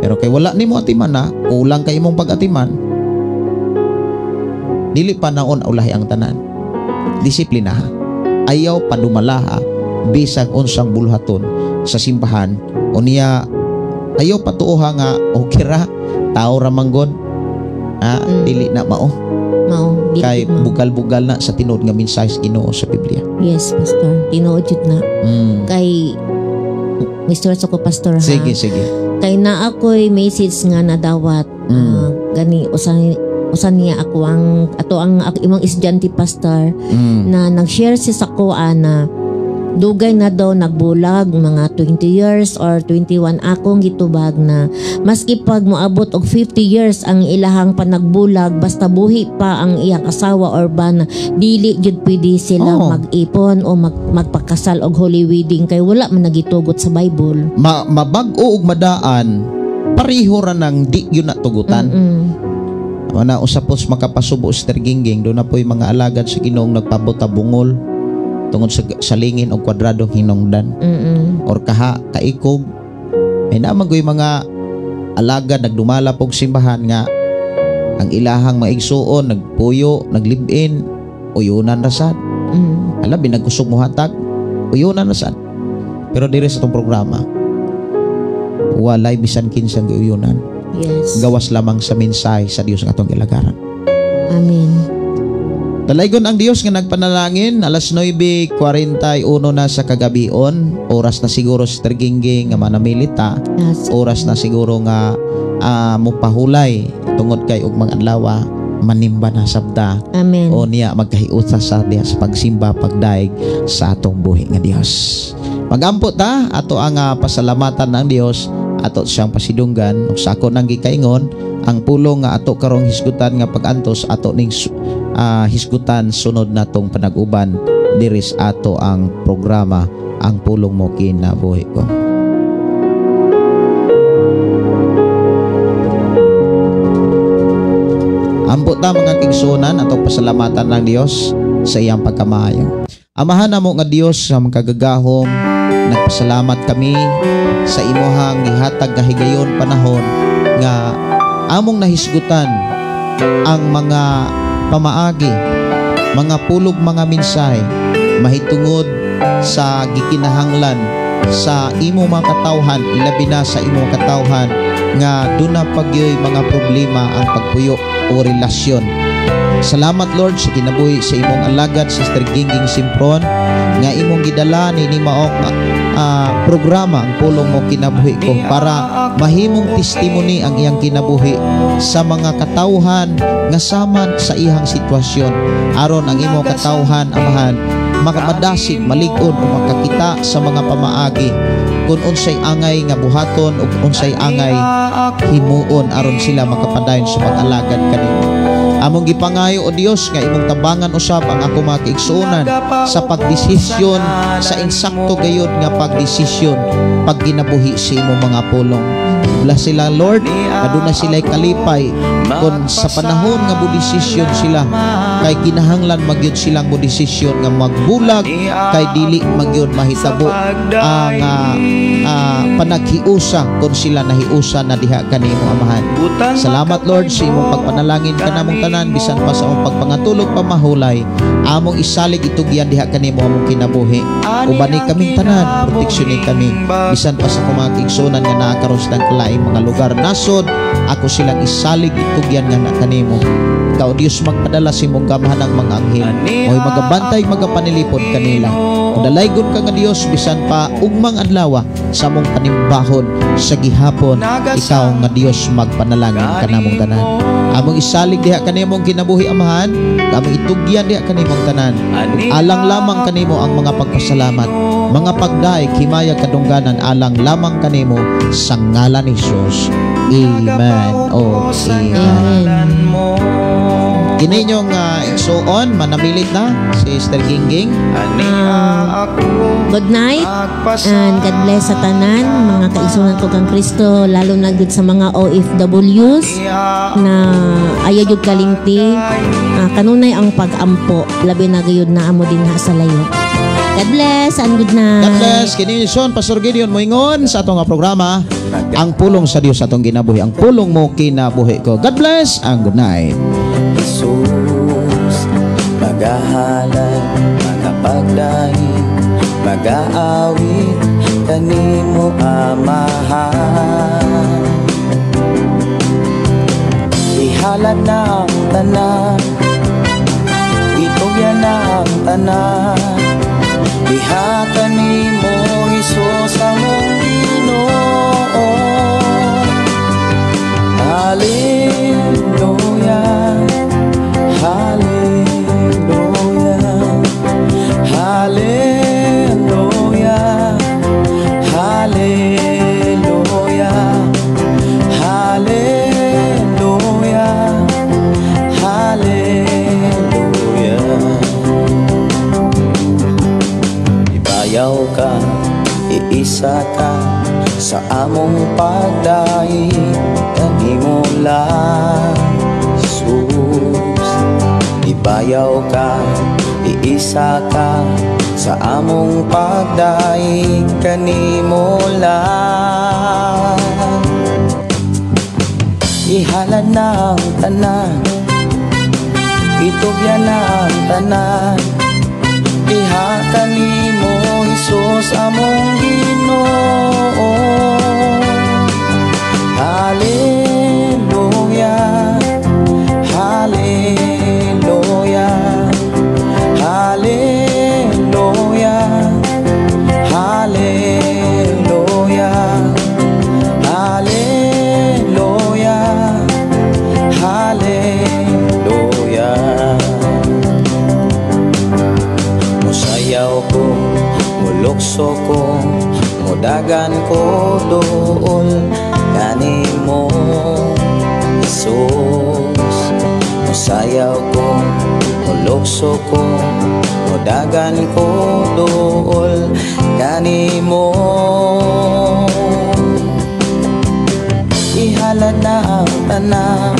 Pero kay wala nimo atiman na, kulang kay imong pag-atiman, dili pa naon ulahi ang tanan. Disiplina ha. Ayaw padumalaha bisag unsang bulhaton sa simbahan o niya ayaw patuoha nga okay ra tao ra manggod. Dili na mao. Mao, dili kay mao. Bugal-bugal na sa tinuod nga mensahe sa Ginoo sa Biblia. Yes, Pastor. Tinuod jud na. Kay Mr. Soko, Pastor ha. Sige, sige. Kay na ako'y message nga nadawat. Gani usan niya ako ang ato ang imong estudyante, Pastor, na nag-share si sa kuan na dugay na daw nagbulag, mga 20 years or 21. Akong gitubag na maski pag moabot og 50 years ang ilahang panagbulag, basta buhi pa ang iyang asawa or bana, dili jud pwede sila mag-ipon o magpakasal og holy wedding kay wala man nagitugot sa Bible. Mabag-o og madaan, pareho ra nang di yun na tugutan. Wala usap po makapasubo Sister Gingging, doon na po'y mga alagad sa Ginoong nagpabuta bungol tungod sa salingin o kwadradong hinungdan. Or kaha kaikog. Ay naman ko'y mga alagad nagdumala pog simbahan nga ang ilahang maigsuon, nagpuyo, naglibin, uyunan rasad. Alam, binagkusog mo hatag, uyunan rasad. Pero dire sa itong programa, walay bisan kinsang giuyunan. Gawas lamang sa mensahe sa Dios nga atong gilagaran. Amen. Dalaygon ang Dios nga nagpanalangin, alas 9:41 na sa kagabion, oras na siguro Sister Gingging nga manamilita. Oras na siguro nga mupahulay tungod kay ug mga adlaw manimba na sabda. Amen. O niya magkahiusa sa diha sa pagsimba pagdaig sa atong buhi nga Dios. Magampo ta ato ang pasalamatan ng Dios, ato siyang pasidunggan ug sa ako nang gikaingon ang pulong nga ato karong hisgutan nga pag-antos ato ning hisgutan sunod natong panag-uban diris ato ang programa Ang Pulong Mo Kinabuhi Ko. Ampo ta mga kigsunan atong pasalamatan ng Dios sa iyang pagkamaayo. Amahan namo nga Dios sa makagagahom, nagpasalamat kami sa imuhang gihatag nga higayon panahon nga among nahisgutan ang mga pamaagi, mga pulog, mga mensahe mahitungod sa gikinahanglan sa imo mga katawhan, ilabi na sa imo mga katawhan nga duna pagyoy mga problema ang pagpuyo o relasyon. Salamat Lord sa kinabuhi sa imong alagad Sister Gingging Simpron nga imong gidala ni maong programa Ang Pulong Mo Kinabuhi Ko para mahimong testimony ang iyang kinabuhi sa mga katawhan nga saman sa iyang sitwasyon, aron ang imong katawhan Amahan makamadasig, malig-on o makakita sa mga pamaagi kung unsay angay nga buhaton o unsay angay himuon aron sila makapadayon sa pag-alagad kanimo. Among gipangayo o Dios nga imong tabangan usab ang ako mga kaigsuonan sa pagdesisyon sa insakto gayud nga pagdesisyon pag ginabuhi sa imong mga pulong. Bless sila Lord, aduna sila'y kalipay kon sa panahon nga bodesisyon sila kay kinahanglan magyud silang bodesisyon nga magbulag kay dili magyud mahitabo ang panaghiusa kon sila nahiusa na diha kanimo Amahan. Salamat Lord sa imong pagpanalangin kanamong tanan bisan pa sa among pagpangatulog pamahulay, among isalig itugyan diha kanimo among kinabuhi. Ubani kaming tanan, proteksyonin kami bisan pa sa kumakigsunan nga naa karon sa kalaing mga lugar nasod, ako silang isalig itugyan nga na kanimo. Ikaw Dios magpadala sa imong gamhanang mga anghel, mo'y magabantay magapanilipod kanila. Dalaygon ka nga Dios bisan pa ugmang adlaw sa among panimbahon sa gihapon, ikaw nga Dios magpanalangin kanamong tanan. Among isalig diha kanimong kinabuhi Amahan, among itugyan diha kanimong tanan. Alang lamang kanimo ang mga pagpasalamat, mga pagdaig, himaya, kadungganan, alang lamang kanimo sa ngalan ni Jesus. Amen. Oh, amen. Amen. Kini inyong igsuon, manamilit na si Sister Gingging. Good night and God bless sa tanan mga kaigsunan ko kang Kristo, lalo na gud sa mga OFWs na ayaw jud kalingti. Kanunay ang pag-ampo, labi na gayud na amo dinha sa layo. God bless and good night. God bless. Kini son Pastor Gideon moingon sa atong nga programa, Ang Pulong sa Dios Atong Ginabuhi. Ang pulong mo, kinabuhi ko. God bless and good night. Jesus, magahalad, magapagdaig, magaawit kanimo, Amahan. Ihalad na ang tanan, itugyan na ang tanan, diha kanimo, Hesus, among Ginoo. Hallelujah, Hallelujah, Hallelujah, Hallelujah, Hallelujah, Hallelujah. Ibayaw ka, iisa ka sa among pagdaig kanimo lang, Jesus. Ibayaw ka, iisa ka sa among pagdaig kanimo lang. Ihalad na ang tanan, itugyan na ang tanan, diha kanimo, Hesus, among Ginoo. Hallelujah, Hallelujah, Hallelujah, Hallelujah, Hallelujah, Hallelujah. Musayaw ko, mulukso ko, mudagan ko dool kanimo, Jesus. Musayaw ko, mulukso ko, mudagan ko dool kanimo. Ihalad na ang tanan.